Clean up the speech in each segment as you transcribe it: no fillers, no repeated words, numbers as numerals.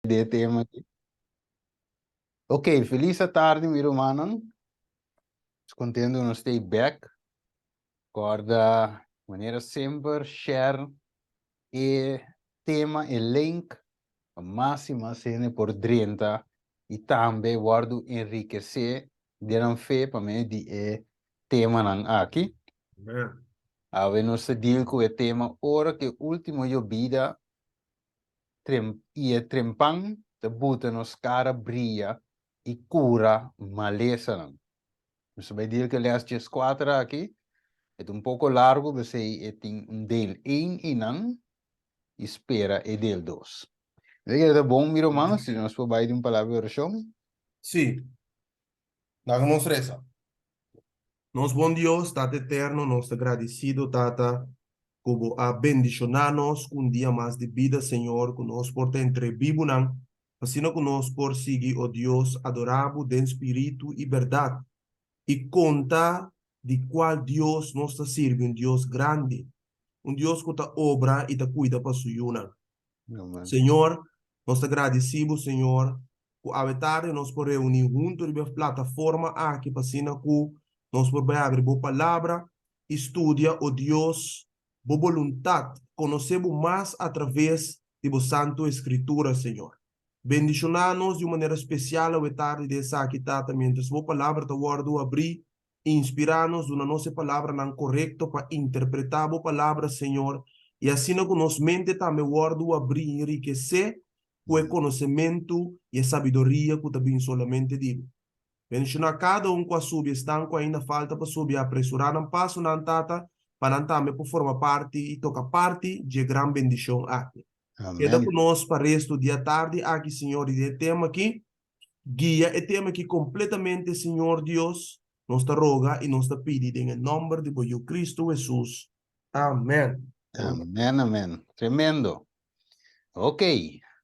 De tema aki. Ok, felis atardi mi rumannan. Contento nos stay back. Corda manera semper share e tema, e link, pa mas y mas hende por drenta y tambe wordo enriquece den nan fe pa medio di e temanan aki. Amen. Awe nos ta deal cu e tema ora cu e ultimo yobida trem y e trempan ta buta nos cara bria y cura malesanan. Nos ta bay deal cu e les 14 aki. E ta un poco largo, p'esey e tin un deel 1 eynan y spera e deel 2. Mi ta kere ta bon, mi ruman, si nos por bay di un palabra di oracion. Sí. Laga nos resa. Nos bon Dios, Tata Eterno, nos ta gradisido, Tata, ku Bo a bendishoná nos ku un dia mas di bida, Señor, ku nos por ta entre bibunan, asina ku nos por sigui, o Dios, adorá Bo den spiritu i bèrdat, i konta di kual Dios nos ta sirbi, un Dios grandi, un Dios ku ta obra i ta kuida pa Su yunan. Señor, nos ta gradisí Bo, Señor, ku awe tardi nos por reuní huntu riba e plataforma aki pa asina ku nos por bai abri Bo Palabra i studia, o Dios, Bo boluntat, konosé Bo mas atraves di Bo Santu Eskritura, Señor. Bendishoná nos di un manera spesial awe tardi den esaki, Tata, miéntras Bo Palabra ta wòrdu abrí, inspirá nos, duna nos e palabranan korekto pa interpretá Bo Palabra, Señor, i asina ku nos mente tambe wòrdu abrí i enrikesé ku e konosementu i e sabiduria ku ta bin solamente di Bo. Bendishoná kada un ku a subi, esnan ku ainda falta pa subi, apresurá nan pasonan, Tata, pa nan tambe por forma parti i toka parti dje gran bendishon aki. Keda Amèn. ku nos pa restu di atardi aki, Señor, i den e tema aki. Guia e tema aki kompletamente, Señor Dios, nos ta roga i nos ta pidi den e nòmber di Bo Yu Kristu Hesus. Amèn. Amèn, amèn. Tremendo. Ok,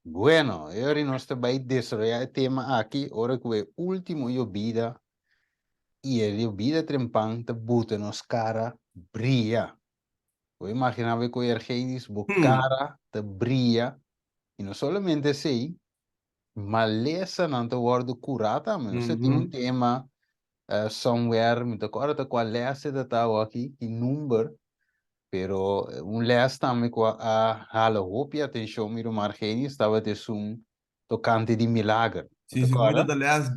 bueno, e ora nos ta bai desaroyá e tema aki ora ku e último yobida i e yobida trempan ta buta nos kara bria. Bo imaginá bo ku Ergenis bo kara ta bria i no solamente esei, malesanan ta wòrdu kurá tambe. Nos ta tin un tema somewhere, mi ta kòrda ta kua lès e ta ta awor aki, ki number, pero un lès tambe ku a hala hopi atenshon mi ruman Argenis tabata esun tokante di milager. Sí, segun mi ta ta lès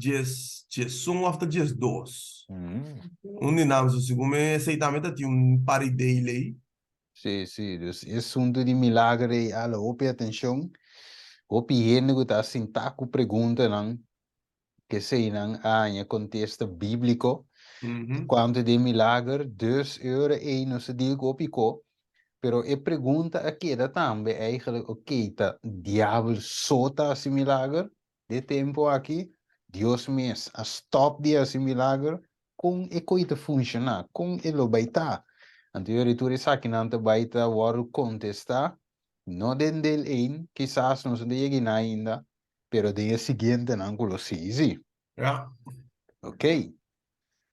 11 òf ta 12. Un di nan, so segun mi esei tambe ta tin un par di delay. Sí, sí, dus e asuntu di milager ei hala hopi atenshon. Hopi hende ku ta sintá ku preguntanan Keseinan a haña kontesta bíbliko kuantu di e milager, dus e ora ei nos a deal ku hopi ko, pero e pregunta a keda tambe eigenlijk, oké, ta diabel so ta hasi milager den e tempu aki? Dios mes a stòp di hasi milager? Kon e koi ta funshoná? Kon e lo bai ta? Anto e ora ei tur esakinan ta bai ta wòrdu kontestá, no den del ein, kisas nos no ta yega einan ainda, pero den e siguientenan ku lo sigui sí. Ja. Ok.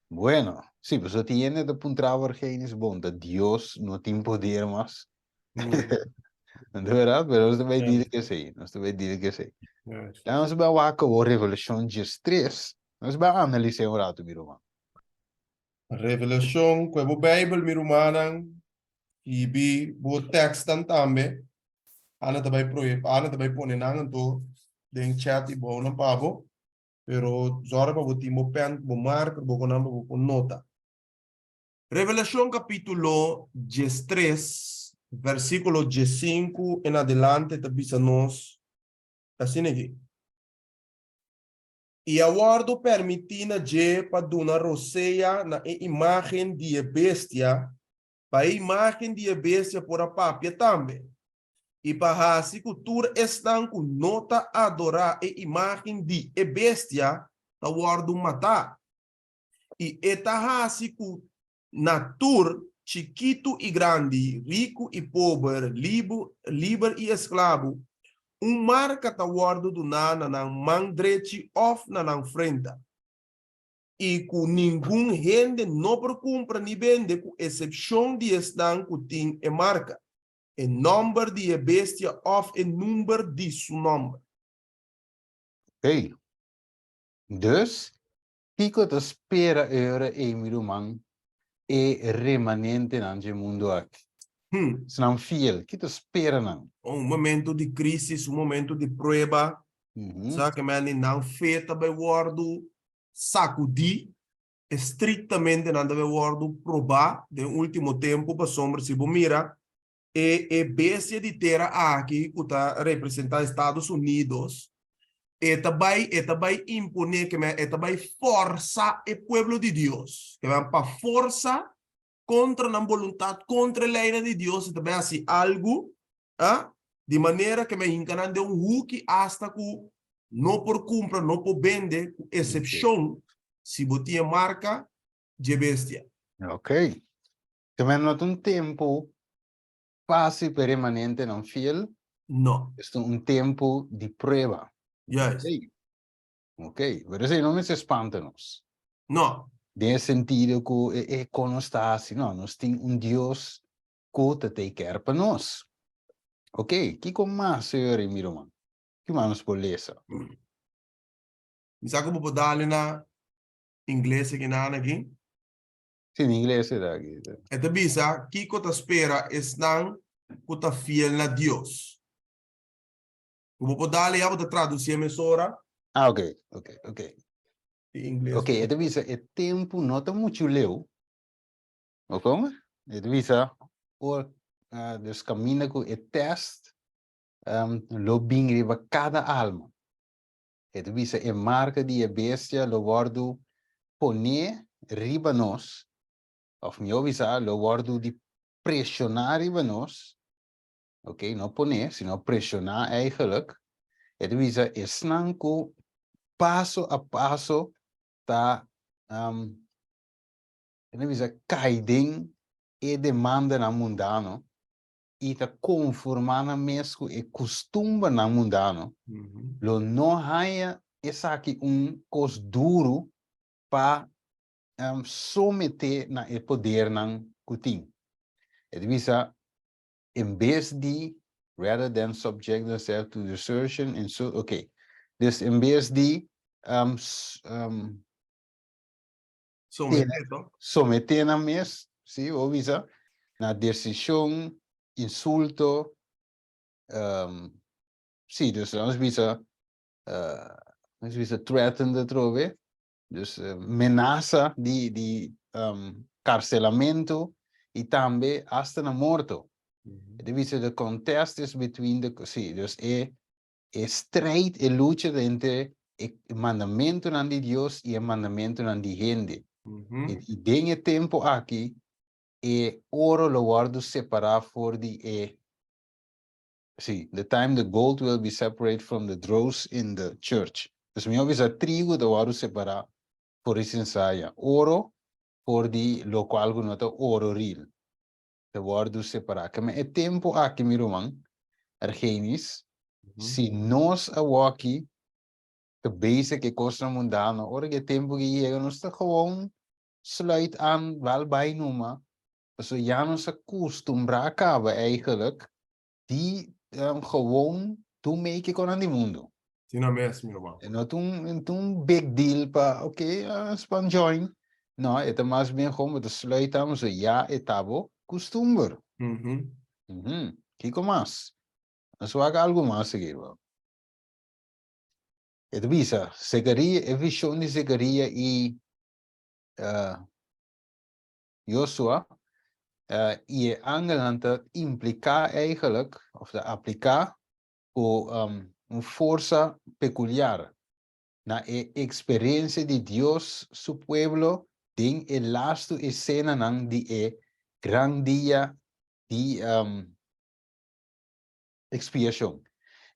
Bueno, sí, pasobra tin hende ta puntra Wargenis, bon, ta Dios no tin poder mas? No ta verdad? Pero nos ta bai dile ke sí, nos ta bai dile ke sí. Ya nos bai wak awor Revelashon 13, nos bai analis'é un ratu, mi ruman. Revelashon, ku e bo Beibel, mi rumannan, i bo tekstnan tambe. Ana ta bai proye Ana ta bai pone nan anto den chat i bou nan pa bo, pero zòrg pa bo tin bo pèn ku bo marker bo ku nan pa bo por nota. Revelashon kapítulo 13 vèrsikulo 15 en adelante ta bisa nos asina aki. I a wòrdu pèrmití na dje pa duna rosea na e imágen di e bestia, pa e imágen di e bestia por a papia tambe, i pa hasi ku tur esnan ku no ta adorá e imágen di e bestia ta wòrdu matá. I e ta hasi ku na tur, chikitu i grandi, riku i pober, liber i esklabu, un marka ta wòrdu duná na nan man drechi òf na nan frenta. I ku ningun hende no por kumpra ni bende ku esepshon di esnan ku tin e marka, e nòmber di e bestia òf e number di su nòmber. Oké. Dus, kiko ta spera e ora ei, mi ruman, e remanentenan dje mundu aki? Esnan fiel, ki ta spera nan? Un momento di crisis, un momento di prueba, sa ke men di nan fe ta bai wordu sacudi, estrictamente nan ta bai wordu proba den ultimo tempo, pasobra si bo mira E e bestia di tera aki ku ta representá Estados Unidos, e ta bai e ta bai imponé ke men e ta bai fòrsa e pueblo di Dios, ke men pa forsa kontra nan boluntat, kontra e leinan di Dios, e ta bai hasi algu, a, di manera ke men hinka nan den un huki asta ku no por kumpra, no por bende, ku esepshon si bo tin e marka dje bestia. Ok. Te men no ta un tempu fácil pa e remanentenan fiel. No. Es ta un tempu di prueba. Juist. Ok. Ok, pero esei no mester spanta nos. No. Den e sentido ku e e kon nos ta hasi. No, nos tin un Dios ku ta take care pa nos. Ok, kiko mas, señor i mi ruman? Ki mas nos por lesa? Mi sa ku bo por dale na ingles akinan aki. Sí, in ingles e ta aki. E ta bisa, Kiko ta spera esnan ku ta fiel na Dios? Ku bo por dale ya bo ta tradusié mesora. Ah, ok, ok, ok. Di ingles. Ok, e ta bisa e tempu no ta muchu leu. O komo? E ta bisa ora dus kaminda ku e tèst lo bin riba kada alma. E ta bisa e marka di e bestia lo wòrdu poné riba nos, òf mihó bisá, lo wòrdu di preshoná riba nos, ok, no poné, sino preshoná eigenlijk. E ta bisa esnan ku paso a paso ta, e ta bisa kai den e demandanan mundano, i ta konformá nan mes ku e kustumbernan mundano, lo no haña esaki un kos duru pa someté na e podernan ku tin. E ta bisa, en bes di, rather than subject themselves to desertion and so, ok, dus en bes di Someté, to? Someté nan mes, sí, bo bisa, na desishon, insulto, sí, dus nos bisa, nos bisa threatened atrobe, dus menasa di di karselamentu i tambe asta na morto. E ta bisa the contest is between the, sí, dus e E strijd, e lucha ta entre e mandamentunan di Dios i e mandamentunan di hende. I den e tempu aki e oro lo wòrdu separá for di e, sí, the time the gold will be separate from the dross in the church. Dus mi a bisa trigo ta wòrdu separá for di sinsaya, oro for di lokual ku no ta oro real. Ta wòrdu separá. Keme e tempu aki, mi ruman, Argenis, si nos awoki ta bezig ku e kosnan mundano, ora ku e tempu ki yega nos ta gewoon sluit aan, bal bai numa, pasobra ya nos a kustumbrá kaba eigenlijk di gewoon tur mei ke konan di mundu. Asina mes, mi ruman. E no ta un, ta un big deal pa, ok, span join. No, e ta mas bien gewoon bo ta sluit aan, pasobra ya e ta bo kustumber. Kiko mas? Nos wak algu mas aki, ruman. E ta bisa, Zekaria, e vishon di Zekaria i Josua, i e angelnan ta impliká eigenlijk, òf ta apliká ku un forsa pekuliar na e eksperensia di Dios su pueblo den e lastu esenanan di e gran dia di ekspiashon.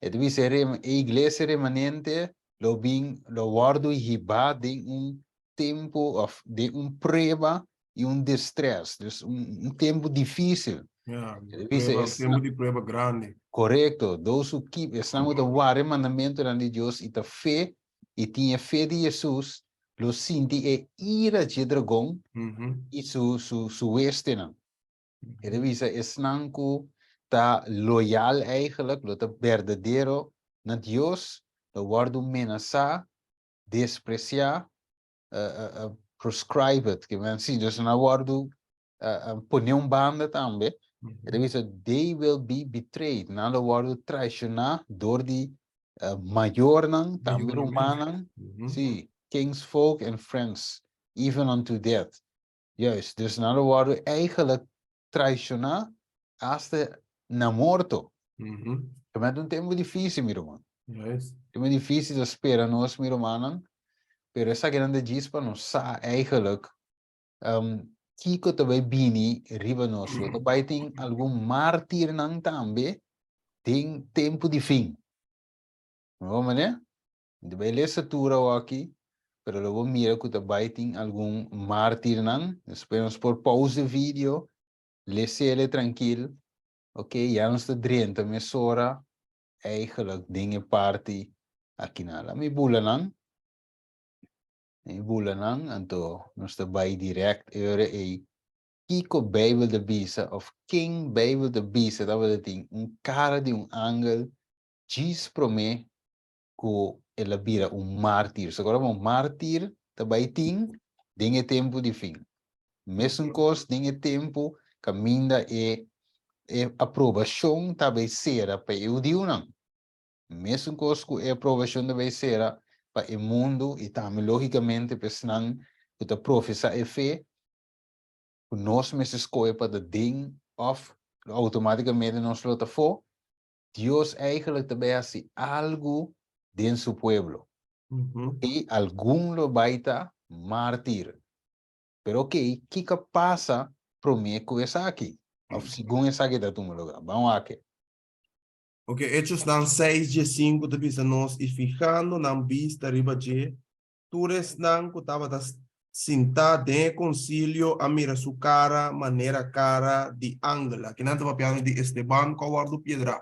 E ta bisa e iglesia remanente lo bin lo wòrdu hibá den un tempu òf den un prueba i un distrès, dus un tempu difísil. Ja, prueba, tempu di prueba grandi. Korekto, those who keep, esnan ku ta warda e mandamentunan di Dios i ta fe i tin e fe di Hesus, lo sinti e ira dje dragon i su su su huestenan. E ta bisa esnan ku ta loyal eigenlijk, lo ta berdadero na Dios, Lo wòrdu menasá, despresiá, proscribed, ke men si, dus nan a wòrdu pone un banda tambe. E ta bisa, they will be betrayed, nan lo wòrdu traishoná dor di mayornan, tambe rumannan, si, kinsfolk and friends, even unto death. Juist, dus nan lo wòrdu eigenlijk traishoná hasta na morto. Ta mester un tempu difísil, mi ruman. Juist. Tempu difísil ta spera nos, mi rumannan, pero esakinan ta djis pa nos sa eigenlijk kiko ta bai bini riba nos. Lo ta bai tin algun mártirnan tambe den tempu di fin. Bo manera? Mi ta bai lesa tur awoki, pero lo bo mira ku ta bai tin algun mártirnan. Despues nos por pausa e video, les'ele trankil. Ok, ya nos ta drenta mesora eigenlijk den e parti akinan. Laat mi bula nan. Mi bula nan, anto nos ta bai direct e ora ei. Kiko Bijbel ta bisa of ken Bijbel ta bisa tabata tin un kara di un angel djis promé ku el a bira un mártir. So ora un mártir ta bai tin den e tempu di fin. Mesun kos den e tempu kaminda e e aprobashon ta bai sera pa e hudiunan. Mesun kos ku e aprobashon ta bai sera pa e mundu i tambe lógikamente pa esnan ku ta profesá e fe ku nos mester skohe pa ta den òf outomátikamente nos lo ta afó. Dios eigenlijk ta bay haci algo den su pueblo. Y algun lo bay ta martir. Pero ok, kico a pasa prome cu esaki? Of segun esaki ta tuma lugar? Ban wak. Ok, Hechosnan seis dje sinku ta bisa nos, I fihando nan bista riba dje, tur esnan ku tabata sintá den e konsilio a mira su kara manera kara di angel. Aki nan ta papiando di Esteban ku a wòrdu piedrá.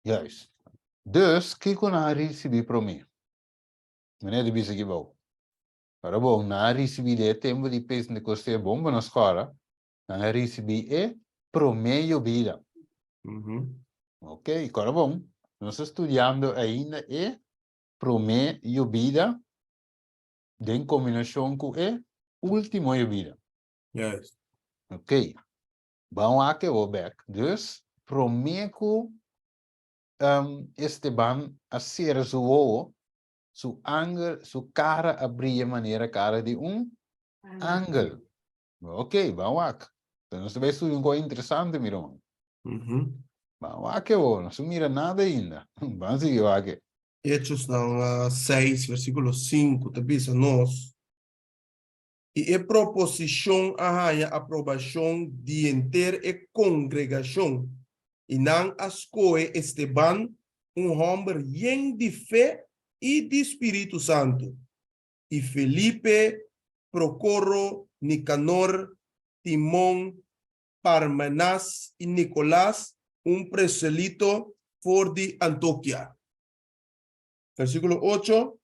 Juist. Dus, kiko nan a risibí promé? Meneer ta bisa aki bou. Ora bon, nan a risibí den e tempu di Pentekosté bon pa nos kòrda, Nan a risibí e promé yobida. Ok, kòrda bon, nos ta studiando ainda e promé yobida den kombinashon ku e último yobida. Juist. Ok, ban wak e bo bèk. Dus, promé ku Esteban a sera su wowo, su angel, su kara a bria manera kara di un angel. Ok, ban wak. Entonces nos ta bai studia un cosa interesante, mi ruman. Ban wak e bo, no se mira nada ainda. Ban sigui wak e. Hechosnan 6, versíkulo 5 ta bisa nos, I e proposishon a haña aprobashon di henter e kongregashon, i nan a skohe Esteban, un hòmber yen di fe i di spiritu santu, i Felipe, Procoro, Nicanor, Timon, Parmenas i Nicolas, un preselito for di Antokia. Versículo ocho,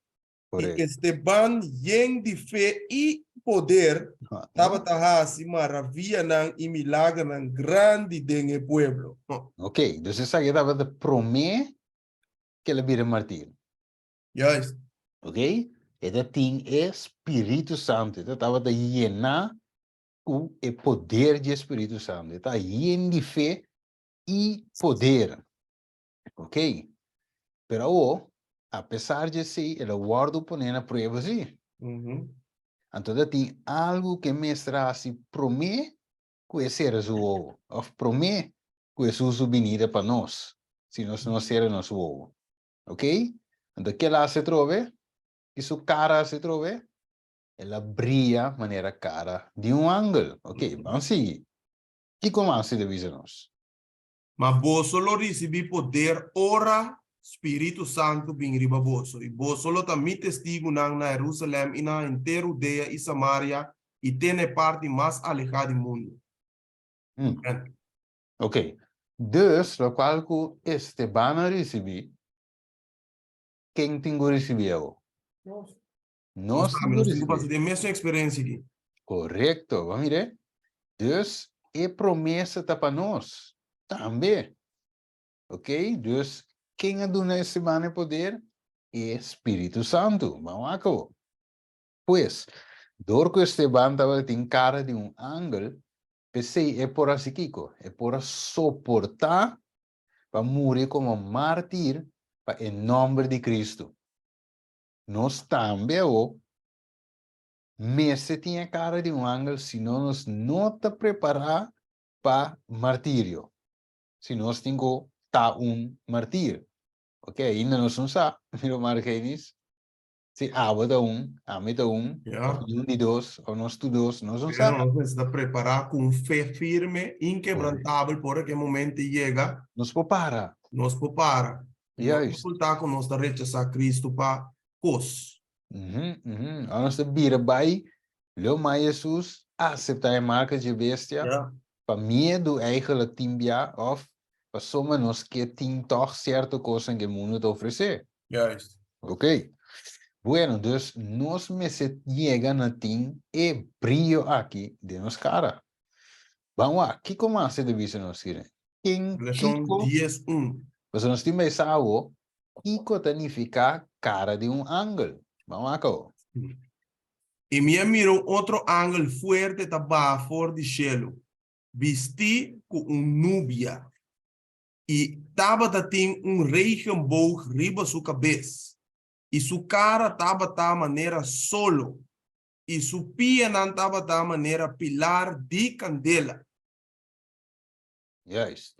I Esteban, yen di fe i poder, tabata hasi maravianan i milagernan grandi den e pueblo. Ok, dus esaki tabata promé ku el a bira martir. Juist. Ok? E ta tin e Spiritu Santu. E ta tabata yená ku e poder di e Spiritu Santu. E ta yen di fe i poder. Ok? Pero awor, apesar di esei, el a wòrdu poné na prueba sí. Anto ta tin algu ku e mester hasi promé ku e sera su wowo, òf promé ku Hesus su binida pa nos, si nos no sera nos wowo. Ok? Anto ke el a hasi atrobe? Ki su kara a hasi atrobe? El a bria manera kara di un angel. Ok, ban sigui. Kiko mas e ta bisa nos? Ma boso lo risibí poder ora Spiritu Santu bin riba boso, i boso lo ta mi testigunan na Herusalèm i na henter Hudea i Samaria i te na e parti mas alehá di mundu. Amèn. Ok, dus lokual ku Esteban a risibí, ken tin ku risibí awor? Nos. Nos tin ku risibí. Nos tin ku pasa den e mesun eksperensia aki. Korekto, bo a mir'é? Dus e promesa ta pa nos tambe. Ok, dus ken a duna Esteban e poder? E Spiritu Santu. Ban wak awor. Pues, dor ku Esteban tabatin kara di un angel, p'esei e por hasi kiko? E por a soportá pa muri komo mártir pa e nòmber di Kristu. Nos tambe awor mester tin e kara di un angel, sino nos no ta prepará pa martirio. Si nos tin ku ta un martir. Ok, ainda nos no sa, mi ruman Argenis. Si abo ta un, ami ta un, of un di dos, of nos tur dos, nos no sa. Pero nos mester ta prepará ku un fe firme, inkebrantabel, por ora ku e momento yega. Nos por para. Nos por para. Juist. No resultá ku nos ta rechasá Kristu pa kos. Ora nos ta bira bai, leu mai Hesus aseptá e marka dje bestia, pa miedu eigenlijk tin bia, of pasobra nos ke tin tòg sierto kosnan ku e mundu ta ofresé. Juist. Ok. Bueno, dus nos mester yega na tin e brio aki den nos kara. Ban wak, kiko mas e ta bisa nos kiren? Ken Relashon kiko? 10 1. Pasobra nos tin bisa awo, kiko ta nifiká kara di un angel? Ban wak awo. I mi a mira un otro angel fuerte ta baha for di shelu, bistí ku un nubia. I tabata tin un regenboog riba su kabes, i su kara tabata manera solo, i su pianan tabata manera pilar di kandela. Juist.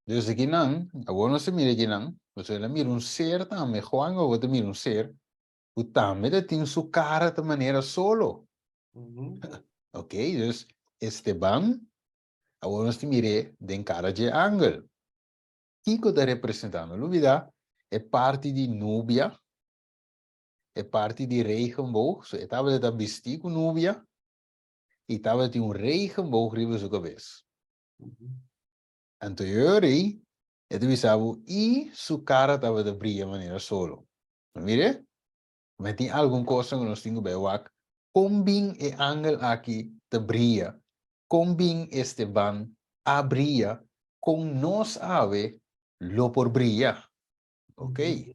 Dus akinan, awor nos ta mira akinan, pasobra el a mira un ser tambe, Juan awor ta mira un ser ku tambe ta tin su kara ta manera solo. Ok, dus Esteban Awor nos ta mir'é den kara dje angel. Kiko ta representá? No lubidá e parti di nubia, e parti di regenboog. So e tabata ta bistí ku nubia i tabatin un regenboog riba su kabes. Anto e ora ei e ta bisa bo i su kara tabata bria manera solo. No mir'é? Ma tin algun kosnan ku nos tin ku bai wak kon bin e angel aki ta bria, kon bin Esteban a bria, kon nos awe lo por bria. Ok,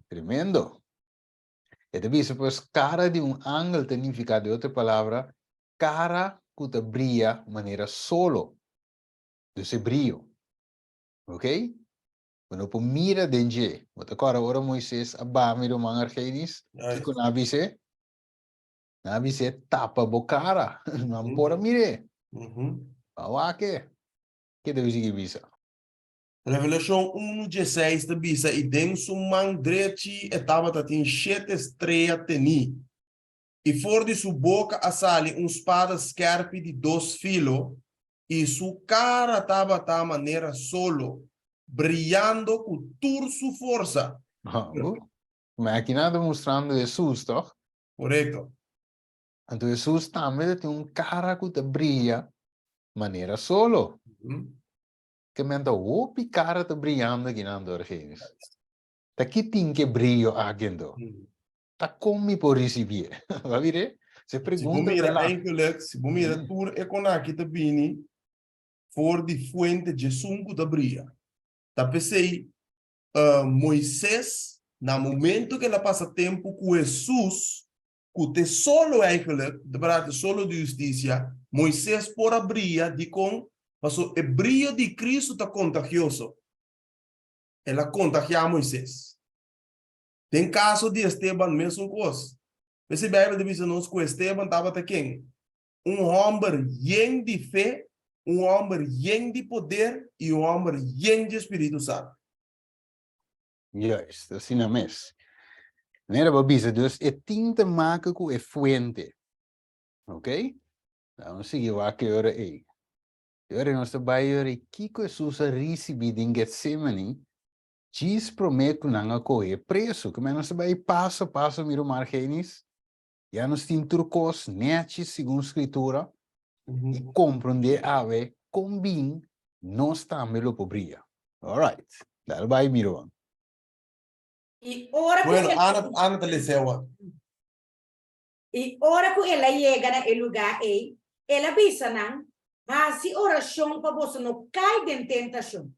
tremendo. E ta bisa pues kara di un angel ta nifiká di otro palabra kara ku ta bria manera solo, dus e brio. Ok? Bo no por mira den dje. Bo ta kòrda ora Moises a baha mi ruman Argenis? Kiko nan a bis'é? Nan a bis'é, Tapa bo kara. Nan por a mir'é. Bo a wak e. Ke ta sigui bisa? Revelashon unu dieseis ta bisa, I den su man drechi e tabata tin shete strea tení, i for di su boka a sali un spada skèrpi di dos filo, i su kara tabata manera solo, briyando ku tur su forsa. Ma aki nan ta mustrando Hesus, tòg? Korekto. Anto Hesus tambe ta tin un kara ku ta briya manera solo. Ke men ta hopi kara ta briyando aki nan dor Genes. Ta ki tin ke briyo aki anto? Ta kon mi por risibié? Bo a mir'é? Se Si bo pregunta mira ta la. eigenlijk, si bo mira tur e kon aki ta bini for di fuente djesun ku ta bria. Ta p'esei Moises na momento ku el a pasa tempu ku Hesus, ku t'e solo eigenlijk, ta berdad, e solo di hustisia, Moises por a bria, dikon? Pasobra e brio di Kristu ta kontagioso. El a kontagiá Moises. Den kaso di Esteban mesun kos. P'esei Beibel ta bisa nos ku Esteban tabata ken? Un hòmber yen di fe, un hòmber yen di poder i un hòmber yen di spiritu santu. Juist, asina mes. Manera bo a bisa, dus e tin te make ku e fuente. Ok? Laga nos sigui wak e ora ei. E ora ei nos ta bai e ora ei kiko Hesus a risibí den Getsemani Djis promé ku nan a kohe presu, ku men nos ta bai paso a paso mira un Margenis, ya nos tin tur kos nèchi segun Skritura i komprondé awe kon bin nos tambe lo por bria. Alright, dal bai mi ruman. I ora ku Bueno, el Ana, Ana ta lesa awa. I ora ku el a yega na e lugá ei, el a bisa nan, Hasi orashon pa boso no kai den tentashon.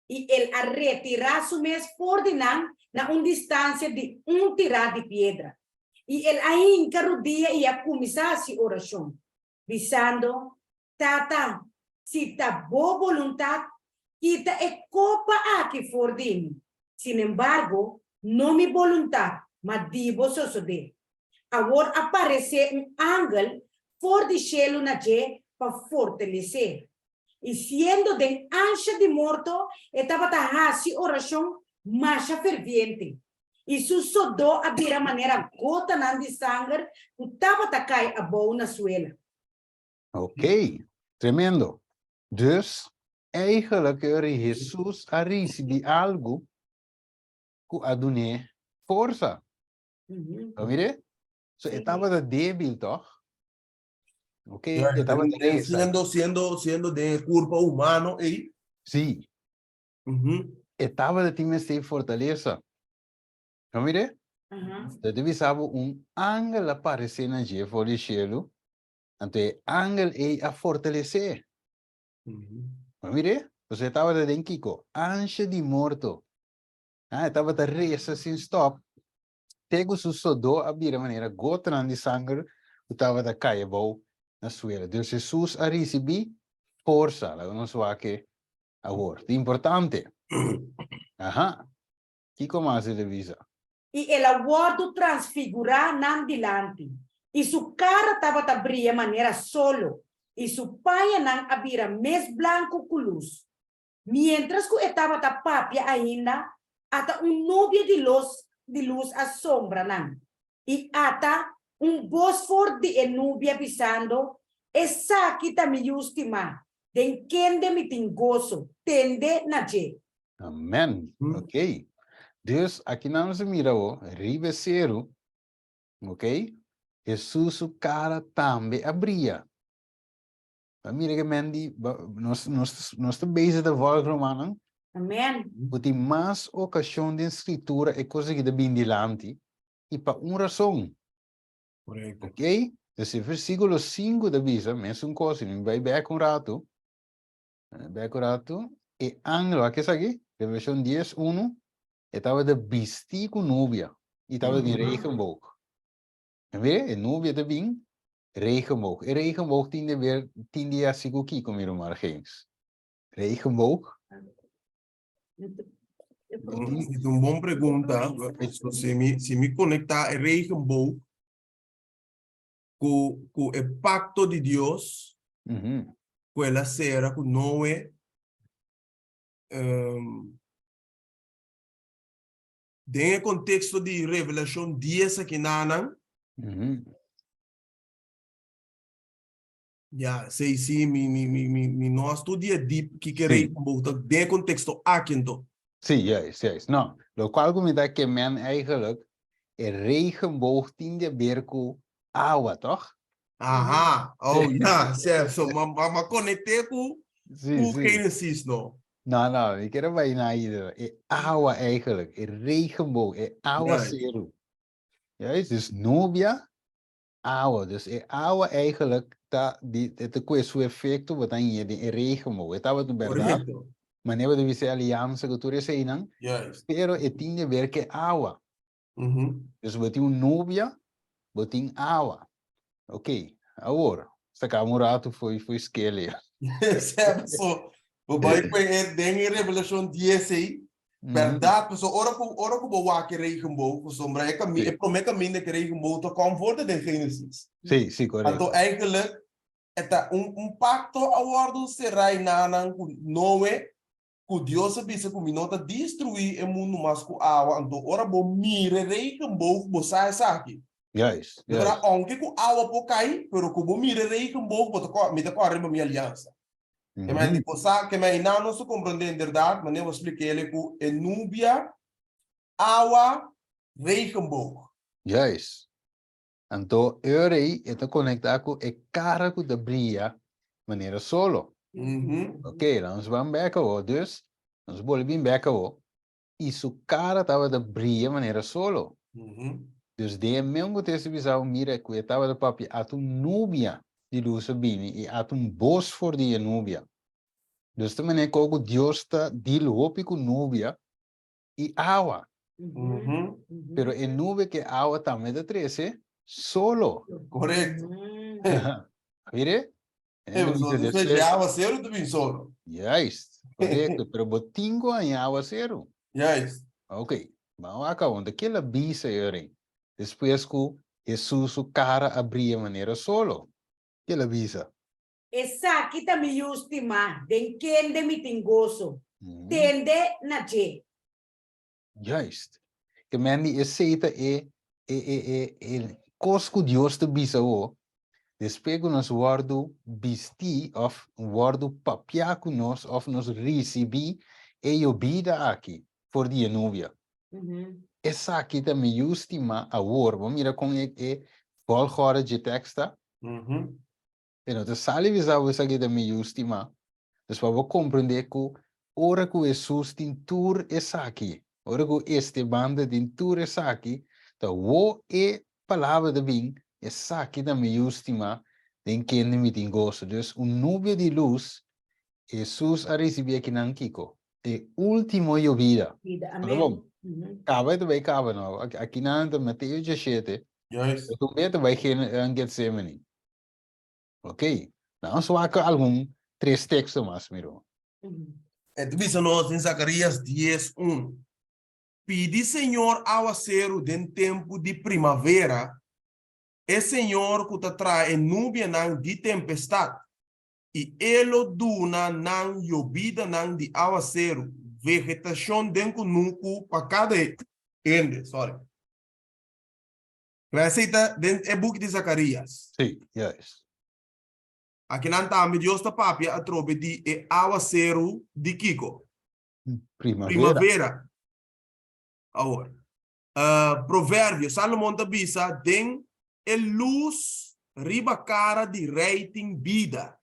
I el a retirá su mes for di nan na un distansia di un tirá di piedra. I el a hinka rudia i a kuminsá hasi orashon, bisando, Tata, si ta bo boluntat, kita e kopa aki for di mi. Sinembargo, no mi boluntat, ma di bo sosodé. Awor a paresé un angel for di shelu na dje pa fortalesé. I siendo den ansha di morto, e tabata hasi orashon masha ferviente, i su sodó a bira manera gotanan di sanger ku tabata kai abou na suela. Ok, tremendo. Dus, eigenlijk ora Hesus a risibí algu ku a dun'é forsa. Bo mir'é? So e tabata débil, tòg? Ok, e tabata resa. Siendo, siendo, siendo den e kurpa humano ei. Sí. E tabata tin mester fortalesa. Bo mir'é? Ta ta bisa bo un angel a paresé na dje for di shelu, anto e angel ei a fortales'é. Bo mir'é? Pasobra e tabata den kiko? Ansha di morto. Ah, e tabata resa sin stòp, te ku su sodó a bira manera gotanan di sanger ku tabata kai abou na suela. Dus Hesus a risibí forsa. Laga nos wak awor. Ta importante. Aha. Kiko mas e ta bisa? I el a wòrdu transfigurá nan dilanti, i su kara tabata bria manera solo, i su pañanan a bira mes blanku ku lus. Miéntras ku e tabata papia ainda, ata un nubia di los di lus a sombra nan, i ata un bos for di e nubia bisando, Esaki ta mi Yu stimá, den kende mi tin goso, tende na dje. Amen. Ok. Dus aki nan nos a mira awo, riba e seru, ok, Hesus su kara tambe a bria. Ba mira ke men di, ba, nos, nos, nos ta bezig ta volg rumannan. Amen. Ku tin mas okashon den Skritura e kos aki ta bin dilanti, i pa un rason. Korekto. Ok? Dus e versíkulo sinku ta bisa mesun kos, si mi bai bèk un ratu, bèk un ratu, e angel, wak esaki, Revelashon dies, unu, e tabata bistí ku nubia, i tabatin regenboog. Mira, e nubia ta bin regenboog. E regenboog tin de ber, tin di hasi ku kiko, mi ruman James? Regenboog? Es un bon pregunta. So, si mi, si mi konektá e regenboog ku, ku e pakto di Dios, ku el a sera ku Noe, um, Den e konteksto di Revelashon dies akinanan, ya, esei sí, mi, mi, mi, mi, mi no a studia diep kiko e regenboog ta den e konteksto aki anto. Sí, juist, juist. No, lokual ku mi ta ke men eigenlijk, e regenboog tin di haber ku awa, tòg? Aha, oh ya, sè, so ma, ma, ma konekt'é ku, Sí, ku sí. Genesis no. No, no, mi quiere bai na ido. E awa eigenlijk, e regenboog, e awaceru. Juist, dus nubia, awa. Dus e awa eigenlijk ta di, e ta kue su efecto bo ta haya den e regenboog. E tabata berdad, manera bo ta bisa e aliansa ku tur eseinan, pero e tin di ber ku e awa. Dus bo tin un nubia, bo tin awa. Ok, awor, saka un ratu foi foi skelia. So, bo bai kue e den e Revelashon dies ei, bèrdat, pasobra ora ku ora ku bo wak e regenboog, pasobra e kami e promé kaminda ku e regenboog ta kòm for ta den Génesis. Sí, sí, korekto. Anto eigenlijk e ta un un pakto a wòrdu será enanan ku Noe ku Dios a bisa ku mi no ta destruí e mundu mas ku awa, anto ora bo mira e regenboog bo sa esaki. Juist, De verdad, juist. aunke ku awa por kai, pero ku bo mira e regenboog bo ta kò, mi ta kòrda riba mi aliansa. Ke men di bo sa, ke men einan nos ta komprondé inderdat, manera bo splik'é ku e nubia, awa, regenboog. Juist. Anto e ora ei e ta konektá ku e kara ku ta bria manera solo. Ok, laat nos ban bek awor. Dus, nos bolbe bin bek awor. I su kara tabata bria manera solo. Dus den e meun ku te bisa bo, mira ku e tabata papia ata un nubia di lus a bini i ata un bos for di e nubia. Dus ta manera ku Dios ta deal hopi ku nubia i awa. Pero e nube ku e awa tambe ta trese solo. Korekto. Mire? Eh, despues di awaseru ta bin solo. Juist, korekto. Pero bo tin ku haña awaseru. Juist. Ok, ban wak awor. Ta kila bisa e ora ei? Despues ku Hesus su kara a bria manera solo, kila bisa? Esaki ta mi yu stimá, den kende mi tin goso. Tende na dje. Juist. Ke men di esei ta e e e e e kos ku Dios ta bisa bo, despues ku nos wòrdu bistí òf wòrdu papiá ku nos òf nos risibí e yobida aki for di e nubia. Esaki ta mi yu stimá awor. Bo mira kon e e volgorde dje tekst ta? E no ta sali bisa bo esaki ta mi yu stimá. Dus pa bo komprendé ku ora ku Hesus tin tur esaki, ora ku Esteban ta tin tur esaki, ta wo e palabra ta bin, Esaki ta mi yu stimá, den kende mi tin goso. Dus un nubia di lus, Hesus a risibí akinan kiko? E último yobida. Ora bon, kaba e ta bai kaba no. Akinan ta Mateo diashete, Juist. e tumbe ta bai Getsemani. Ok, nan nos wak algun tres teksto mas, miro. E ta bisa nos den Zacarías dies un, Pidi Señor awaseru den tempu di primavera, e Señor ku ta traha e nubianan di tempestat, i E lo duna nan yobidanan di awaseru, vegetashon den kunuku pa kada hende. Sorry. Esei ta den e buki di Zakarias. Sí, juist. Akinan tambe Dios ta papia atrobe di e awaseru di kiko? Primavera. Primavera. Awor, uh, Proverbio, Salomon ta bisa den e lus riba kara di rei tin bida,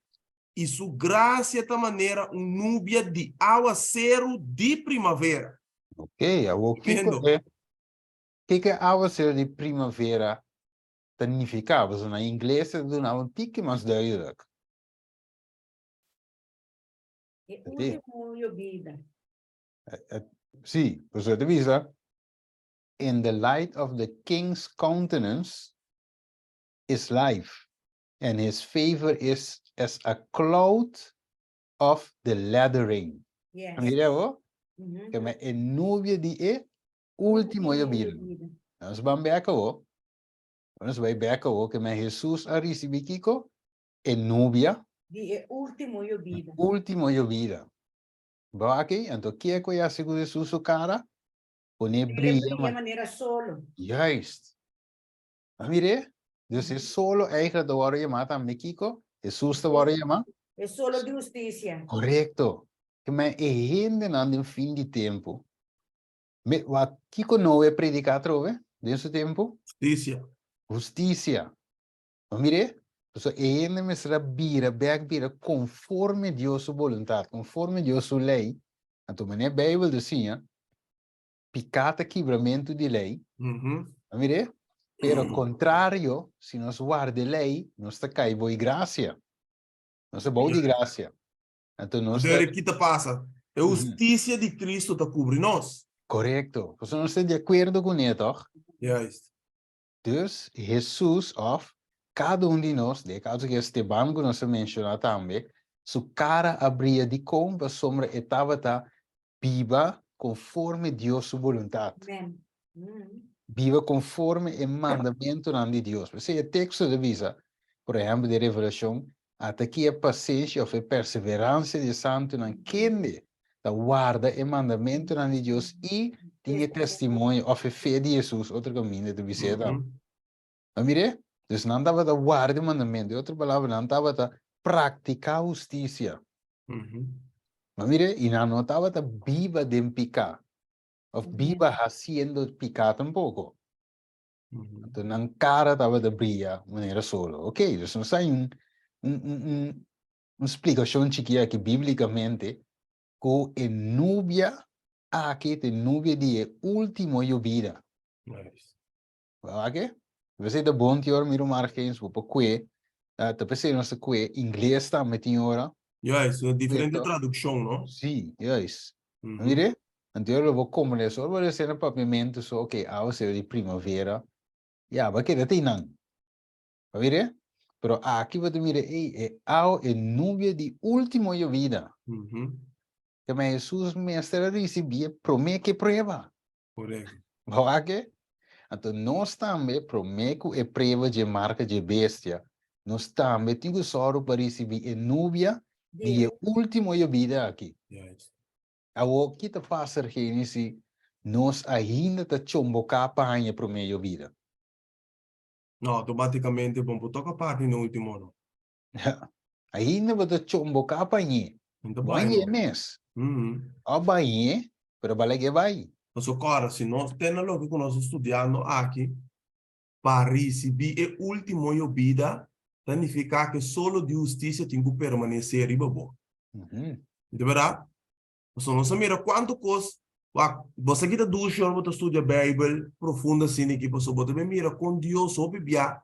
i su grasia ta manera un nubia di awaseru di primavera. Ok, awor kiko e Kiko e awaseru di primavera ta nifiká? Pasobra na ingles e ta duna un tiki mas duidelijk. E último yobida. Sí, pasobra e ta bisa, In the light of the king's countenance is life, and his favor is as a cloud of the latter rain. Yes. Mira bo? Keme e nubia di e Último yobida. Nos ban bek awo. Nos bai bek awo ke men Hesus a risibí kiko? E nubia. Di e último yobida. Último yobida. Bo aki? Anto kieko e hasi ku Hesus su kara? Pone brilla. Brilla manera solo. Juist. A mir'é? Dus e solo eigenlijk ta wòrdu yamá tambe kiko? Hesus ta wòrdu yamá? E solo di hustisia. Korekto. Ke men e hendenan den fin di tempu Me, wak, kiko Noe prediká atrobe den su tempu? Hustisia. Hustisia. Bo mir'é? Pasobra e hende mester a bira bèk, bira konforme Dios su boluntat, konforme Dios su lei. Anto manera Beibel ta siña, piká ta kibramentu di lei. Bo mir'é? Pero kontrario, si nos warda e lei, nos ta kai bou di grasia. Nos ta bou di grasia. Anto nos ta. Derek, ki ta pasa? E hustisia di Cristo ta kubri nos. Korekto. Pasobra nos ta di akuerdo kuné, tòg? Juist. Dus, Hesus òf kada un di nos, den e kaso ku Esteban ku nos a menshoná tambe, su kara a bria dikon? Pasobra e tabata biba konforme Dios su boluntat. Amen. Biba konforme e mandamentunan di Dios. P'esei e teksto ta bisa, por ehèmpel den Revelashon, Ata ki e pasenshi òf e perseveransia di e santunan kende ta warda e mandamentunan di Dios i tin e testimonio òf e fe di Hesus, otro kaminda ta bis'é ta. Bo mir'é? Dus nan tabata warda e mandamentu, den otro palabra nan tabata praktiká hustisia. Bo mir'é? I nan no tabata biba den piká òf biba hasiendo piká tampoko. Anto nan kara tabata bria manera solo. Ok, dus nos hay un, un, un, un, un splikashon chikí aki bíblikamente ku e nubia aki ta e nubia di e último yobida. Nice. Wak? P'esei ta bon tin ora mi ruman Argenis bo por kue, ta p'esei nos ta kue ingles tambe tin ora. Juist, un diferente tradukshon, no? Sí, juist. Mire, anto lo bo komprende so, bo lesa na papiamentu so, ok, awaseru di primavera, ya, bo a keda te einan. Bo mire? Pero aki bo ta mira, ey, e awa, e nubia di ultimo yobida. Ke men Hesus mester a risibí e promé ke prueba. Korekto. Bo wak e? Anto nos tambe, promé ku e prueba dje marka dje bestia, nos tambe tin ku sòru pa risibí e nubia di e último yobida aki. Juist. Awor, ki ta pasa, Ergenie, si nos ainda ta chomboká pa haña e promé yobida? No, automáticamente bo por toca parti na último no. Ja. Ainda bo ta chomboká pa ñe. Bo ta Bo bai ñe no. mes. Mm. O bai ñe, pero bo lag'é bai. Pasobra kòrda, si nos tene loke ku nos ta studiando aki, pa risibí e último yobida, ta nifiká ku e solo di hustisia tin ku permanesé riba bo. Di bèrdat? Pasobra nos a mira kuantu kos, wak, bo sa kita dushi ora bo ta studia Beibel profundo asina aki, pasobra bo ta bin mira kon Dios hopi bia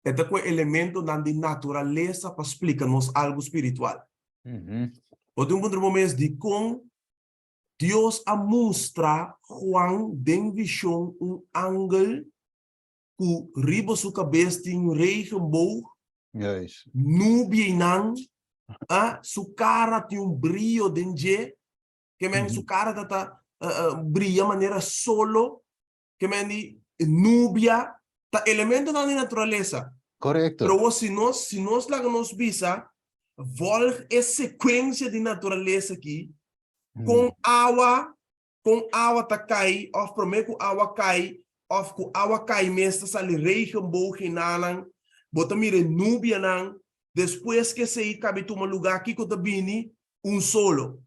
e ta ku e elementonan di naturalesa pa splika nos algu spiritual. Bo tin un puntra bo mes dikon Dios a mustra Juan den vishon un angel ku riba su kabes tin un regenboog, nubianan, su kara tin un brio den dje, ke men su kara ta ta bria manera solo, ke men di nubia, ta elementonan di naturalesa. Korekto. Pero awor si nos laga nos bisa, volg e sekuensia di naturalesa aki, kon awa ta kai, òf promé ku awa kai, òf ku awa kai mes ta sali regenboognan, bo ta mira nubianan, despues ku esei kaba tuma lugá, kiko ta bini? Un solo.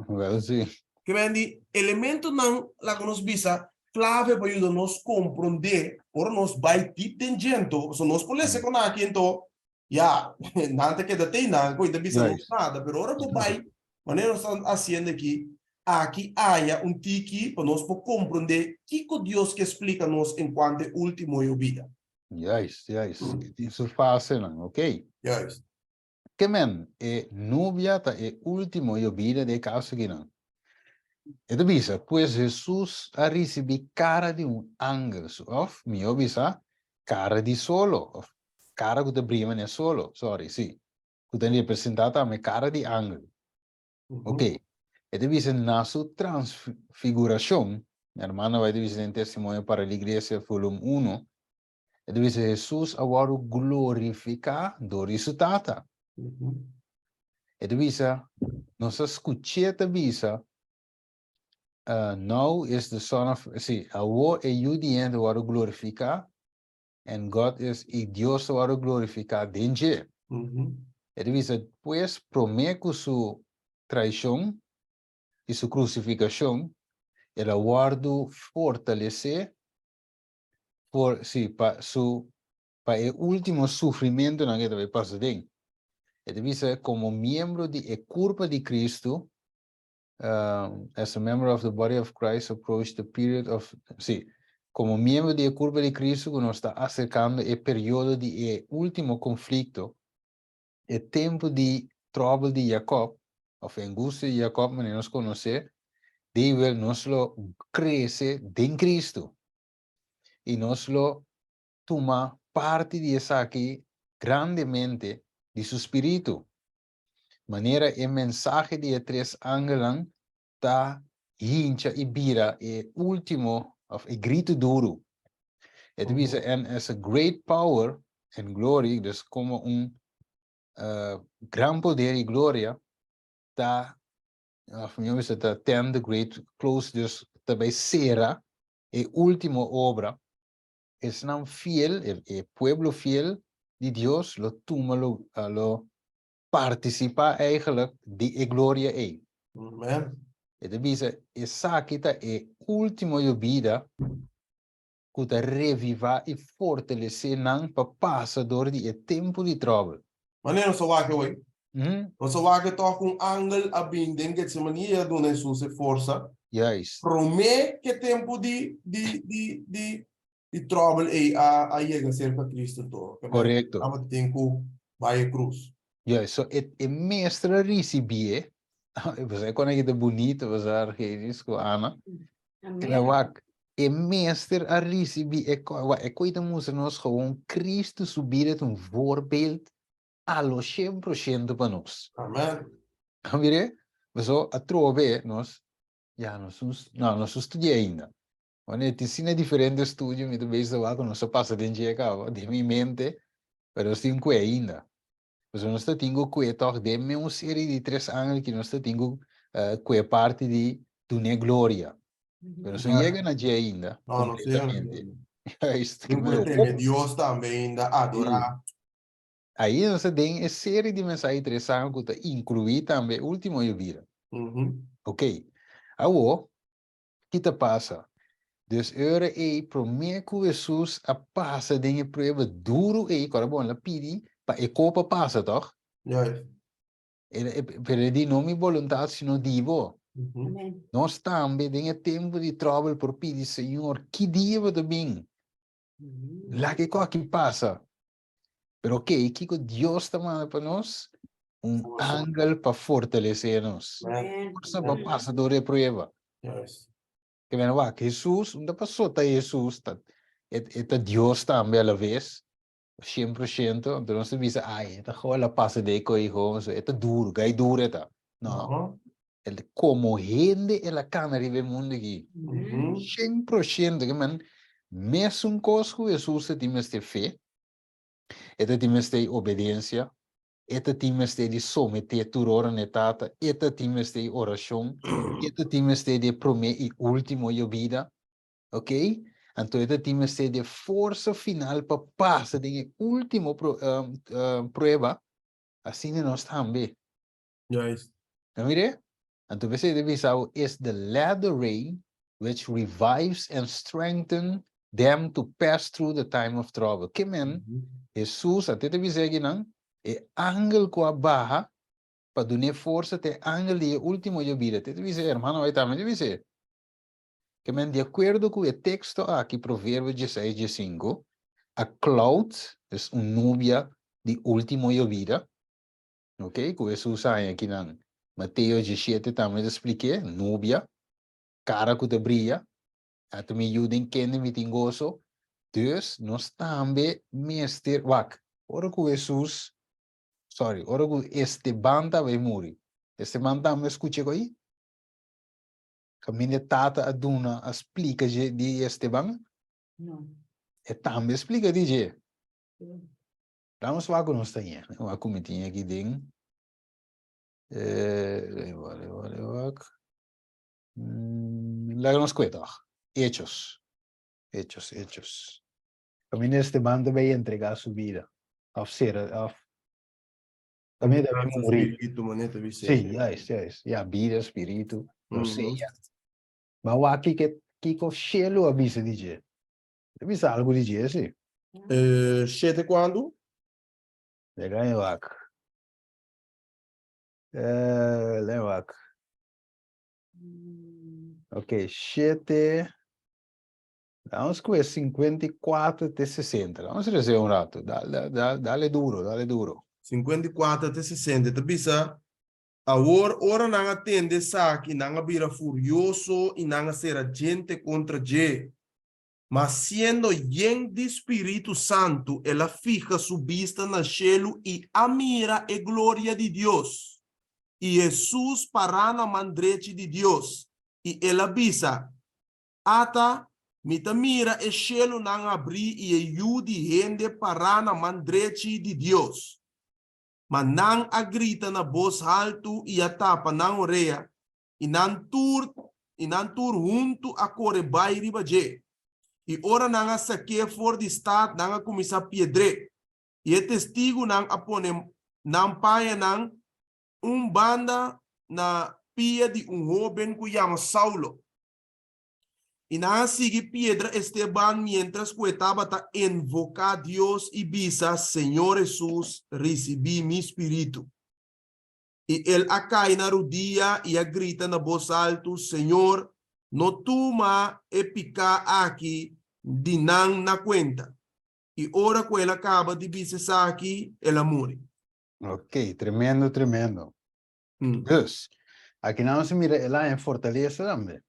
Wel, sí. Ke men di elementonan, laga nos bisa, klave pa yuda nos komprondé, ora nos bai diep den dje, so nos por lesa kon aki anto, ya, nan ta keda te nan, ku ta bisa nos nada, pero ora ku bai, manera nos ta hasiendo aki, aki aya un tiki pa nos por komprondé kiko Dios ke splika nos en kuantu e último yobida. Juist. Tin su fasenan, ok. Juist. Ke men, e nubia ta e último yobida di e kaso akinan. E ta bisa, pues Hesus a risibí kara di un angel, òf mihó bisa, kara di solo, òf kara ku ta bria manera solo, sorry, sí, ku ta representá tambe kara di angel. Ok, e ta bisa na su transfigurashon, mi hermano bai ta bisa den Testimonio para la Iglesia, volumen 1, e ta bisa Hesus a wòrdu glorifiká dor di su Tata. E ta bisa, nos a skuch'é ta bisa, "Now is the Son of", sí, awor e Yu di hende a wòrdu glorifiká, and God is, i Dios a wòrdu glorifiká den dje. E ta bisa, pues, promé ku su traishon i su krusifikashon, el a wòrdu fortalesé por, sí, pa e último sufrimentunan ku e ta bai pasa den. E ta bisa komo miembro di e kurpa di Kristu, as a member of the body of Christ approach the period of, sí, komo miembro di e kurpa di Kristu ku nos ta aserkando e periodo di e último konflikto, e tempu di tròbel di Jakòb, òf e angustia di Jakòb, manera nos konosé, debel nos lo krese den Kristu i nos lo tuma parti di esaki grandemente di su spiritu. Manera e mensahe di e tres angelnan ta hincha i bira e último òf e gritu duru. E ta bisa, and as a great power and glory, dus komo un gran poder i gloria ta, òf mihó bisa ta tend the great close, dus ta bai sera e último obra, esnan fiel, e pueblo fiel di Dios lo tuma lo partisipá eigenlijk di e gloria ei. Amen. E ta bisa, esaki ta e último yobida ku ta revivá i fortalesé nan pa pasa dor di e tempu di tròbel. Manera nos a wak awor? Nos a wak tòg un angel a bin den Getsemani i a duna Hesus e forsa. Promé ku e tempu di tròbel ei a yega serka Kristu anto. Tabata tin ku bai e krus. Juist, so e, e mester a ricibié, pues e kona kita bonito, pues Argenis ku Ana. Amén. Wak, e mester a ricibi e ko, wak, e koi ta mustra nos gewoon Cristo su bida ta un voorbeeld a lo 100% pa nos. Amen. Mire, so atrobe nos, ya nos, no, nos studia ainda. Wanneer tin asina diferente studio mi ta bezig wak ku nos a pasa den dje kaba den mi mente, pero nos tin kue ainda. Pasobra nos ta tin ku kue tòg den mes un serie di tres angel ki nos ta tin ku kue parti di dun'é gloria. Pero nos no yega na dje ainda No, no se yega na dje kompletamente. ainda. Juist, Tin ku teme Dios tambe ainda, adorá. Ahi nos ta den e serie di mensahe tres angel ku ta inkluí tambe e último yobida. Ok, awor Ki ta pasa? Dus e ora ei, promé ku Hesus a pasa den e prueba duru ei, ku ora bon, el a pidi pa e kopa pasa, tòg? Juist. El, e, pero el di, no mi boluntat, sino di bo. Amen. Nos tambe den e tempu di tròbel por pidi, Señor, ki dia bo ta bin? Laga e koki pasa. Pero oké, kiko Dios ta manda pa nos? Un Forsa. angel pa fortalesé nos. Amen. Forsa pa pasa door e prueba. Juist. Ke men wak, Hesus, unda pasó ta Hesus, ta, e, e ta Dios tambe a la vez, 100%, anto nos ta bisa, ai, e ta gewoon la pasa de e koi gewoon, so, e ta duro, gai duro e ta. No, No. el, como hende el a kana riba e mundo aki. 100%, ke men, mesun kos ku Hesus ta tin mester fe, e ta tin mester obediencia, e ta tin mester di someté tur ora na e Tata, e ta tin mester di orashon, e ta tin mester di e promé i último yobida, ok? Anto e ta tin mester di e forsa final pa pasa den e último prueba, asina nos tambe. Juist. No mire? Anto p'esei ta bisa bo, It's the latter rain which revives and strengthen them to pass through the time of trouble. Ke men, Hesus a te ta bisa akinan, e angel ku a baha pa dun'é forsa ta e angel di e ultimo yobida. Te ta bisa, hermano, bai tambe ta bisa. Ke men, di akuerdo ku e teksto aki, Proverbio dieseis diesinku, a cloud, es un nubia di ultimo yobida, Ok, ku Hesus a haña kinan. Mateo diesshete tambe ta splik'é, nubia, kara ku ta bria, ata mi yu den kende mi tin goso. Dus, nos tambe mester, wak, ora ku Hesus, sorry, ora ku Esteban tabata muri, Esteban tambe a skucha ku kaminda e tata a duna, a splika dje di Esteban? No. E tambe a splika di dje. Damos wak ku nos ta ñe. Wak ku mi tin aki den. Eh, wak, wak, wak. Mm, laga nos kue tòg. Hechos. Hechos, Hechos. Kaminda Esteban ta bay entregá su bida. Of sera, of kaminda ta bay muri. Spiritu, manera ta bisa. Sí, juist, juist. Ja, bida, spiritu, no Mhm. sea. Ma wak kiko, kiko shelu a bisa di dje. Ta bisa algu di dje, si. Eh, shete kuandu? Lega e wak. Eh, le wak. Ok, shete. Vamos ku e 54 te 60. Vamos reze un rato. Dale, dale, dale duro, dale duro. 54 te 60. Ta bisa, Awor, ora nan a tende esaki, nan a bira furioso i nan a sera djente kontra dje. Ma siendo yen di Spiritu Santu, el a fiha su bista na shelu i a mira e gloria di Dios, i Hesus pará na man drechi di Dios, i el a bisa, Ata, mi ta mira e shelunan habrí i e Yu di hende pará na man drechi di Dios. Ma nan a grita na bos haltu i a tapa nan orea, i nan tur i nan tur huntu a kore bai riba dje. I ora nan a sak'é for di stat, nan a kuminsá piedr'é. I e testigunan a pone nan pañanan un banda na pia di un hóben ku yama Saulo. I nan a sigui piedra Esteban miéntras ku e tabata invoká Dios i bisa, Señor Hesus, risibí mi spiritu. I el a kai na rudia i a grita na bos altu, Señor, no tuma e piká aki di nan na kuenta. I ora ku el a kaba di bisa esaki, el a muri. Ok, tremendo, tremendo. Dus, aki nan nos mira el a en fortaleza tambe.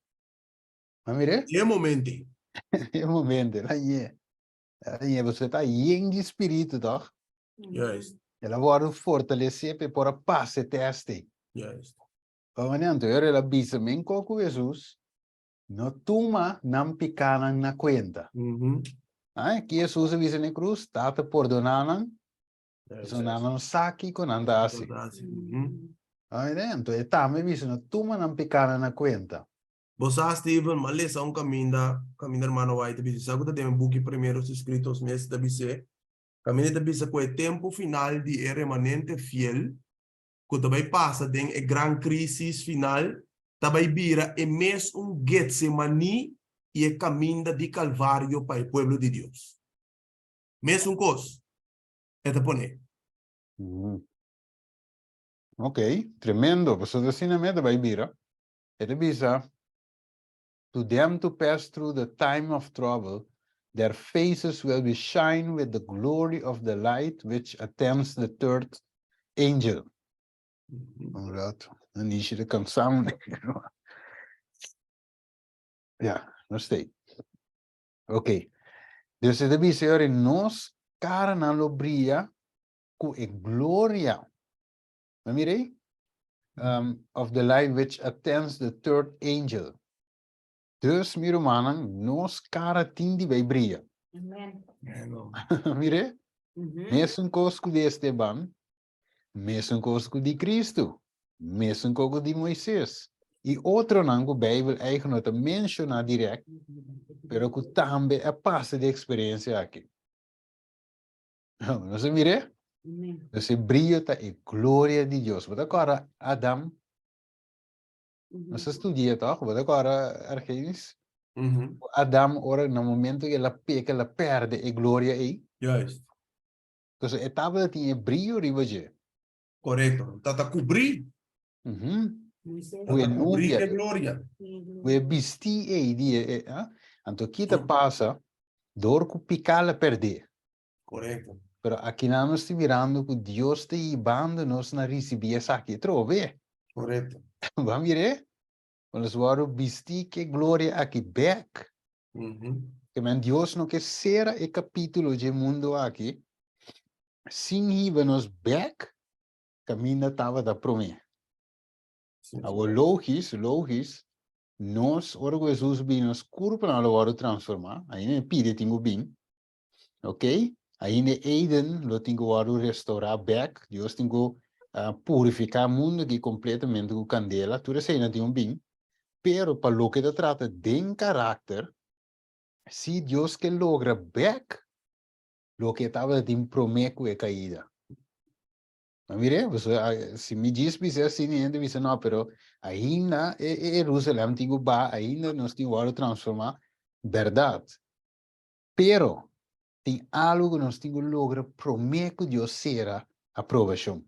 Ma mire? E momento. E momento, el a ñe. El a ñe, pasobra ta yen di spiritu, toch? Juist. El a wòrdu fortalesé pa e por a pasa e tèst ei. Juist. Pa manera anto, el a bisa men kò ku Hesus, No tuma nan pikánan na kuenta. Ai, ki Hesus a bisa na e krus? Tata, pordoná nan, pasobra nan no sa kiko nan ta hasi. Ai, anto e tambe a bisa, No tuma nan pikánan na kuenta. Bo sa, Steven, m'a lesa un kaminda, kaminda hermano White ta bisa, sa ku ta den e buki Primeros Escritos mes ta bis'é, kaminda e ta bisa ku e tempu final di e remanente fiel ku ta bai pasa den e gran krísis final ta bai bira e mes un Getsemaní i e kaminda di Kalvario pa e pueblo di Dios. Mesun kos e ta pone. Ok, tremendo. Pasobra asina mes ta bai bira. E ta bisa, To them to pass through the time of trouble, their faces will be shine with the glory of the light which attends the third angel. Un rato, nan nishi ta kansa mi. Ya, nos ta ei. Ok. Dus e ta bisa yori, nos karanan lo bria ku e gloria. No mira ei? Um, of the light which attends the third angel. Dus, mi rumannan, nos kara tin di bai bria. Amen. Mire? Mesun kos ku di Esteban, mesun kos ku di Cristo, mesun kos ku di Moises. I otronan ku Bijbel eigen no ta menshoná dirèkt, pero ku tambe a pasa di eksperensia aki. Nos a mir'é? Dus e brillo ta e gloria di Dios. Bo ta kòrda Adam? Nos a studia tòg? Bo ta kòrda Argenis? Adam ora na momento ku el a peka el a pèrdè e gloria ei. Juist. Entonces e tabata tin e brillo riba dje. Korekto. Ta ta kubrí. Ku e Ta kubrí nubia. e gloria. Ku e bistí ei di e, Anto ki ta pasa dor ku piká el a pèrdè. Korekto. Pero akinan nos ta mirando ku Dios ta hibando nos na risibí esaki atrobe. Korekto. Bo a mir'é? Ku nos wòrdu bistí ku e gloria aki bèk. Ke men Dios no ke sera e kapítulo dje mundu aki sin hiba nos bèk kaminda tabata promé. Awor logis, logis, nos ora ku Hesus bini nos kurpanan lo wòrdu transformá, ainda e pidi tin ku bin, Ok, ainda Eden lo tin ku wòrdu restourá bèk, Dios tin ku purifiká mundu aki kompletamente ku kandela, tur eseinan tin un bin, pero pa loke ta trata den karakter, si Dios ke logra bèk loke e tabata tin promé ku e kaida. Ma mire, pasobra si mi djis bisa asina, e hende bisa no, pero ainda e Jerusalèm tin ku baha, ainda nos tin ku wòrdu transformá, bèrdat. Pero, tin algu ku nos tin ku logra promé ku Dios sera aprobashon.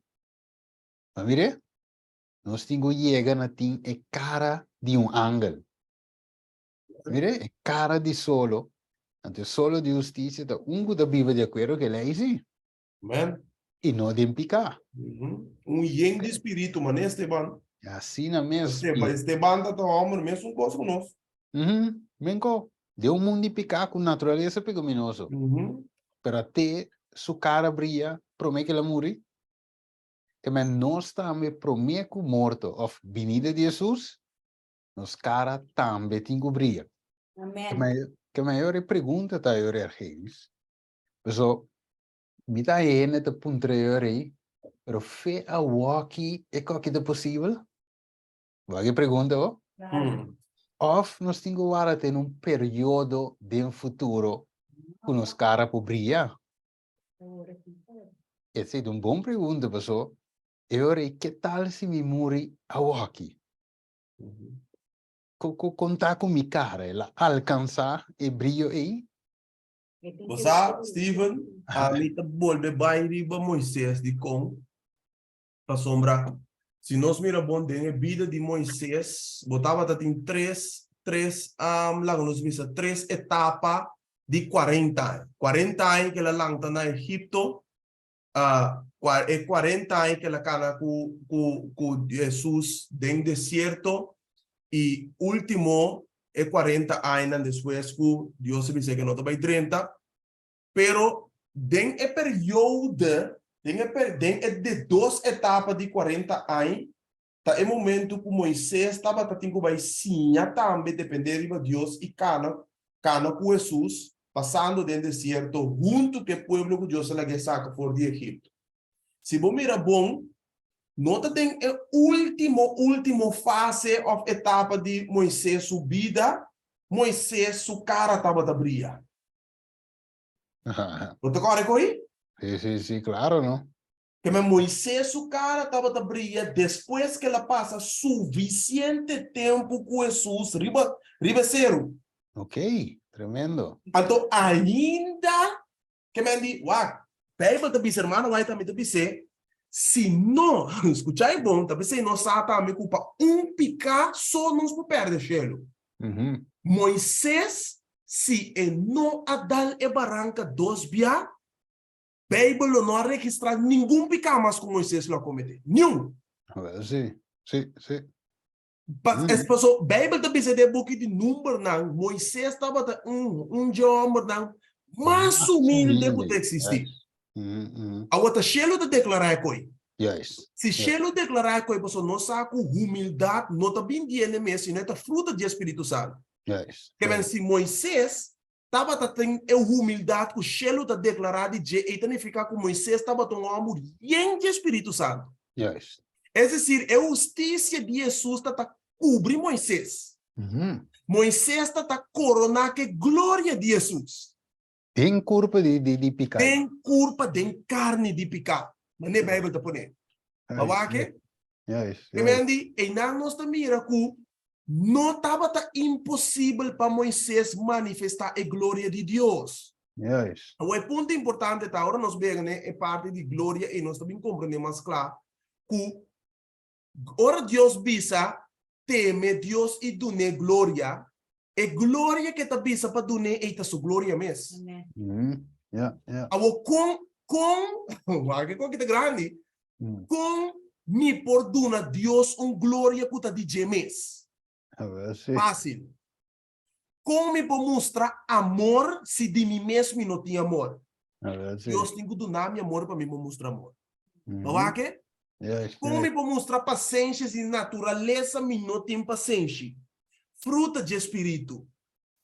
Bo a mir'é? Nos tin ku yega na tin e kara di un angel. Bo a mir'é? E kara di solo. Anto e solo di hustisia ta un ku ta biba di akuerdo ku e lei, sí. Amen. I no den piká. Un yen di spiritu, manera Esteban. Asina mes. Esteban ta ta hòmber mesun kos ku nos. Menko, den un mundu di piká ku naturalesa pekaminoso. Pero ate su kara bria promé ku el a muri. Te men nos tambe promé ku morto òf binida di Hesus, nos kara tambe tin ku bria. Amen. Ke mayor e pregunta ta ayor Ergenis. Paso mi ta hende ta puntra ayor ei, pero fe awoki e koki ta posibel? Bo a pregunta bo? Of nos tin ku wara te un periodo den futuro ku nos kara por bria? Esei ta un bon pregunta paso e ora ei ke tal si mi muri awoki? Kon ta ku mi kara? El a alkansa e brio ei? Bo sa, Steven, ami ta bolbe bai riba Moises. Dikon? Pasobra si nos mira bon den e bida di Moises, bo tabata tin tres, tres, laga nos bisa, tres etapa di kuarenta aña. Kuarenta aña ku el a lanta na Egipto. Uh, e 40 aña ku el a kana ku, ku, ku Jesus den desierto i último e 40 añanan despues ku Dios a bis'é ku no ta bai drenta. Pero den e periodo, den e, den e de dos etapa di 40 aña, ta e momento ku Moisés tabata tin ku bai siña tambe dependé riba Dios i kana kana ku Hesus pasando den desierto huntu ku e pueblo ku Dios a lag'é saka for di Egipto. Si bo mira bon, no ta den e último último fase òf etapa di Moisés su bida, Moisés su kara tabata bria. Bo ta kòrda ku ei? Sí, sí, sí, klaro, no? Keme Moisés su kara tabata bria despues ku el a pasa sufisiente tempu ku Hesus riba riba e seru. Ok, tremendo. Anto ainda ke men di, wak, Beibel ta bisa, hermano White tambe ta bis'é, si no, skucha e bon, ta p'esei nos sa tambe ku pa un piká so nos por pèrdè shelu. Moisés, si e no a dal e baranka dos bia, Beibel lo no a registrá ningun piká mas ku Moisés lo a kometé. Niun! Wel, sí, sí, sí. Pa, es paso, Beibel ta bisa den e buki di Numbernan, Moisés tabata un, un dje hòmbernan mas humilde ku ta eksistí. Awor ta shelu ta deklará e koi. Juist. Si shelu deklará e koi, paso nos sa ku humildat no ta bin di hende mes, sino e ta fruta di e Spiritu Santu. Juist. Ke men si Moisés tabata tin e humildat ku shelu ta deklará di dje, ei ta nifiká ku Moisés tabata un hòmber yen di e Spiritu Santu. Juist. Es desir, e hustisia di Hesus ta ta kubri Moisés. Moisés ta ta koroná ku e gloria di Hesus. Den kurpa di di di piká. Den kurpa, den karni di piká. Manera e Beibel ta pone. Bo a wak e? Juist, Ke men di, einan nos ta mira ku no tabata imposibel pa Moisés manifestá e gloria di Dios. Juist. Awor e punto importante ta, ora nos bega n'e e parti di gloria ei nos ta bin komprendé mas kla ku ora Dios bisa teme Dios i dun'é gloria, e gloria ku e ta bisa pa dun'é ei ta su gloria mes. Amen. Ja, ja. Awor kon, kon, wak e kon ki ta grandi, Kon mi por duna Dios un gloria ku ta di dje mes? Fásil. Kon mi por mustra amor si di mi mes mi no tin amor? Dios tin ku duna mi amor pa mi por mustra amor. Bo wak e? Kon mi por mustra pasenshi si di naturalesa mi no tin pasenshi? Fruta dje spiritu.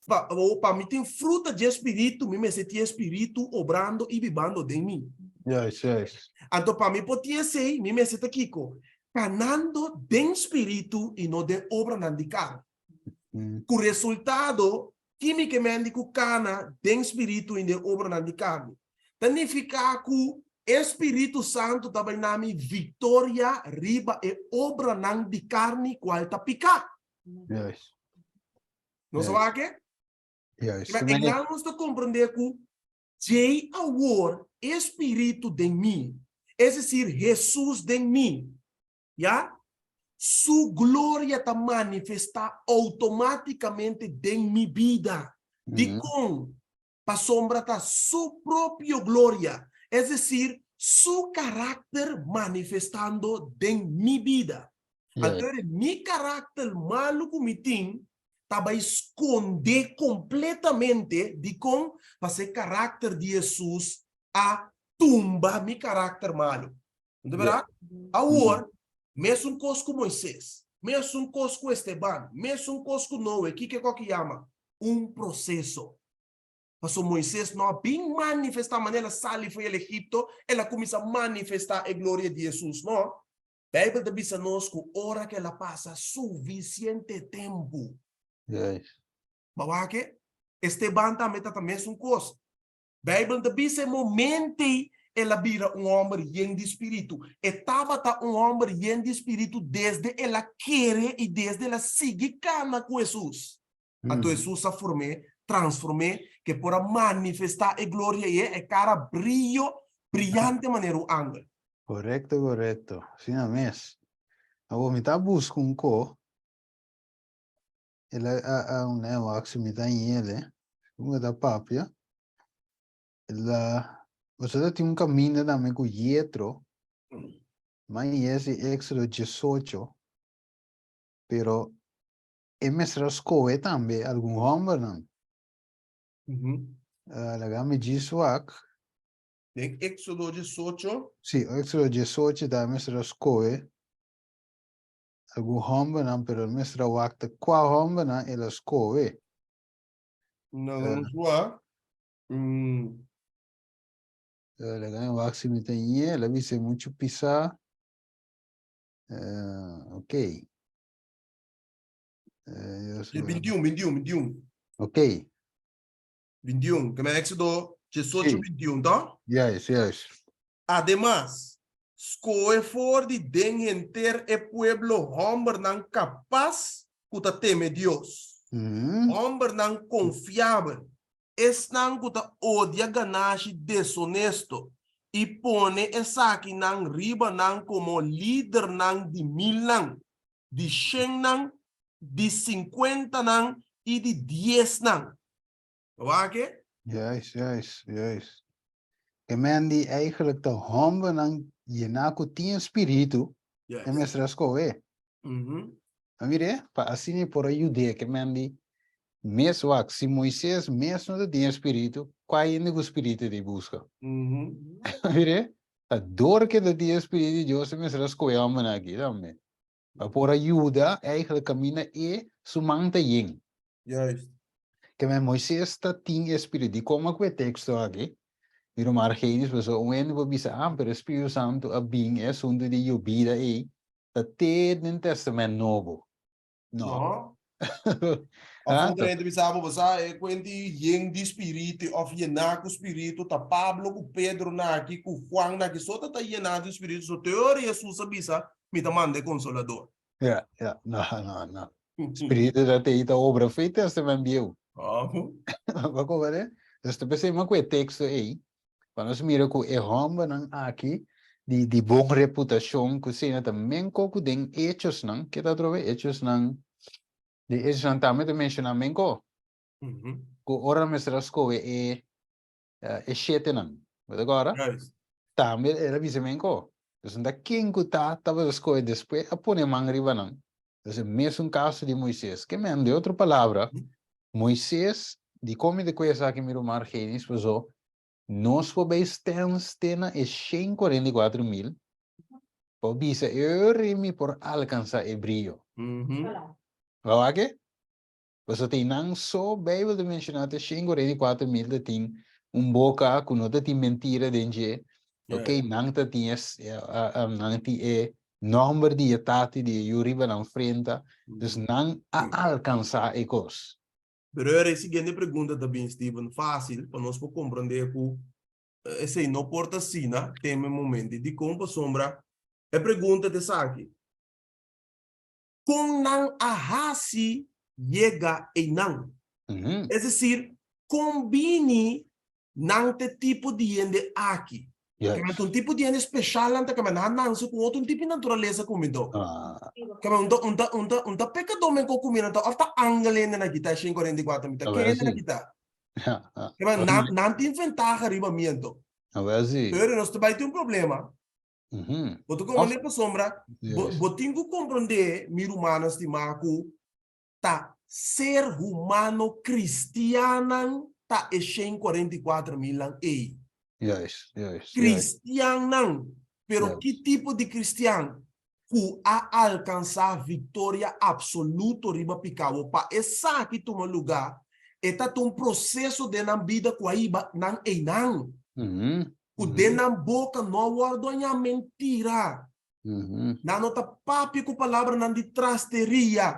Pa, o pa mi tin fruta dje Spiritu, mi mester tin e Spiritu obrando i bibando den mi. Juist, juist. Anto pa mi por tin esei, mi mester ta kiko? Kanando den Spiritu i no den obranan di karni. Ku resultado, ki mi ke men di ku kana den Spiritu i den obranan di karni? Ta nifiká ku e Spiritu Santu ta bai na mi viktoria riba e obranan di karni kual ta piká. Juist. Nos a wak e? Juist. Ma einan nos ta komprendé ku djei awor e Spiritu den mi, es desir, Hesus den mi, ya, Su gloria ta manifestá outomátikamente den mi bida. Dikon? Pasobra ta Su propio gloria, es desir, Su karakter manifestando den mi bida. Anto ere mi karakter malu ku mi tin ta bai skondé kompletamente. Dikon? Pasobra e karakter di Hesus a tumba mi karakter malu. No ta bèrdat? Awor, mesun kos ku Moisés, mesun kos ku Esteban, mesun kos ku Noe, kiko e kòke yama? Un proseso. Pasobra Moisés no a bin manifestá manera el a sali for el Egipto, el a kuminsá manifestá e gloria di Hesus, no. Bijbel ta bisa nos ku ora ku el a pasa sufisiente tempu. Yes. Bo wak e? Esteban tambe ta ta mesun kos. Bijbel ta bisa e momento ei el a bira un hòmber yen di spiritu. E tabata un hòmber yen di spiritu desde el a kere i desde el a sigui kana ku Hesus. Anto Hesus a form'é, transform'é, ku e por a manifestá e gloria i e kara brio, briante manera un angel. Korekto, korekto. Asina mes. Awor mi ta buska un ko. El a a un e wak si mi ta yele. Ku mi ta papia. El a. Boso ta tin un kaminda tambe ku Yetro, ma yes di Éxodo 18, pero e mester a skohe tambe algun hòmbernan. Laga mi djis wak. Den Éxodo 18? Sí, Éxodo 18 ta mester a skohe algun hòmbernan, pero el mester a wak ta kua hòmbernan el a skohe. No, nos wak. Laga mi wak si mi ta ñe, el a bisa muchu pisá. Ok. Di 21, 21, 21. Ok. 21, ke men Éxodo 18, 21, to? Juist, juist. Ademas, skohe for di den henter e pueblo hòmbernan kapas ku ta teme Dios, hòmbernan konfiabel, esnan ku ta odia ganashi desonesto, i pone esakinan riba nan komo lidernan di milnan, di shennan, di sinkuentanan i di diesnan. Wak e? Juist, juist, juist. E men di eigenlijk ta hombernan yená ku tin e spiritu, e mester a skohe. A mira, pa asina e por a yud'é, ke men di mes wak, si Moises mes no ta tin e spiritu, kua hende ku spiritu di buska? A mira, ta dor ke ta tin e spiritu di Dios e mester a skohe hombernan aki tambe. Pa por a yuda eigenlijk kaminda e su man ta yen. Juist. Ke men Moises ta tin e spiritu. Di koma ku e teksto aki, mi ruman Argenis, pasobra un hende por bisa, ah, pero e Spiritu Santu a bin e asuntu di yobida ei ta te den Testament Nobo. No. No. Of otro hende bisa bo, sa e kuenti yen di spiritu of yená ku spiritu ta Pablo ku Pedro naki ku Juan naki so ta ta yená di spiritu so te ora Jesus a bisa mi ta manda e konsolador. Ja, ja, no, no, no. Spiritu ta te ta obra fe Testament Bieu. Bo komprende? Dus ta pesei ma ku e teksto ei, pa nos mira ku e hòmbernan aki di di bon reputashon ku sena ta menko ku den Hechosnan, ke ta atrobe? Hechosnan, den Hechosnan tambe ta menshoná menko, ku ora mester a skohe e e shetenan, bo ta kòrda? Tambe el a bisa menko. Dus no ta ken ku ta tabata skohe despues a pone man riba nan. Dus e mesun kaso di Moises. Ke men, den otro palabra, Moises, dikon mi ta kohe esaki mi ruman Argenis, paso nos por bay stens te na e 144.000 pa bisa e ora mi por alkansa e briyo. Bo wak e? Paso tin nan so Bijbel ta menciona te 144.000 ta tin un boca cu no ta tin mentira den dje. Ok, nan ta tin e, nan tin e nomber di e tata y di e yu riba nan frenta. Dus nan a alcansa e cos. Pero ahora e siguiente pregunta ta bin, Steven, fácil pa nos por comprende cu esey no por ta asina den e momento. Dicon? Pasobra e pregunta ta esaki. Kon nan a hasi yega einan? Es desir, kon bini nan ta e tipo di hende aki? Kende ta un tipo di hende speshal nan ta kende nan a nanse ku otro un tipo di naturalesa ku mi do. Kende un ta un ta un ta un ta pekadó men ku ku mi nan ta òf ta angel hende nan kita 144 mi ta ken hende nan kita? Kende nan nan tin ventaha riba mi anto. Pero nos ta bai tin un problema. Bo ta comprende pasobra bo tin ku comprende, mi rumannan stimá, ku ta ser humano kristiannan ta e 144 milnan ei. Kristiannan. Pero ki tipo di kristian? Ku a alkansá viktoria apsoluto riba pikao. Pa esaki tuma lugá, e ta ta un proseso den nan bida ku a hiba nan einan. Ku den nan boka no a wòrdu hañá mentira. Nan no ta papia ku palabranan di trasteria.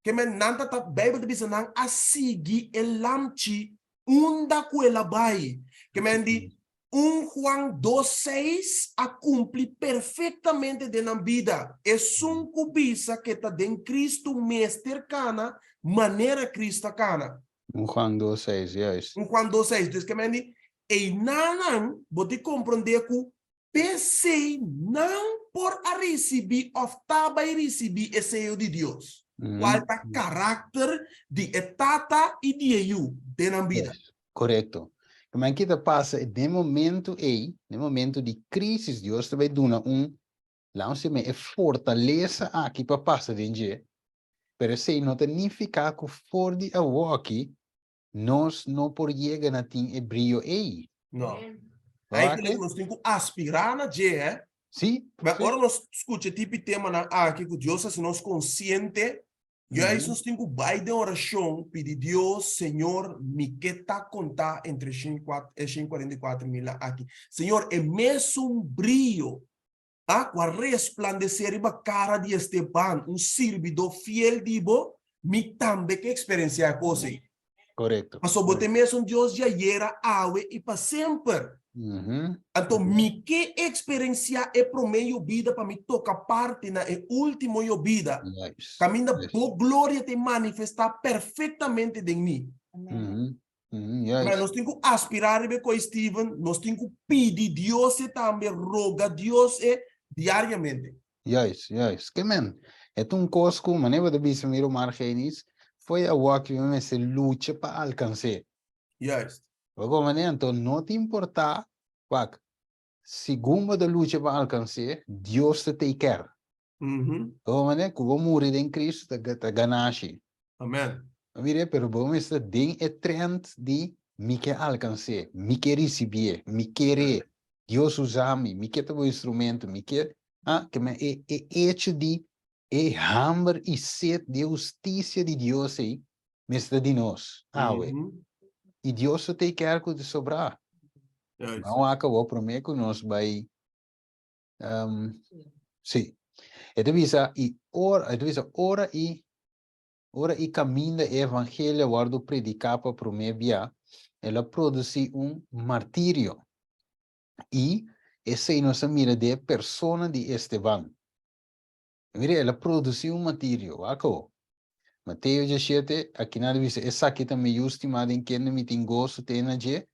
Ke men nan ta ta, Beibel ta bisa nan a sigui e lamchi unda ku el a bai. Ke men di 1 Juan 2 seis a kumpli perfektamente den nan bida. Esun ku bisa ke ta den Kristu mester kana manera Kristu a kana. 1 Juan 2 seis, juist. 1 Juan 2 seis. Dus ke men di, einanan bo tin komprondé ku p'esei nan por a risibí òf ta bai risibí e seyo di Dios, kual ta karakter di e Tata i di e Yu den nan bida. Korekto. Maar ki ta pasa den momento ei, den momento di crisis, Dios ta bai duna un, laat ons zeggen, e fortalesa aki pa pasa den dje. Pero esei no ta nifiká ku for di awoki nos no por yega na tin e brio ei. No. Eigenlijk nos tin ku aspirá na dje, hè? Sí. Maar ora nos skucha tipo temanan aki ku Dios hasi nos konsiente, juist nos tin ku bai den orashon pidi Dios, Señor, mi ke ta kontá entre e 144.000 aki. Señor, e mesun brio A ku a resplandesé riba kara di Esteban, un sirbidó fiel di bo, mi tambe ke eksperensiá e kos ei. Korekto. Pasobra bo ta e mesun Dios di ayera, awe i pa semper. Anto mi ke eksperensiá e promé yobida pa mi toka parti na e último yobida, kaminda bo gloria ta manifestá perfektamente den mi. Juist. Maar nos tin ku aspirá riba e koi, Steven, nos tin ku pidi Dios e tambe, roga Dios e diariamente. Juist, juist. Ke men, e ta un kos ku, manera bo ta bisa mi ruman Argenis, foi awor ki mi mester lucha pa alkans'é. Juist. Bo komprendé? Anto no ta importá, wak, segun bo ta lucha pa alkans'é, Dios ta take care. Bo komprendé? Ku bo muri den Cristo ta ganashi. Amen. Bo mira, pero bo mester den e trend di mi ke alkans'é, mi ke risibié, mi kere, Dios usa mi, mi ke ta bo instrumento, mi ke, ah, ke men e e hecho di e hamber i set di e hustisia di Dios ei mester di nos awe. I Dios ta take care ku ta sobrá. Ban wak awor promé ku nos bai Um, sí. E ta bisa, i ora, e ta bisa, ora i, ora i kaminda e evangelio a wòrdu prediká pa promé bia, el a produsí un martirio. I esei nos a mira den e persona di Esteban. Mira, el a produsí un martirio. Wak awor. Mateo 17, akinan ta bisa, Esaki ta mi Yu stimá den kende mi tin goso te na dje.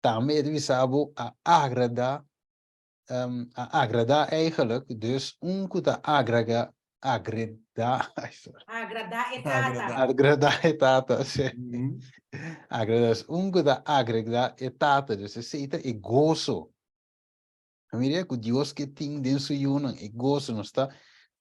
Tambe e ta bisa bo a agradá um, a agradá eigenlijk, dus un ku ta agraga, agredá, ay, sorry. Agradá e tata. Agradá e tata, sí. Agradá, dus un ku ta agregá e tata, dus esei ta e goso. Mira ku Dios ke tin den su yunan, e goso, nos ta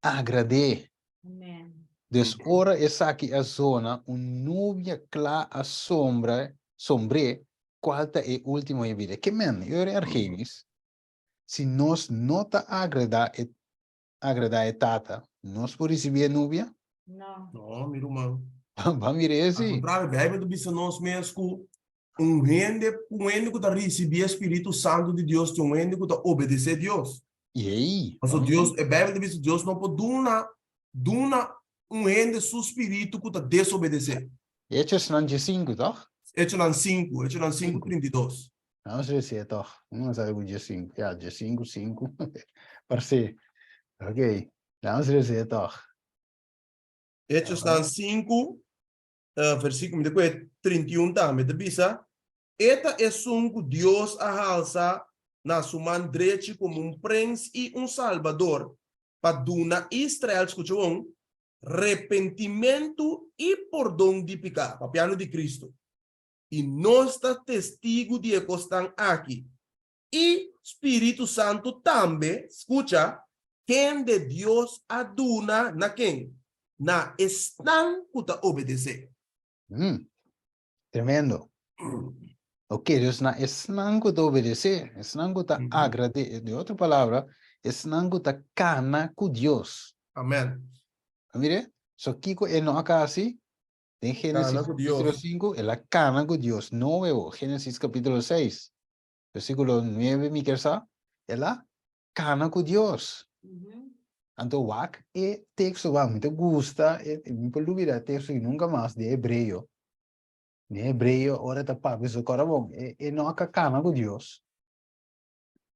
agrad'é. Amen. Dus ora esaki a zona, un nubia kla a sombra, sombr'é, Cual ta e ultimo yobida? Ke men, yo era Argenis, si nos no ta agrada e agrada e Tata, nos por ricibi e nubia? No. No, mi ruman. Ba mira Al esi. contrario, Bijbel ta bisa nos mes ku un hende, un hende ku ta ricibi e Spiritu Santu di Dios ta un hende ku ta obedece Dios. Yey. Paso Dios, e Bijbel ta bisa Dios no por duna, duna un hende su spiritu ku ta desobedesé. Hechosnan diesinku, tòg? Hechonan sinku, Hechonan sinku 32. Vamos ver si e tòg. No sabe ku diesinku. Ya, diesinku, sinku. Parse. Ok. Vamos ver si e tòg. Hechosnan sinku, versíkulo, mi ta kohe 31 tambe, ta bisa, E ta esun ku Dios a halsa na su man drechi komo un prens i un salbador, pa duna Israel, skucha bon, repentimentu i pordon di piká, papiando di Kristu. I nos ta testigu di e kosnan aki, i Spiritu Santu tambe, skucha, kende Dios a duna na ken? Na esnan ku ta obedesé. Tremendo. Ok, dus na esnan ku ta obedesé, esnan ku ta agradé, de otro palabra, esnan ku ta kana ku Dios. Amen. Mire, so kiko e no a hasi? Den Génesis capítulo 5, el a kana ku Dios. Noe, Génesis capítulo 6, versículo 9, mi kier sa, el a kana ku Dios. Anto wak e teksto wak, mi ta gusta, e, mi por lubida e teksto nunka mas di hebreo. Den hebreo ora ta papia so kora bon, e, e no a kana ku Dios.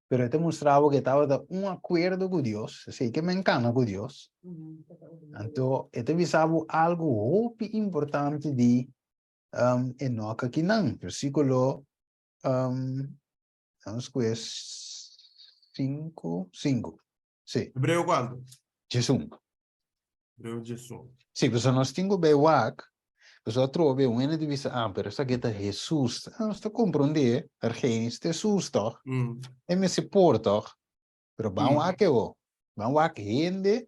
Pero e ta mustra bo ku e tabata un akuerdo ku Dios, esei ke men kana ku Dios. Anto e ta bisa bo algu hopi importante di um, Enoch akinan, versíkulo um, Vamos ku e 5, 5. Sí. Hebreo kuantu? 11. Hebreo 11. Sí, pasobra nos tin ku bay wak. Pasobra atrobe un hende ta bisa, ah, pero esaki ta Hesus. Ah, nos ta komprondé, Argenis, ta Hesus tòg. E mester por tòg. Pero ban wak e bo. Ban wak hende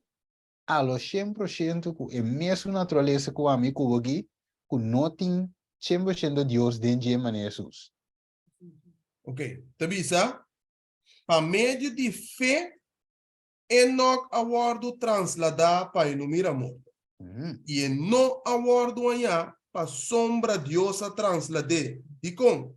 a lo 100% ku e mesun naturalesa ku ami ku bo aki, ku no tin 100% Dios den dje manera Hesus. Ok, ta bisa, pa medio di fe Enoch a wòrdu trasladá pa e no mira morto, i e no a wòrdu hañá pasobra Dios a traslad'é. Dikon?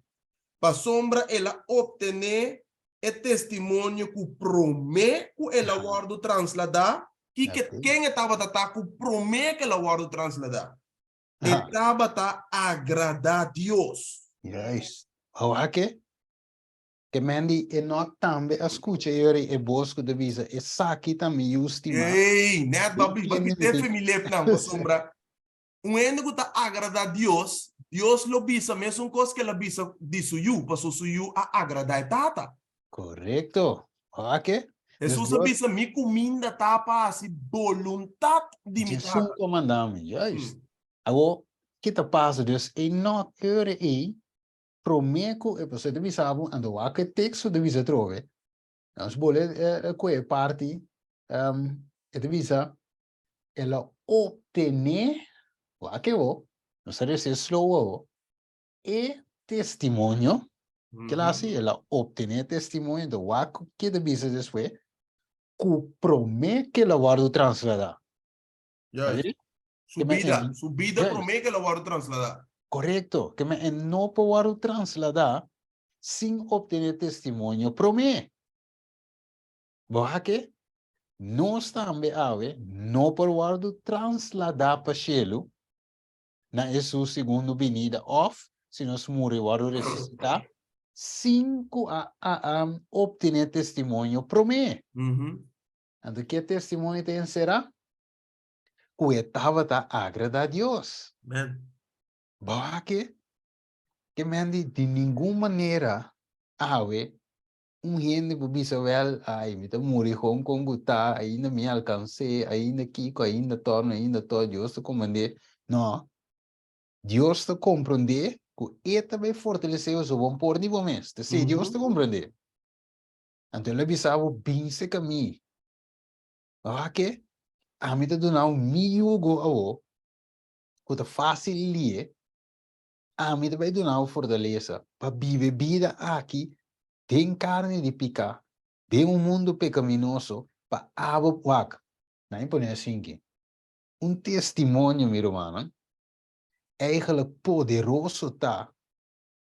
Pasobra el a optené e testimonio ku promé ku el a wòrdu trasladá, i ke ken e tabata ta ku promé ku el a wòrdu trasladá? E tabata agradá Dios. Juist. Awor ke? Ke men di Enoch tambe a skucha e ora e bos ku ta bisa, Esaki ta mi yu stimá. Ey, nèt bo a bisa, bo pité fe mi lepnan, pasobra un hende ku ta agradá Dios, Dios lo bisa mesun kos ku el a bisa di su yu, pasobra su yu a agradá e Tata. Korekto. Oke. Hesus a bisa, Mi kuminda ta pa hasi boluntat di mi Tata. Esun ku a manda mi. Juist. Awor, ki ta pasa? Dus Enoch e ora ei Promé ku e pastor ta bisa bo, anto wak e teksto ta bisa atrobe. Nos bole ku e parti, e ta bisa, el a optené, wak e bo, nos ta resa slow awo, e testimonio, kila hasi? El a optené testimonio, anto wak ke ta bisa despues, ku promé ke el a wòrdu trasladá. Juist. Su bida, su bida promé ke el a wòrdu trasladá. Korekto, ke men e no por wòrdu trasladá sin optené testimonio promé. Bo a ke? Nos tambe awe no por wòrdu trasladá pa shelu na Hesus segundo binida òf si nos muri wòrdu resusitá sin ku a a optené testimonio promé. Anto ke testimonio ta enserá? Ku e tabata agradá Dios. Amen. Bo a ke? Ke men di, di ningun manera awe un hende por bisa wèl, ai, mi ta muri hon kon ku ta, ainda mi alkans'é, ainda kiko, ainda tòrno, ainda tò, Dios ta komand'é. No. Dios ta komprondé ku e ta bai fortalesé bo so bon por di bo mes. Ta esei Dios ta komprondé. Anto el a bisa bo, Bin serka mi. Wak ke? Ami ta duna bo mi yugo awo, ku ta fásil lie, ami ta bai duna bo fortalesa pa biba e bida aki den karni di piká, den un mundu pekaminoso, pa abo, wak, nan e pone asinki, un testimonio, mi rumannan, eigenlijk poderoso ta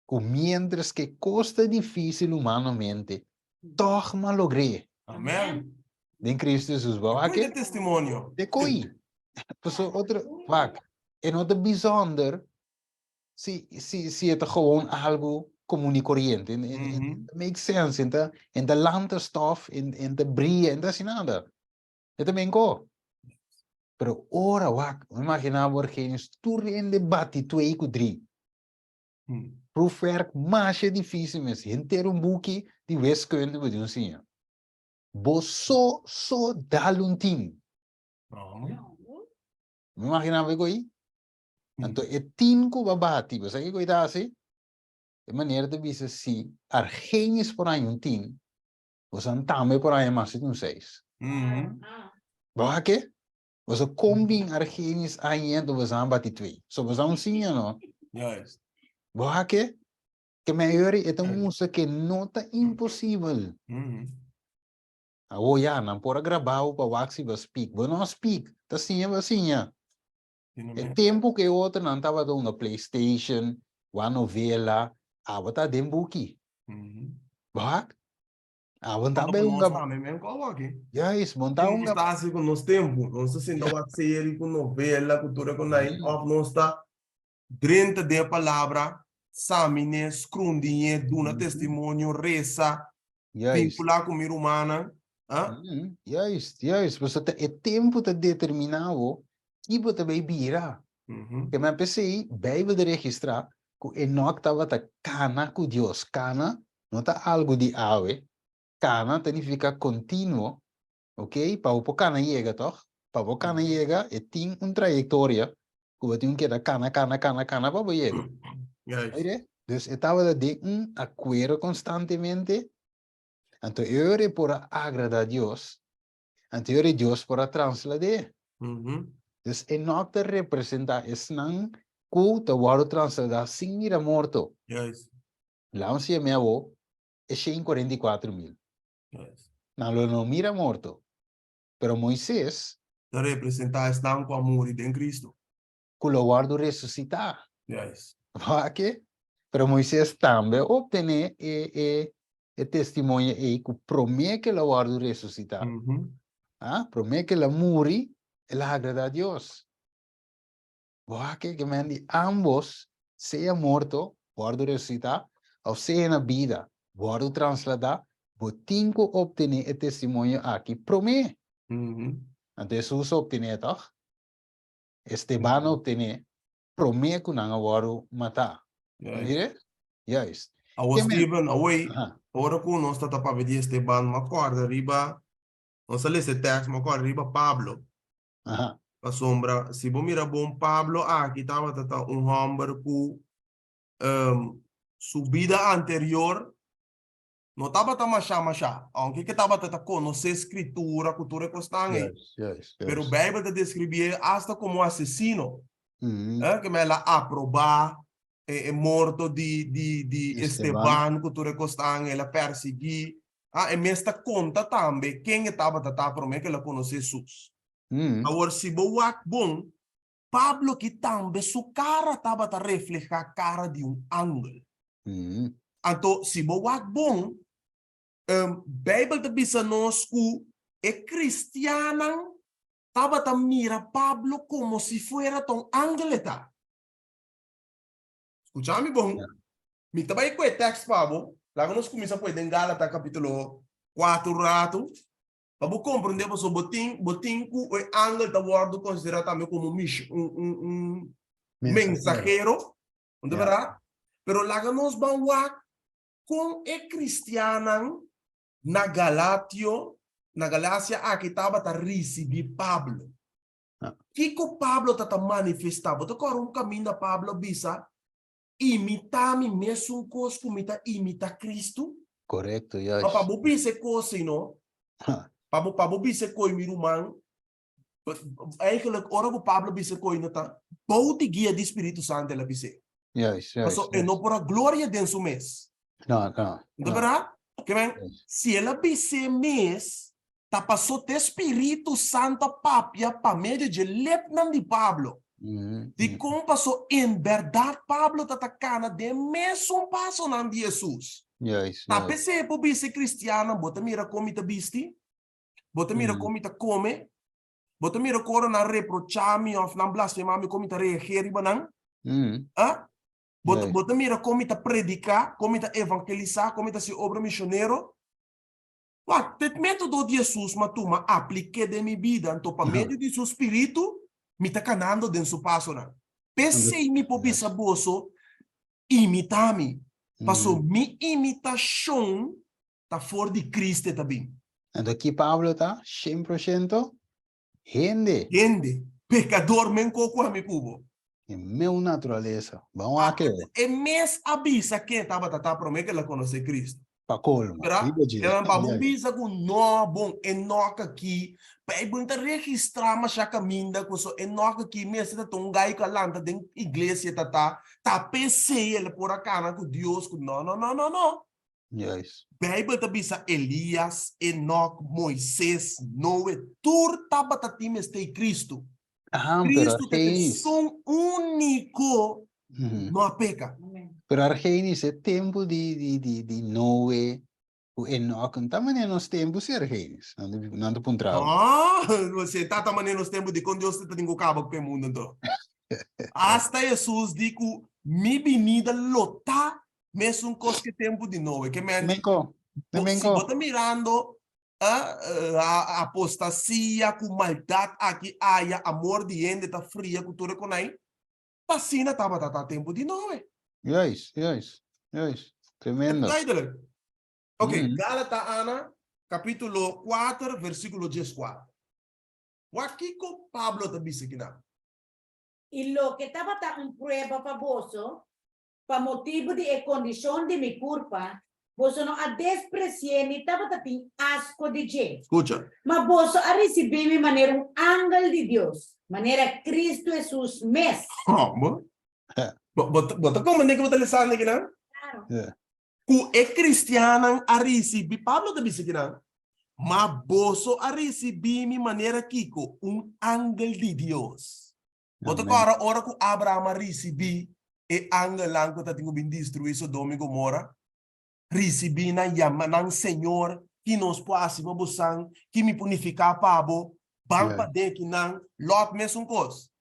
ku miéntras ku e kos ta difísil humanamente, tòg m'a logr'é. Amèn. Den Kristu Hesus. Bo wak e? Te testimonio. Te koi. Pasobra otro, wak, e no ta bisònder si, si, si e ta gewoon algu komun i koriente. E ta make sense, e ta, e ta lanta stòf, e ta bria, e ta hasi nada. E ta ben ko. Pero ora, wak, bo imaginá bo Argenius, tur hende bati twee ku dri. Proefwerk masha difícil mes. Henter un buki di wiskunde bo di un siña. Bo so so dal un tin. Mi imagina bo ei. Anto e tin ku bo bati, bo sa kiko e ta hasi? E manera ta bisa si Argenis por haña un tin, bo sa tambe por haña mas di un seis. Bo a ke? Boso kon bin Argenis aña anto boso a bati twee. So boso a un siña no. Juist. Bo ha ke? Ke meyori e ta mustra ke no ta imposibel. Awo ya, nan por a graba bo pa wak si bo a speak. Bo no a speak, ta siña bo a siña. E tempu ku e otronan tabata hunga PlayStation, wak novela, abo ta den buki. Bo hak? Ah, bon ta Nos be unga. tambe men ko aki. Juist, bon ta Nos unga. ta hasi ku nos tempu. Nos ta sinta wak serie ku novela ku tur e konai. Of nos ta drenta den e palabra, samine, skrundiñe, duna testimonio, resa, vinkulá ku mi rumannan. Ah? Juist, juist. Pasobra ta e tempu ta determiná bo ki bo ta bai bira. Ke men p'esei Bijbel ta registrá ku Enok tabata kana ku Dios. Kana no ta algu di awe. Kana ta nifiká kontinuo, ok? Pa bo por kana yega tòg? Pa bo kana yega e tin un trayektoria. Ku bo tin keda kana, kana, kana, kana pa bo yega. Juist. Dus e tabata den un akuerdo konstantemente. Anto e ora e por a agradá Dios, anto e ora Dios por a traslad'é. Dus Enoch ta representá esnan ku ta wòrdu trasladá sin mira morto. Juist. Laat ons yam'é awor e 144.000. Juist. Nan lo no mira morto. Pero Moises. Ta representá esnan ku a muri den Kristu. Ku lo wòrdu resusitá. Juist. Wak? Pero Moises tambe a optené e e e testimonio ei ku promé ku el a wòrdu resusitá, ah, promé ku el a muri, el a agradá Dios. Wak? Ke men di ámbos, sea morto, wòrdu resusitá, òf sea na bida, wòrdu trasladá, bo tin ku optené e testimonio aki promé. Anto Hesus a optené, tòg? Esteban a optené promé ku nan a wòrdu matá. Mire? Juist. Awor Steven, awor, ora ku nos ta papia di Esteban, mi a kòrda riba, nos a lesa e tèks, mi a kòrda riba Pablo. Pasobra si bo mira bon, Pablo aki tabata ta un hòmber ku su bida anterior no tabata mashá mashá, aunke ke tabata ta konosé Skritura ku tur e kosnan ei. Pero Beibel ta deskribié asta komo asesino. Ke el a aprobá e morto di di Esteban ku tur e kosnan, el a persiguí. E mes ta konta tambe ken e tabata ta promé ku el a konosé Hesus. Awor, si bo wak bon, Pablo ki tambe su kara tabata reflehá kara di un angel. Anto, si bo wak bon, Beibel ta bisa nos ku e kristiannan tabata mira Pablo komo si fuera ta un angel e ta. Skucha mi bon. Mi ta bai ku e tèks pa bo. Laga nos kuminsá poi den Gálata kapítulo 4 ratu. Pa bo komprendé pasobra bo tin bo tin ku e angel ta wòrdu konsiderá tambe komo un un un un mensahero, no ta bèrdat? Pero laga nos ban wak kon e kristiannan na Galatio, na Galasia aki tabata risibí Pablo. Kiko Pablo ta ta manifestá? Bo ta kòrda un kaminda Pablo a bisa, Imitá mi mesun kos ku mi ta imitá Kristu? Korekto, juist. Ma pa bo bisa e kos ei no, pa bo pa bo bisa e koi mi ruman, eigenlijk ora ku Pablo bisa e koi no ta bou di guia di Spiritu Santu el a bis'é. Juist, juist. Pasobra e no por a gloria den su mes. No, no. No ta berdad? Ke men, si el a bis'é mes, ta paso te Spiritu Santu a papia pa medio dje lepnan di Pablo. Dikon? Paso en bèrdat Pablo ta ta kana den mesun pasonan di Hesus. Ta p'esei e por bisa e kristiannan, Bo ta mira kon mi ta bisti? Bo ta mira kon mi ta kome? Bo ta mira kon ora nan reprochá mi òf nan blasfemá mi kon mi ta reagé riba nan? Ah? Bo ta mira kon mi ta prediká, kon mi ta evangelisá, kon mi ta hasi obra misionero? Wak, te método di Hesus m'a tuma aplik'é den mi bida, anto pa medio di su spiritu mi ta kanando den su pasonan. P'esei mi por bisa boso, Imitá mi, paso mi imitashon ta for di Kriste ta bin. Anto ki Pablo ta? 100% hende. Hende, pekador men ko ku ami ku bo. E meu naturalesa. Ban wak e. E mes a bisa ken tabata ta promé ku el a konosé Kristu. Pa kolmo. Bra? E pa bo bisa ku no, bon, Enok aki, Beibel ta registrá masha kaminda ku so Enok aki mester ta un gai ku a lanta den iglesia ta ta, ta p'esei el por a kana ku Dios ku no, no, no, no, no. Juist. Beibel ta bisa Elias, Enok, Moises, Noe, tur tabata tin mester di Kristu. Aha, pero Kristu ta Argenis. esun úniko no a peka. Pero Argenis, e tempu di di di di Noe ku Enok no ta manera nos tempu si Argenis. Nan ta nan ta puntra bo. No, si e tata manera nos tempu, dikon Dios ta tin ku kaba ku e mundu anto? Asta Hesus di ku mi binida lo ta mesun kos ku e tempu di Noe. Ke men, Menko, si menko. bo ta mirando A apostasia ku maldat aki aya, amor di hende ta fria ku tur e konai. Ta asina tabata ta tempu di Noe. Juist, juist, juist. Tremendo. Duidelijk. Ok, Galata ana, kapitulo 4, versíkulo 14. Wak kiko Pablo ta bisa kinan. I loke tabata un prueba pa boso, pa motibu di e kondishon di mi kurpa, boso no a despresi'é ni tabata tin asko di dje. Skucha. Ma boso a risibí mi manera un angel di Dios, manera Kristu Hesus mes. Bo bo ta komprendé ke bo ta lesando akinan? Klaro. Ku e kristiannan a risibí, Pablo ta bisa kinan, Ma boso a risibí mi manera kiko? Un angel di Dios. Bo ta kòrda ora ku Abraham a risibí e angelnan ku ta tin ku bin destruí Sodoma i Gomora? Risibí nan, yama nan Señor, ki nos por hasi pa bosan? Ki mi por nifiká pa bo? Ban paden kinan. Lòt mesun kos.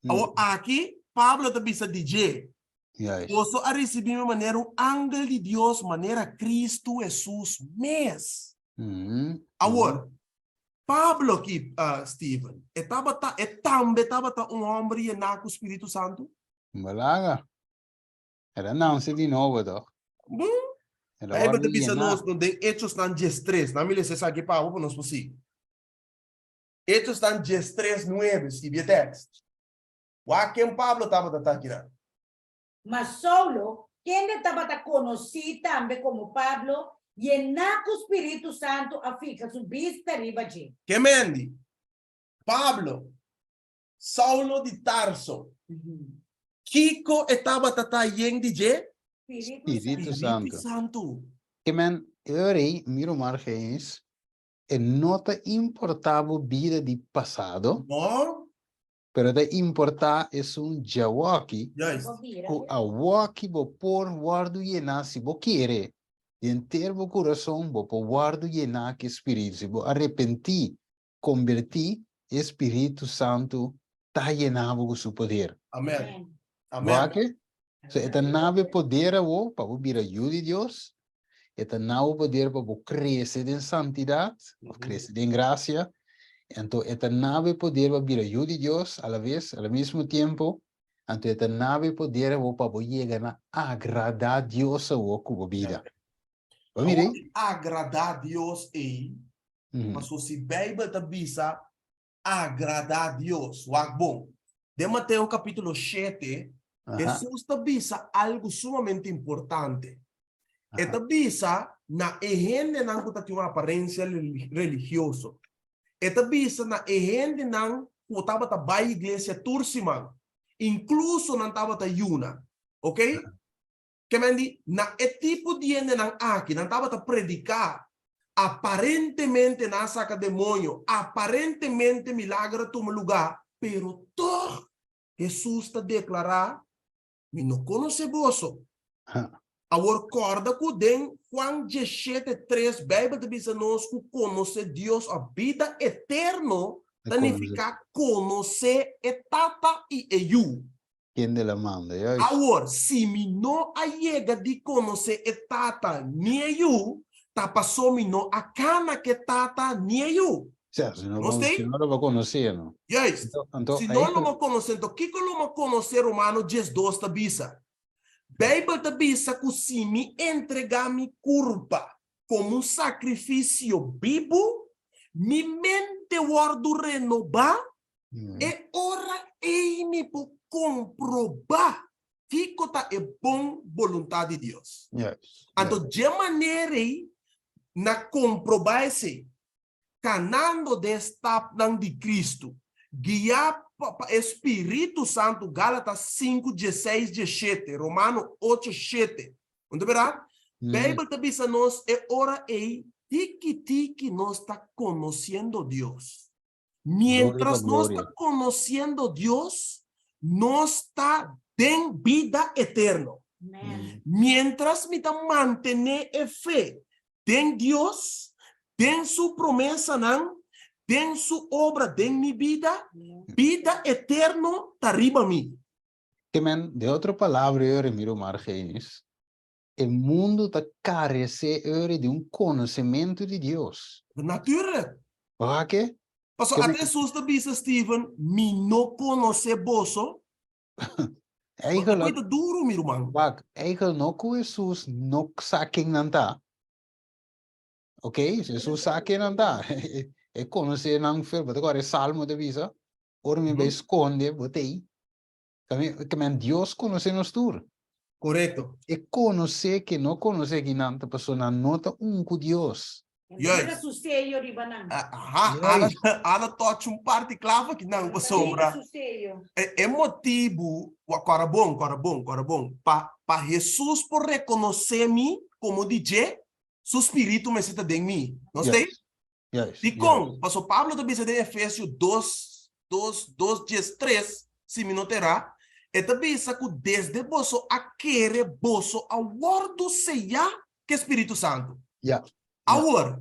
Awor aki Pablo ta bisa di dje, Boso a risibí mi manera un angel di Dios, manera Kristu Hesus mes. Awor, Pablo aki, Steven, e tabata, e tambe tabata un hòmber yená ku Spiritu Santu? Balaga. El a nanse di nobo, tòg? El a Beibel wòrdu ta bisa yená. nos den Echosnan 13, nan mi lesa esaki pa bo pa nos por sigui. Hechosnan 13, nuebe, skibi e tekst. Wak ken Pablo tabata ta akinan. Ma Saulo, kende tabata konosí tambe komo Pablo, yená ku spiritu santu a fiha su bista riba dje. Ke mendi? Pablo, Saulo di Tarso, kiko e tabata ta yen di dje? Spiritu Santu. Spiritu Santu. Ke men, e ora ei, mi ruman Geens, E no ta importá bo bida di pasado. No. Pero ta importá esun djawoki Juist. ku awoki bo por wòrdu yená si bo kere. Di henter bo kurason bo por wòrdu yená ku e Spiritu. Si bo arepentí, kombertí, e Spiritu Santu ta yená bo ku su poder. Amen. Bo Amen. wak? So e ta na bo e poder awo pa bo bira yu di Dios, e ta na bo poder pa bo krese den santidat, of krese den grasia, anto e ta na bo e poder pa bira yu di Dios a la ves, a la mismo tiempo, anto e ta na bo e poder awo pa bo yega na agradá Dios awo ku bo bida. Bo mira Awor ei? di agradá Dios ei, pasobra si Beibel ta bisa agradá Dios. Wak bon. Den Mateo kapítulo shete, Hesus ta bisa algu sumamente importante. E ta bisa na e hendenan ku ta tin un aparensia religioso. E ta bisa na e hendenan ku tabata bai iglesia tur siman, inkluso nan tabata yuna. Oké? Ke men di, na e tipo di hendenan aki, nan tabata prediká, aparentemente nan a saka demoño, aparentemente milager a tuma lugá, pero tòg Hesus ta deklará, Mi no konosé boso. Awor kòrda ku den Juan diesshete tres Beibel ta bisa nos ku konosé Dios òf bida eterno ta nifiká konosé e Tata i e Yu. Kende la manda, juist. Awor, si mi no a yega di konosé e Tata ni e Yu, ta pasó mi no a kana ku e Tata ni e Yu. Sea, si no, Nos si tei? no lo bo konosé, no? Juist. Anto, anto, Si no lo eigenlijk, bo konosé, anto kiko lo bo konosé Romano 12 ta bisa? Beibel ta bisa ku si mi entregá mi kurpa komo un sakrifisio bibu, mi mente wòrdu renobá E ora ei mi por komprobá kiko ta e bon boluntat di Dios. Anto dje manera ei na komprobá esei, kanando den stapnan di Kristu, guiá pa e Spiritu Santu, Gálatas sinku, dieseis, diesshete, Romano ocho, shete. Un ta bira? Beibel ta bisa nos e ora ei tiki tiki nos ta konosiendo Dios. Mientras nos ta conociendo Dios, nos ta den bida eterno. Mientras mi ta mantene e fe den Dios, den su promesanan, den su obra den mi bida, bida eterno ta riba mi. Ke men, den otro palabra, yo mi ruman Argenis, e mundu ta karesé ori di un konosementu di Dios. Natuurlijk. Wak? Pasobra ata Hesus ta bisa Steven, Mi no konosé boso. Eigenlijk. Ta duru, mi ruman. Wak, eigenlijk no ku Hesus no sa ken nan ta. Ok, Hesus sa ken nan ta. E konosé nan, bo ta kòrda e salmo ta bisa? Ora mi bai skonde, bo t'ei. Ke men Dios konosé nos tur. Korekto. E konosé ke no konosé kinan ta pasobra nan no ta un ku Dios. Juist. Su seyo riba nan. Aha, Ana, Ana touch un parti clave aki nan pasobra Su seyo. e, e motibu, wa- kora bon, kora bon, kora bon, pa, pa Jesus por rekonosé mi komo di dje, su spiritu mester ta den mi. No stay? Juist. Dikon? Paso Pablo ta bisa den Efesio 2, 2, 2, 13, si mi no ta erá, e ta bisa ku desde boso a kere boso a wòrdu seyá ku e Spiritu Santu. Ja. Awor,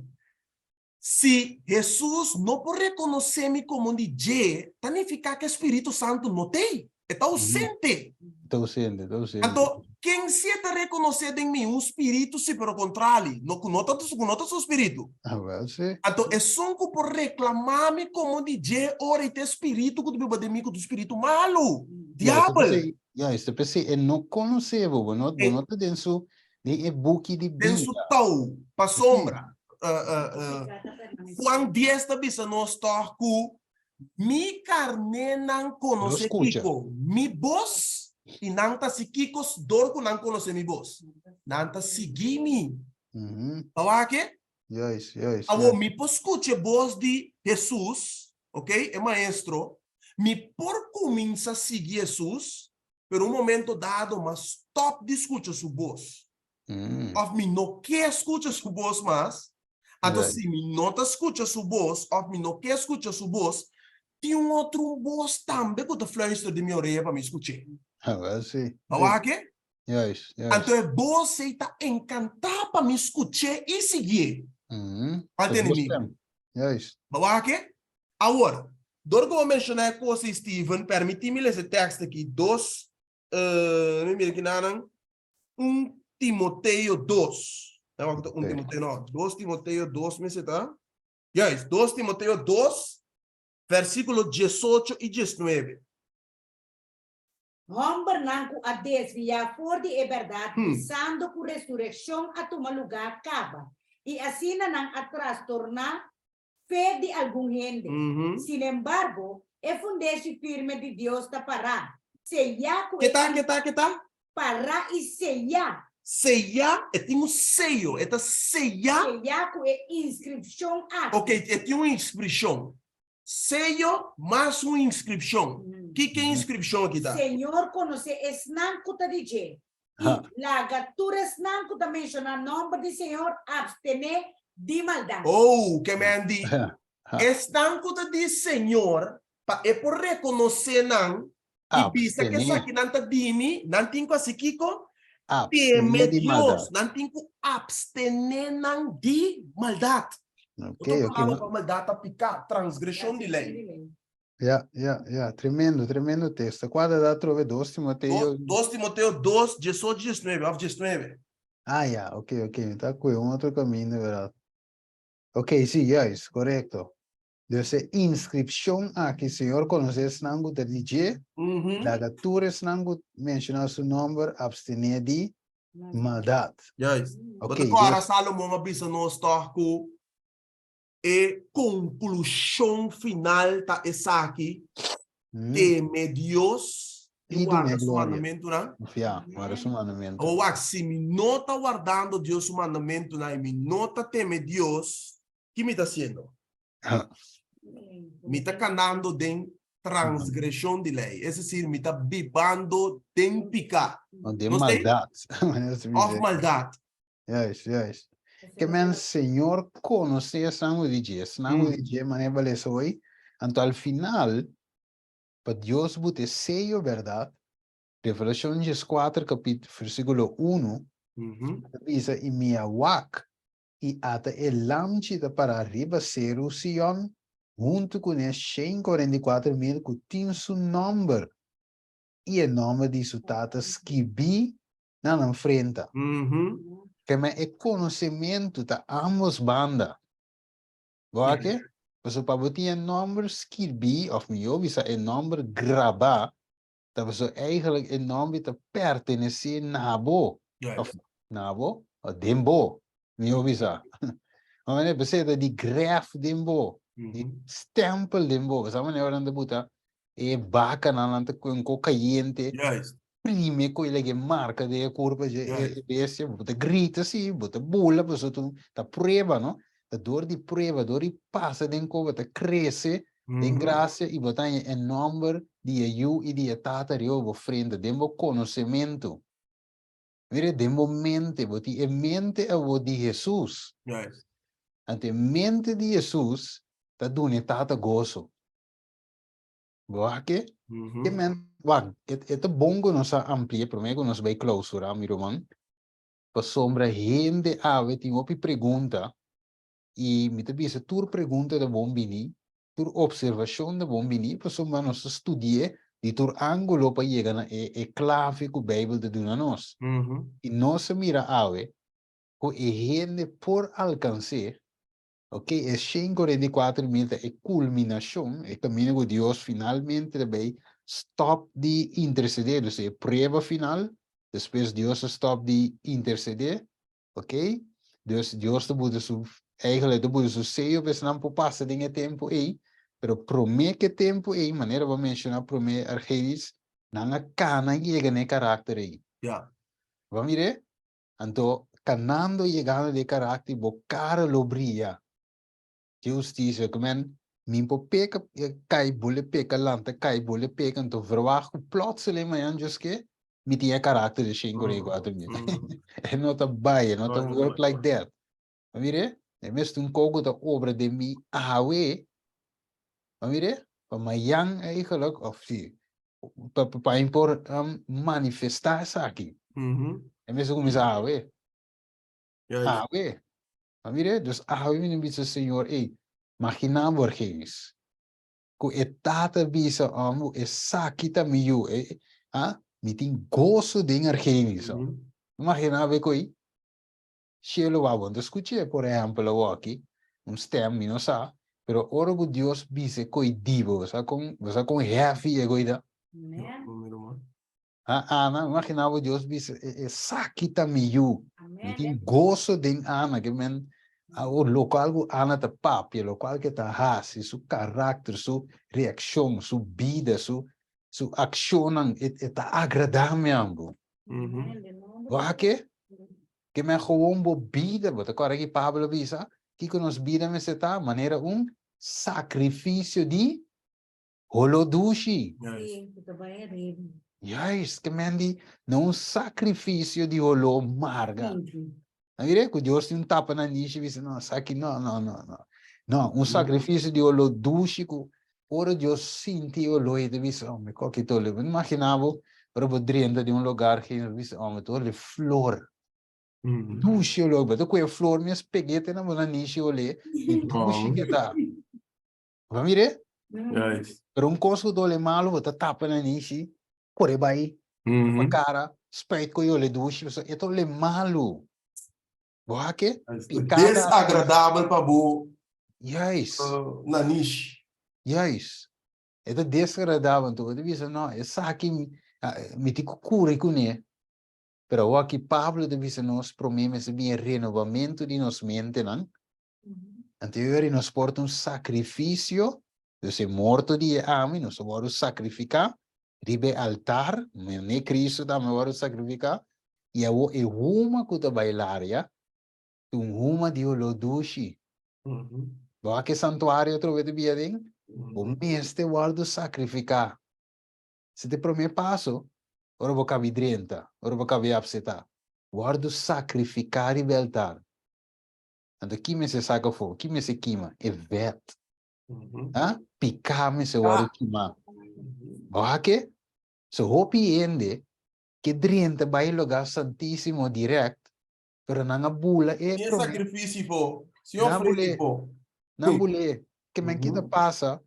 si Hesus no por rekonosé mi komo di dje, ta nifiká ku e Spiritu Santu no t'ei. E ta ausente. Ta ausente, ta ausente. Anto, ken si e ta rekonosé den mi? Un spiritu si, pero kontrali, no ku no ta ku no ta su spiritu. Ah, wel si. Anto, esun ku por reklamá mi komo di dje ora i ta e spiritu ku ta biba den mi ku ta un spiritu malu, diabel. Juist, ta p'esei e no konosé bo, bo no, bo no ta den su, den e buki di Den su bida. tou, pasobra, Juan dies ta bisa nos tòg ku Mi karnénan konosé kiko mi bos, i nan ta hasi kiko dor ku nan konosé mi bos. Nan ta sigui mi. Ta wak ke? Awor, mi por skucha e bos di Hesus, ok, e Maestro, mi por kuminsá sigui Hesus, pero un momento dado m'a stòp di skucha su bos. Òf mi no ke skucha su bos mas, Anto si mi no ta skucha su bos òf mi no ke skucha su bos, tin un otro un bos tambe ku ta fluister den mi orea pa mi skuch'é. Awel si. Bo wak e? Juist, juist. Anto e bos ei ta enkantá pa mi skuch'é i siguié. Bo a tende mi? Juist. Bo wak e? Awor, dor ku bo menshoná e kos ei, Steven, permití mi lesa e tèkst aki, dos, mi mira kinanan, 1 Timoteo 2. Nou wak 1 Timoteo, no, 2 Timoteo 2 mester ta. Juist, 2 Timoteo 2, versículo 18 i 19. Hòmbernan ku a desviá for di e bèrdat bisando ku resurekshon a tuma lugá kaba, i asina nan a trastorná fe di algun hende. Sinembargo, e fundeshi firme di Dios ta pará, seyá ku e. Ke ta, ke ta, ke ta? Pará i seyá. Seyá, e tin un seyo, e ta seyá. Seyá ku e inskripshon aki. Ok, e tin un inskripshon. Seyo mas un inskripshon. Kiko e inskripshon aki ta? Señor konosé esnan ku ta di dje, i laga tur esnan ku ta menshoná nòmber di Señor apstené di maldat. Oh, ke men di, Esnan ku ta di Señor, pa e por rekonosé nan i bisa ku esakinan ta di mi, nan tin ku hasi kiko? Teme Dios. Nan tin ku apstené nan di maldat. Otro palabra pa maldat ta piká, transgreshon di lei. Ja, ja, ja. Tremendo, tremendo texto. Kua ta atrobe? 2 Timoteo. 2 Timoteo 2, 18, 19, of 19. Ah, ja, ok, ok. Mi ta kue un otro camino, verdad. Ok, sí, juist, correcto. Dus e inscripcion aki, Señor conoce esnan cu ta di dje, laga tur esnan cu menciona su nomber abstene di maldad. Juist. Ok, Bo ta kòrda dus. Salomon a bisa nos tòg ku E konklushon final ta esaki, Teme Dios i warda su mandamentunan. Ya, warda su mandamentu. Awor wak, si mi no ta wardando Dios su mandamentunan i mi no ta teme Dios, ki mi ta hasiendo? Mi ta kanando den transgreshon di lei, es desir, mi ta bibando den piká. Den maldat. Òf maldat. Juist, juist. Ke men Señor konosé esnan ku di dje, esnan ku di dje manera bo lesa hoy, anto al final pa Dios buta e seyo bèrdat, Revelashon 14 kapit versíkulo 1 ta bisa i mi a wak i ata e lamchi ta pará riba seru Sion huntu kuné 144.000 ku tin su nòmber i e nòmber di su tata skibí na nan frenta. Keme e konosementu ta ambos banda. Bo a ke? Pasobra pa bo tin e nòmber skirbí, òf mihó bisa e nòmber grabá, ta pasobra eigenlijk e nòmber ta pertenesé na bo, òf na bo, òf den bo, mihó bisa. Manera p'esei ta di grèf den bo, di stèmpel den bo. Sa manera ora nan ta buta? E bakanan nan ta ku un ko kayente. Juist. Prime ku e marka den e kurpa dje e bestia. Bo ta grita si, bo ta bula, pasobra ta ta prueba, no? Ta dor di prueba, dor di pasa den ko bo ta krese den grasia i bo ta haña e nòmber di e Yu i di e Tata riba bo frente, den bo konosementu. Mira, den bo mente, bo tin e mente awor di Hesus. Juist. Anto e mente di Hesus ta duna e Tata goso. Bo wak ke? Ke men, wak, e ta bon ku nos a ampli'é promé ku nos bai klousurá, mi ruman, pasobra hende awe tin hopi pregunta i mi ta bisa tur pregunta ta bon bini, tur opservashon ta bon bini, pasobra nos ta studi'é di tur ángulo pa yega na e e klave ku Beibel ta duna nos. I nos a mira awe ku e hende por alkans'é. Ok, e 144.000 ta e kulminashon, e kaminda ku Dios finalmente ta bai stòp di intersedé, dus e prueba final, despues Dios a stòp di intersedé, ok, dus Dios ta buta su, eigenlijk ta buta su seyo pa esnan por pasa den e tempu ei, pero promé ku e tempu ei, manera bo a menshoná promé Argenis, nan a kana yega na e karakter ei. Ya. Bo a mir'é? Anto, kanando i yegando di e karakter, bo kara lo bria. Dje hustisia ku men, mi por peka, kai bole peka, lanta kai bole peka, anto verwagt ku plotseling mañan djoske, mi tin e karakter di 144.000. E no ta bai, e no ta work like that. Bo mira? E mester un koko ta obra den mi awe, bo mira? Pa mañan eigenlijk, of si, pa pa mi por manifestá esaki. E mester kuminsá awe. Awe. Bo mira? Dus awe mi ta bisa Señor, ey, maginá bo Argenis, ku e Tata bisa òm esaki ta mi yu, e, ah, mi tin goso den Argenis. Imaginá bo e ko'i? Cielo wou bo no ta scuch'é, por ehempel awoki, un stem, mi no sa, pero ora cu Dios bisa e coi di bo, bo sa con, bo sa con heavy e coi ta? Amen. Ha, Ana, imagina bo Dios bisa, e, esaki ta mi yu. Mi tin goso den Ana, ke men, awor locual cu Ana ta papia, locual ke ta haci, su karakter, su reaccion, su bida, su, su accionnan, e, e ta agrada mi ambo. Wak ke? Ke men gewoon bo bida, bo ta kòrda ki Pablo a bisa? Kiko nos bida mester ta? Manera un sakrifisio di holó dushi. Juist, ke men di no un sakrifisio di holó marga. A mira ku Dios tin un tapa na nishi bisa no esaki no no no no. No, un sakrifisio di holó dushi ku ora Dios sinti e holó e ta bisa, oh mi koki ta hole. Bo imagina bo ora bo drenta den un lugar hende bo bisa, oh mi ta hole flor. Dushi olor, bo ta kohe flor mes peg'é te na bo nanishi holé di dushi ke ta. Bo a mir'é? Pero un kos ku ta hole malu bo ta tapa nanishi, kore bai, tapa kara, spuit ku e hole dushi, pasobra e ta hole malu. Bo a ke? Piká ta Desagradabel pa bo Juist. nanishi. Juist. E ta desagradabel, anto bo ta bisa, no, esaki mi tin ku kuri kuné. Pero awor aki Pablo ta bisa nos promé mester bin e renobamentu di nos mentenan. Anto e ora nos por ta un sakrifisio, dus e morto di e ami, nos a wòrdu sakrifiká riba e altar, mane Cristo tambe a wòrdu sakrifiká, i awor e huma ku ta bai laria ta un huma di oló dushi. Bo wak e santuario atrobe ta bia aden? Bo mester wòrdu sakrifiká. Si ta e promé paso, ora bo kabi drenta, ora bo kabi apsetá, wòrdu sakrifiká riba e altar. Anto ki mester saka afó? Ki mester kima? E vèt. Ha? Piká mester wòrdu kimá. Bo wak ke? So hopi hende ke drenta bai e lugá santísimo dirèkt, pero nan a bula e Sin e sakrifisio afó, sin ofrenda afó. Nan bul'é. Ke men ki ta pasa?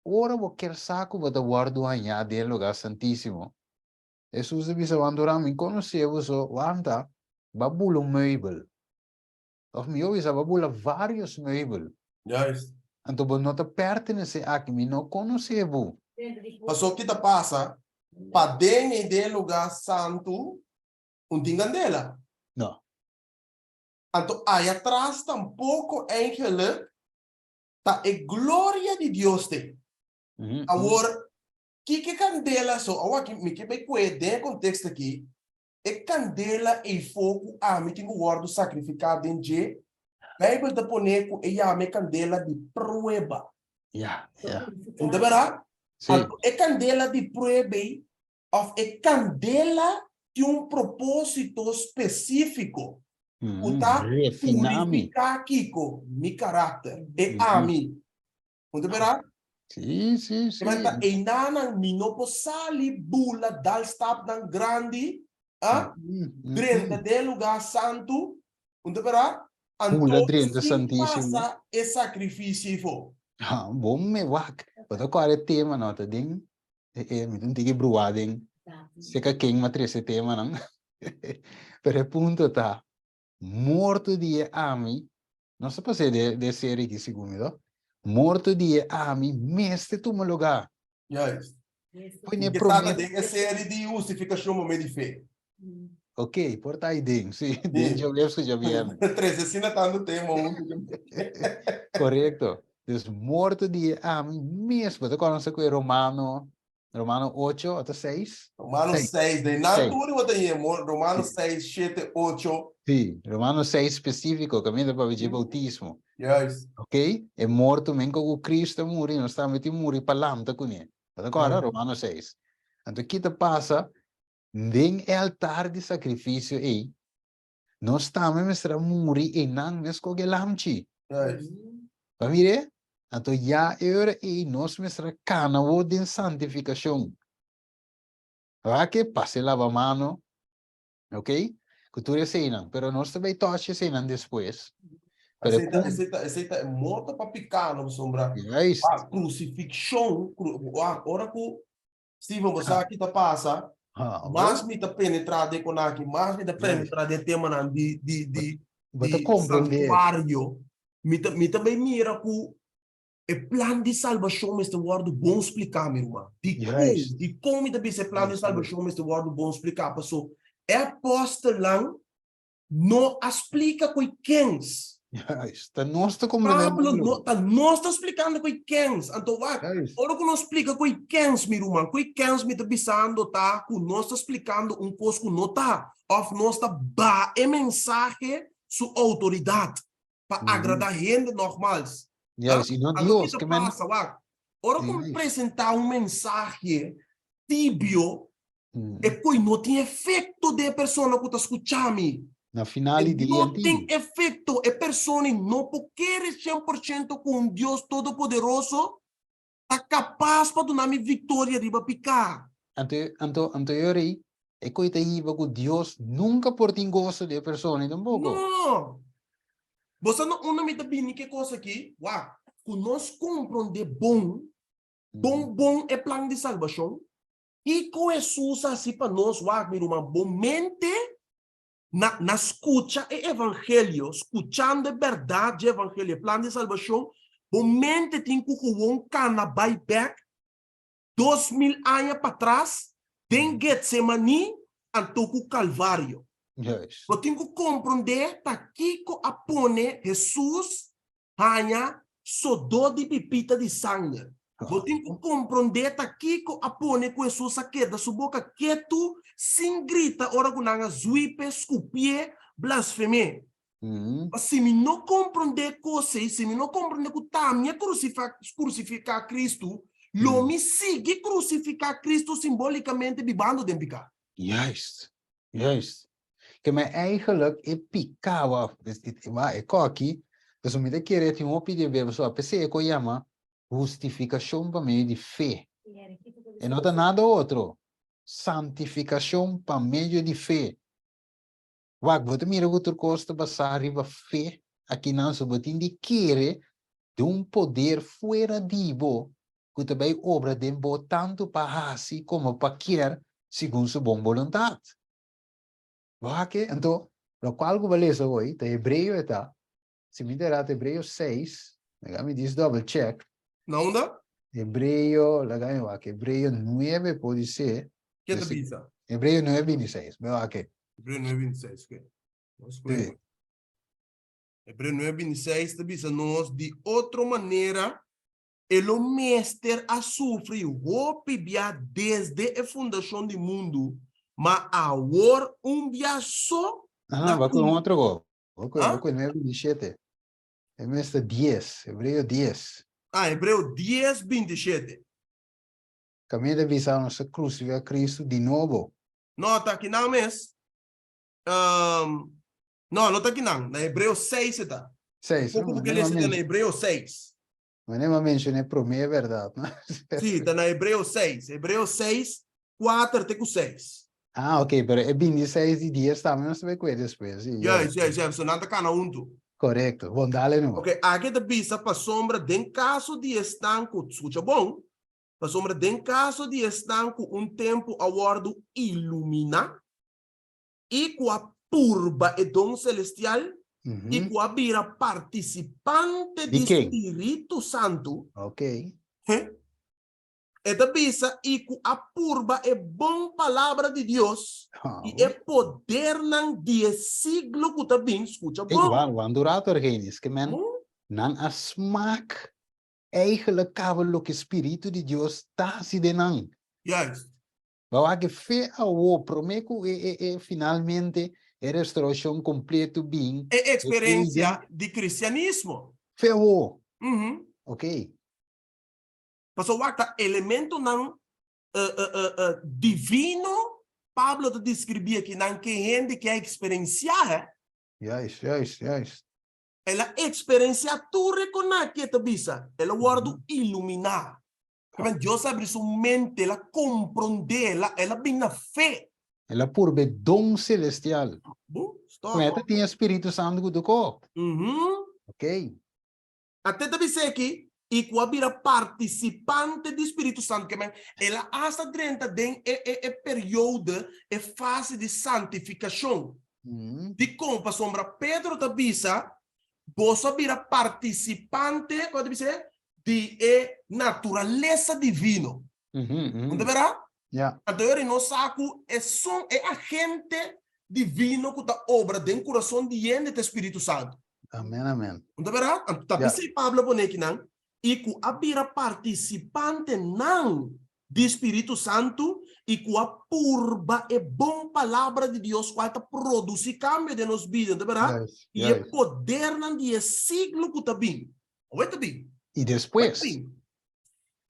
Ora bo kier sa ku bo ta wòrdu hañá den e lugá santísimo, Hesus a bisa, Wandurá, mi konosé boso, wanta, bo a bula un meubel. Of mihó bisa, bo a bula vários meubel. Juist. Anto bo no ta pertenesé aki, mi no konosé bo. Pasobra ki ta pasa, paden ei den e lugá santu un tin kandela. No. Anto aya tras tampoko eigenlijk ta e gloria di Dios t'ei. Awor. Kiko e kandela so, awor aki mi ke bai kue den e konteksto aki, e kandela eifó ku ami tin ku wòrdu sakrifiká den dje, Beibel ta pone ku e yama e kandela di prueba. Ja, ja. Un ta bèrdat? Sí. Anto e kandela di prueba ei, òf e kandela tin un propósito spesífiko, ku ta Refiná mi. purifiká kiko? Mi karakter, e ami. Un ta bèrdat? Sí, sí, sí. Manta einanan mi no por sali bula dal stapnan grandi, ah, drenta den lugá santu, un ta bèrdat? Bula Anto drenta sin santísimo. pasa e sakrifisio ei fo. Ah, bon me wak. Bo ta kòrda e tema no ta den e e mi ta un tiki bruá den seka ken m'a trese e temanan. Pero e punto ta, morto di e ami Nos a pas'é de e serie aki segun mi to. Morto di e ami mester tuma lugá. Juist. Poi ne Ke trata promé. den e serie di hustifikashon pa medio di fe. Ok, por ta ahi den, si, den djaweps ku djabièrnè. Trese asina tantu tema huntu. Korekto. Dus morto di e ami mes, bo ta kòrda ku e Romano Romano 8 ota 6? Romano 6. 6, den nan 6. tur bo ta yen, Romano 6, 7, 8. Sí, Romano 6 spesífiko, kaminda papia dje boutismo. Juist. Ok? E morto men ku Cristo a muri, nos tambe tin muri pa lanta kuné. Bo ta kòrda? Romano 6. Anto ki ta pasa? Den e altar di sakrifisio ei, nos tambe mester a muri einan meskos ku e lamchi. Juist. Bo a mir'é? Anto ya e ora ei nos mester a kana awor den santifikashon. Wak pasa e labamano, ok? Ku tur eseinan. Pero nos ta bai tòchi eseinan despues. Pero Esei ta, kon- esei ta, esei ta e morto pa piká, no pasobra Juist. a krusifikshon, kru, wak, ora ku Steven, bo sa ki ta pasa? Ah, Mas mi ta penetrá den konaki, mas mi ta penetrá den temanan di, di, di, Bo ta di comprendé. santuario, mi ta, mi ta bai mira ku e plan di salbashon mester wòrdu bon spliká, mi ruman. Dikon? Dikon mi ta bisa e plan di salbashon mester wòrdu bon spliká? Paso e apòstelnan no a splika ku e kens. Juist, ta nos ta comprende Pablo mundo. no, ta nos ta splikando ku e kens. Anto wak, Juist. ora ku nos splika ku e kens, mi ruman, ku e kens mi ta bisando ta ku nos ta splikando un kos ku no ta, òf nos ta baha e mensahe su outoridat pa agradá hende nogmals. Juist, i no Anto Dios, ki ta ke men pasa, wak, ora ku mi Juist. presentá un mensahe tibio, E koi no tin efekto den e persona ku ta skucha mi. Na final di dia No tin efekto. E persona no por kere 100% ku un Dios Todopoderoso ta kapas pa duna mi viktoria riba piká. Anto, anto, anto e ora ei, e koi ta hiba ku Dios nunka por tin goso di e persona tampoko. No! Bo sa na unda mi ta bini ku e kos aki? Wak, ku nos komprondé bon, bon bon e plan di salbashon, Kiko Hesus a hasi pa nos? Wak, mi ruman, bo mente na na skucha e evangelio, skuchando e bèrdat dje evangelio, e plan di salbashon, bo mente tin ku gewoon kana bai bèk 2000 aña patras den Getsemaní anto ku Kalvario. Juist. Bo tin ku komprondé ta kiko a pone Hesus haña sodó di pipita di sanger. Bo tin ku komprondé ta kiko a pone ku Hesus a keda su boka ketu sin grita ora ku nan a zuip'e, skupi'e, blasfem'é. Ma si mi no komprondé kos ei, si mi no komprondé ku ta mi a krusifiká Kristu, lo mi sigui krusifiká Kristu simbólikamente bibando den piká. Juist, juist. Ke men eigenlijk e piká waf, ma e koki, pasobra mi ta kere tin hopi di haber, pasobra p'esei e ko yama hustifikashon pa medio di fe. E no ta nada otro, santifikashon pa medio di fe. Wak, bo ta mira ku tur kos ta basá riba fe akinan, so bo tin di kere den un poder fuera di bo ku ta bai obra den bo tantu pa hasi komo pa kier segun su bon boluntat. Wak, anto, lokual ku bo a lesa hoy ta Hebreo e ta, si mi ta erá ta Hebreo seis, laga mi dis double check. Na unda? Hebreo, laga mi wak, Hebreo nuebe podi ser. Ke ta bisa? Hebreo nuebe binti seis, mi wak. Hebreo nuebe binti seis, oke. Nos kue. Hebreo nuebe binti seis ta bisa nos di otro manera. E lo mester a sufri hopi bia desde e fundashon di mundu, ma awor un bia so Ah, na va con cum otro go. Va con, Ah? va con 9:27. E mester 10, Hebreo 10. Ah, Hebreo 10, 27. Kaminda bisa nos a krusifiká Kristu di nobo. No, ta akinan mes. Um, no, no ta akinan. Na Hebreo 6 e ta. 6, Poko no? porque Manera lesa ta na men- Hebreo 6. manera menshoné promé bèrdat, no? Sí, ta na Hebreo 6. Hebreo 6, 4 te ku 6. Ah, ok, pero e 26 di 10 tambe nos ta bai kue despues. Sí, Juist, juist, juist. So nan ta kana huntu. Korekto. Bon, dale no. Ok, aki ta bisa pasobra den kaso di esnan ku, skucha bon, pasobra den kaso di esnan ku un tempu a wòrdu iluminá i ku a purba e don selestial i ku a bira partisipante Di di ken? Spiritu Santu, Ok. he, e ta bisa i ku a purba e bon palabra di Dios i e podernan di e siglo ku ta bin, skucha Ey, bon. wan, wan durato Argenis, ke men Hmm? nan a smak eigenlijk kaba loke Spiritu di Dios ta hasi den nan. Juist. Ba wak e fe awo, prome ku e, e, e finalmente e restaurashon kompleto bin. E eksperensia di kristianismo. Fe awo. Mhm. Ok. Pasobra wak ta elementonan divino Pablo ta deskribí aki nan ke hende ke a eksperensiá he. Juist, juist, juist. El a eksperensiá tur e konan ke e ta bisa. El a wòrdu iluminá. Amen. Dios a abri su mente, el a komprondé, el a, el a bin na fe. El a purba e don celestial. Bu, stop. Con e ta tin e Spiritu Santu ku tokó. Mhm. Ok. Ate ta bisa aki, i ku a bira partisipante di Spiritu Santu, ke men, el a hasta drenta den e, e, e periode, e fase di santifikashon. Dikon? Pasobra Pedro ta bisa, boso a bira partisipante, kon ta bisa e? Di e naturalesa divino. No ta berdad? Ja. Anto e ora nos sa ku esun e agente divino ku ta obra den kurason di hende ta e Spiritu Santu. Amen, amen. No ta berdad? Anto ta Ja. p'esei Pablo a pone akinan, i ku a bira partisipantenan di Spiritu Santu i ku a purba e bon palabra di Dios kual ta produsí kambio den nos bida, no ta berdad? Juist, I e juist. podernan di e siglo ku ta bin. Oe ta bin. I despues.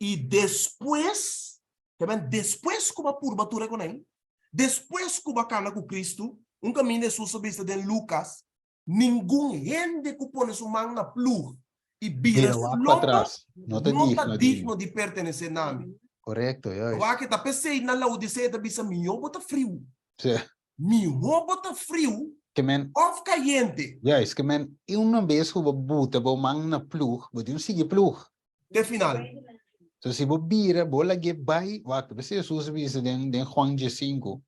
I despues, ke men despues ku bo a purba tur e konai, despues ku bo a kana ku Kristu, un kaminda Hesus a bisa den Lukas, ningun hende ku pone su man na plug i bira Bira su wak lomba patras, no ta no ta digno di. digno di pertenesé na mi. Korekto, juist. Wak ta p'esei na Laodisea ta bisa mihó bo ta friu. Sí. Mihó bo ta friu Ke men. òf kayente. Juist, ke men una bes ku bo buta bo man na plug, bo tin un sigui plug. Te final. So si bo bira, bo lag'é bai, wak, p'esei Hesus a bisa den den Juan diesinku,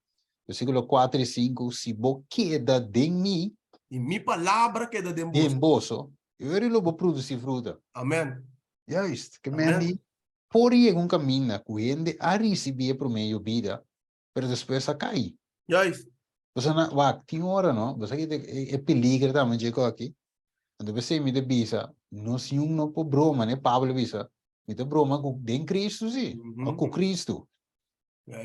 versíkulo kuater i sinku, si bo keda den mi. I mi palabra keda den boso. Den boso, e ora lo bo produsí fruta. Amen. Juist, ke men Amen. di por yega un kaminda ku hende a risibí e promé yobida, pero despues a kai. Juist. Pasobra na, wak, tin ora no, bo sa ki e peliger tambe dje ku aki. Anto p'esei mi ta bisa, nos yun no por broma, ne Pablo a bisa, mi ta broma ku den Cristo si, o ku Cristo.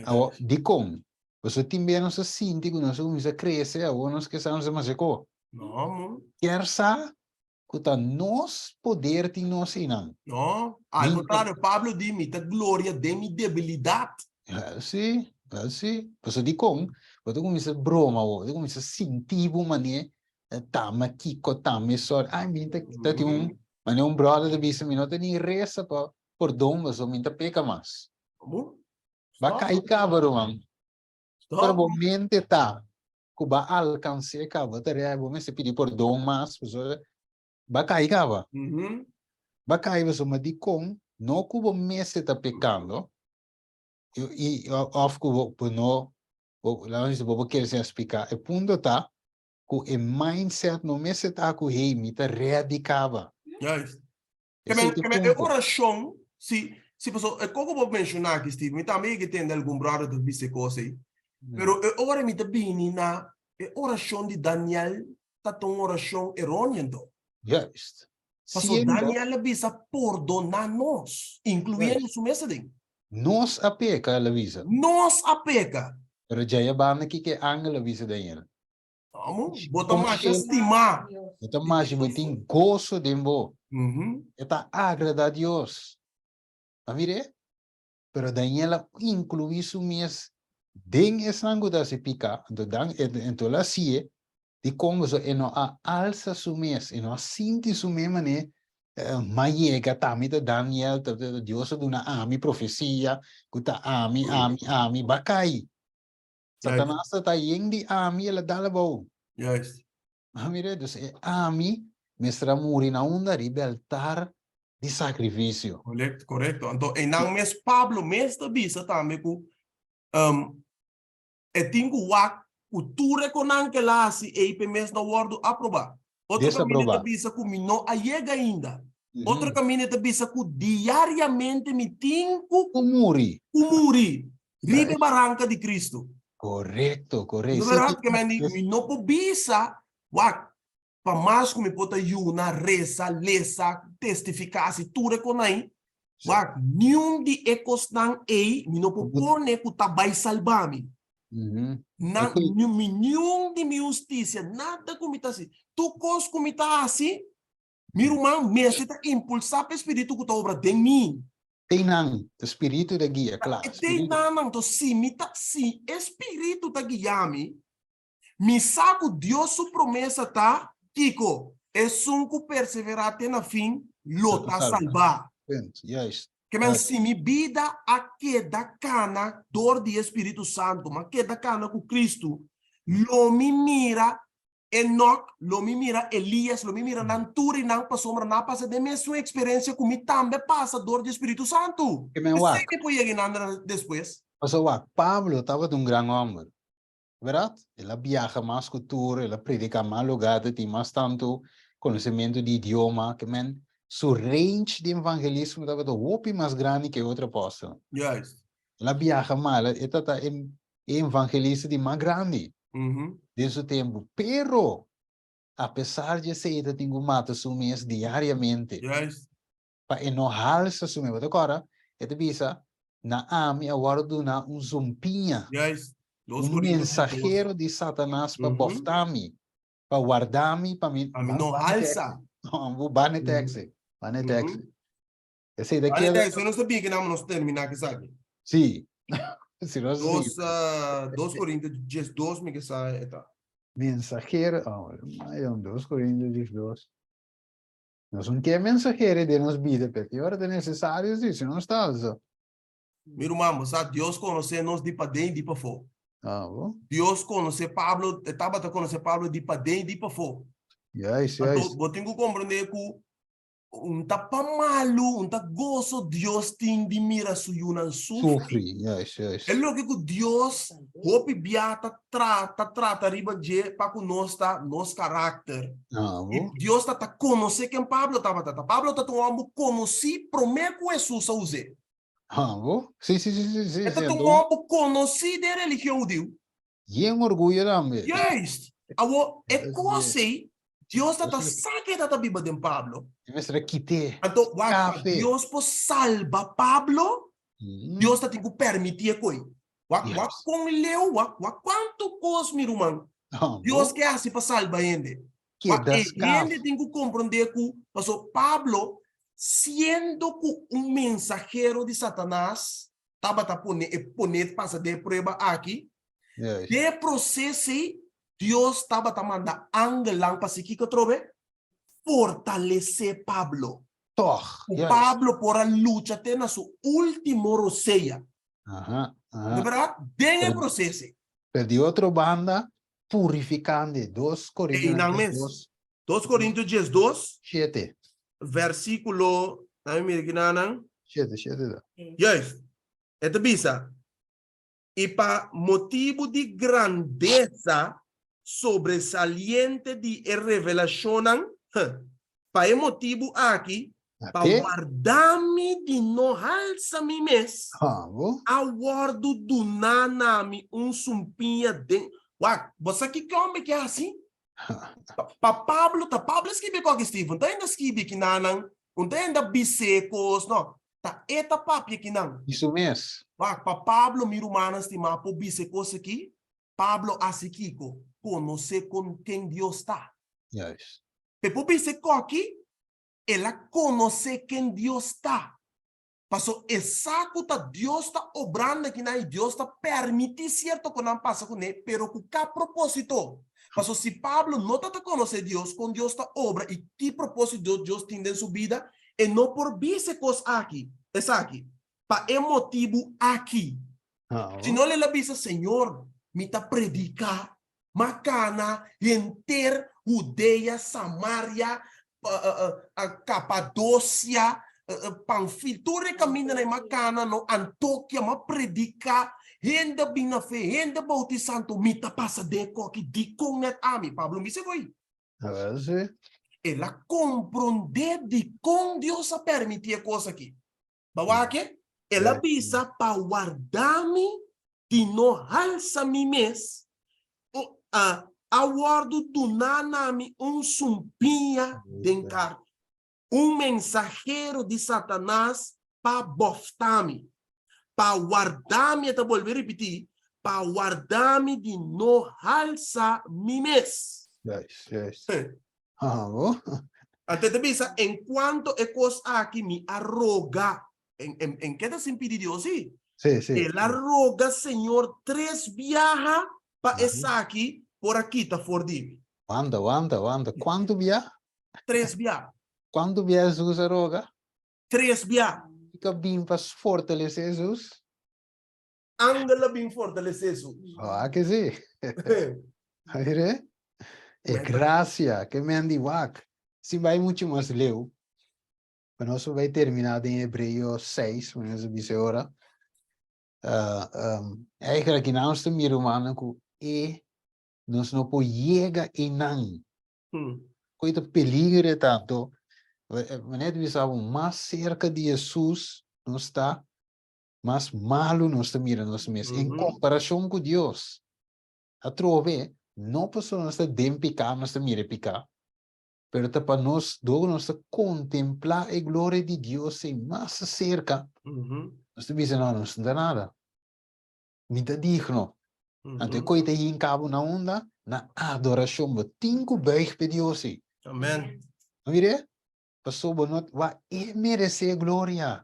Awor, dikon? Pasobra tin bia nos ta sinti ku nos a kuminsá krese, awor nos ke sa nos ta masha ko. No, mo. Kier sa ku ta nos poder tin nos einan. No, al kontrario, Pablo di, mi ta gloria den mi debilidat. Wel si, wel si. Pasobra dikon? Bo ta kuminsá broma awor, bo ta kuminsá sinti bo manera tama kiko, tama esor. Ai, mi ta ta tin un, manera un bròder ta bisa, mi no ta ni resa pa pordon pasobra mi ta peka mas. Komo? Ba kai kaba, ruman. Pero bo mente ta ku ba alkans'é kaba ta rea bo mester pidi pordon mas pasobra ba kai kaba. Ba kai pasobra dikon no ku bo mester ta pekando i òf ku bo no bo laga nos bisa bo por kere siña splika e punto ta ku e mindset no mester ta ku hey mi ta ready kaba. Juist. Esei ta e Kemen e punto. orashon si si pasobra e koko bo menshoná aki Steve mi tambe yega tende algun bròder ta bisa e kos ei pero e ora mi ta bini na e orashon di Daniel ta ta un orashon eróneo anto. Juist. Paso Siendo Daniel a bisa pordoná nos, inkluyendo su mes aden. Nos a peka, el a bisa. Nos a peka. Pero djaya banda kiko e angel a bisa Daniel? Amo, bo ta masha stimá. Bo ta masha, bo tin goso den bo. E ta agradá Dios. A mir'é? Pero Daniel a inkluí su mes den esnan ku ta hasi piká. Anto dan, anto el a hasié dikon pasobra e no a alsa su mes, e no a sinti su mes manera m'a yega, t'ami ta Daniel, ta Dios a duna ami profesia ku ta ami, ami, ami, b'a kai. Satanas ta ta yen di ami, el a dal abou. Juist. A mira, dus e ami mester a muri na unda? Riba e altar di sakrifisio. Korekto, korekto. Anto einan mes Pablo mes ta bisa tambe ku e tin ku wak ku tur e konan ku el a hasi ei p'e mes no wòrdu aprobá. Otro kaminda e ta bisa ku mi no a yega ainda. Otro kaminda e ta bisa ku diariamente mi tin ku Ku muri. Ku muri riba e baranka di Kristu. Korekto, korekto. No bèrdat ke men di mi no por bisa wak pa mas ku mi por ta yuna, resa, lesa, testifiká, hasi tur e kosnan ei, wak niun di e kosnan ei mi no por pone ku ta bai salba mi. Nan, mi niun di mi hustisia, nada ku mi ta hasi. Tur kos ku mi ta hasi, mi ruman mester ta impulsá pa e spiritu ku ta obra den mi. Teinan, e spiritu ta guia, kla. E teinan, anto si mi ta, si e spiritu ta guia mi, Mi sa ku Dios su promesa ta, kiko? Esun ku perseverá te na fin lo ta salbá. Ke men si mi bida a keda kana dor di e Spiritu Santu, m'a keda kana ku Kristu, lo mi mira Enok, lo mi mira Elias, lo mi mira nan tur i nan pasobra nan a pasa den mesun eksperensia ku mi tambe pasa dor di e Spiritu Santu. Esei mi por yega i nan despues. Pasobra wak, Pablo tabata un gran hòmber. Bèrdat? El a biaha mas ku tur, el a prediká mas lugá, ta tin mas tantu konosementu di idioma, ke men su range di evangelismo tabata hopi mas grandi ku e otro apòstelnan. Juist. El a biaha mas, e tabata e evangelista di mas grandi den su tempu. Pero, apesar di esei, e ta tin ku mata su mes diariamente. Juist. Pa e no halsa su mes. Bo ta kòrda? E ta bisa, Na ami a wòrdu duná un zumpiña, Juist. Dos un Korinto mensahero di Satanas pa bòfta mi, pa warda mi, pa mi Pa mi no halsa. No, bo bane tekse, bane tekse. Esei ta Bane keda. tekse, nos ta bin ki nan nos terminá ku esaki. Sí. Si nos Dos, dos Korinto 12 mi ke sa e ta. Mensahero, oh, dos Korinto 12. Nos un ke mensahero den nos bida, pero ki ora ta necesario si, si nos ta alsa. Mi ruman, bo sa Dios konosé nos di paden i di pafó. Ah, bo? Dios konosé Pablo, e tabata konosé Pablo di paden i di pafó. Juist, juist. Anto, bo tin ku komprendé ku un ta pa malu, un ta goso Dios tin di mira su yunan sufri. Sufri, juist, juist. E loke ku Dios hopi bia ta tra, ta trata riba dje pa ku nos ta nos karakter. Ah, I bo? Dios ta ta konosé ken Pablo tabata ta. Pablo ta ta un hòmber konosí promé ku Hesus a us'é. Ah, bo? Sí, sí, sí, sí, sí, E ta sí, ta un anto hòmber konosí den religion hudiu. Yen orguyo tambe. Juist! Awor, e Así kos es. ei, Dios ta ta Dios sa ke ta ta biba den Pablo. E mester a kit'é. Anto, wak, pa Kafe. Dios por salba Pablo, Mm. Dios ta tin ku permití e koi. Wak, wak Yes. kon leu, wak, wak kuantu kos, mi ruman, Ah, Dios bo? ke hasi pa salba hende. Wak, Keda e skaf. hende tin ku komprondé ku, paso Pablo, siendo ku un mensahero di Satanas, tabata pone e pone pasa den e prueba aki, Juist. den e proces ei, Dios tabata manda angelnan pa si kiko atrobe? Fortalesé Pablo. Tog, Ku juist. Pablo por a lucha te na su último rosea. Aha, aha. De berdad? Den e Pero proces ei. Pero di otro banda, purificando, 2 Corintionan Einan mes. 2. 2 Corintios 12. 7. Versículo, dame mira aquí nanan. 7, 7 da. Juist. E ta bisa, I pa motibu di grandesa sobresaliente di e revelashonnan, pa e motibu aki, pa warda mi di no halsa mi mes, a wòrdu duná na mi un sumpiña den. Wak, bo sa kiko hòmber ke hasi? Pa Pablo, ta Pablo skibi kòke Steven, ta hende skibi kinanan, un ta hende bis'é kos, no. Ta e ta papia kinan. Di su mes. Wak, pa Pablo, mi rumannan stimá, por bisa e kos aki, Pablo hasi kiko? Konosé kon ken Dios ta. Juist. P'e por bisa e kòki, el a konosé ken Dios ta. Paso e sa ku ta Dios ta obrando akinan i Dios ta permití sierto konan pasa kuné, pero ku ka propósito. Paso si Pablo no ta ta konosé Dios, kon Dios ta obra i ki propósito Dios tin den su bida, e no por bisa e kos aki, esaki, pa e motibu aki. Si no el a bisa, Señor, mi ta prediká, m'a kana henter Hudea, Samaria, Kapadosia, Panfil, tur e kamindanan m'a kana no, Antokia, m'a prediká, hende a bin na fe, hende a boutisá, anto mi ta pasa den e koki, dikon nèt ami? Pablo bisa ko'i. El a komprondé dikon Dios a permití e kos aki. Ba wak e? El a bisa pa warda mi di no halsa mi mes, a wòrdu duná na mi un sumpiña den karni, un mensahero di Satanas pa bòfta mi, pa warda mi, e ta bolbe ripití, pa warda mi di no halsa mi mes. Juist, juist. Amo. Anto e ta bisa, En cuanto e cos aki mi a roga. En, en, en ke ta sin pidi Dios, sí? Sí, sí. El a roga Señor tres biaha pa esaki por a kita for di mi. Wanta, wanta, wanta. Cuantu bia? Tres bia. Cuantu bia Jesus a roga? Tres bia. Kiko a bin pa fortalece Jesus? Angel a bin fortalece Jesus. Ah, ke si. Mire, e gracia ke men di wak. Si bai mucho mas leu, pa nos bai termina den Hebreo 6, nos a bisa ora. Uh, um, eigenlijk aki nos ta mira rumannan ku e nos no por yega einan. Koe ta peligro e tanto. Meneer ta bisa bo, mas cerca di Jesus nos ta, mas malu nos ta mira nos mes en komparashon ku Dios. Atrobe, no pasobra nos ta den piká nos ta mira e piká, pero ta pa nos, dor ku nos ta kontemplá e gloria di Dios ei mas aserka, nos ta bisa, No, nos no ta nada. Mi ta digno. Anto e koe ta hinka bo na unda? Na adorashon. Bo tin ku buig pa e Dios ei. Amen. Mire, pasobra bo no, wak e meresé gloria.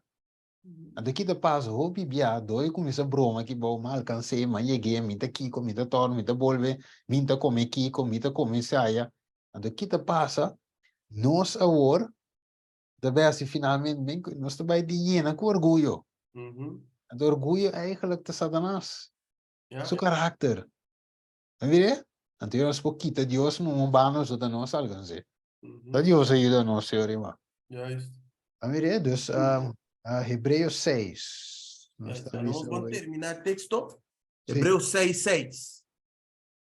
Anto ki ta pasa? Hopi bia dor e kuminsá broma ki bou, mi alkans'é, mi a yeg'é, mi ta kiko, mi ta tòrnu, mi ta bolbe, mi ta kome kiko, mi ta kome esaya. Anto ki ta pasa? Nos awor ta bai hasi finalmente, nos ta bai di yena ku orguyo. Anto orguyo eigenlijk ta Satanas, su karakter. Ta mira? Anto nos por kita Dios momo banda nos ta nos alkans'é. Ta Dios a yuda nos, Señor ima. Juist. A mire, dus um, uh, Hebreo 6. Nos ta Nos vamos terminar texto. Hebreo 6, 6.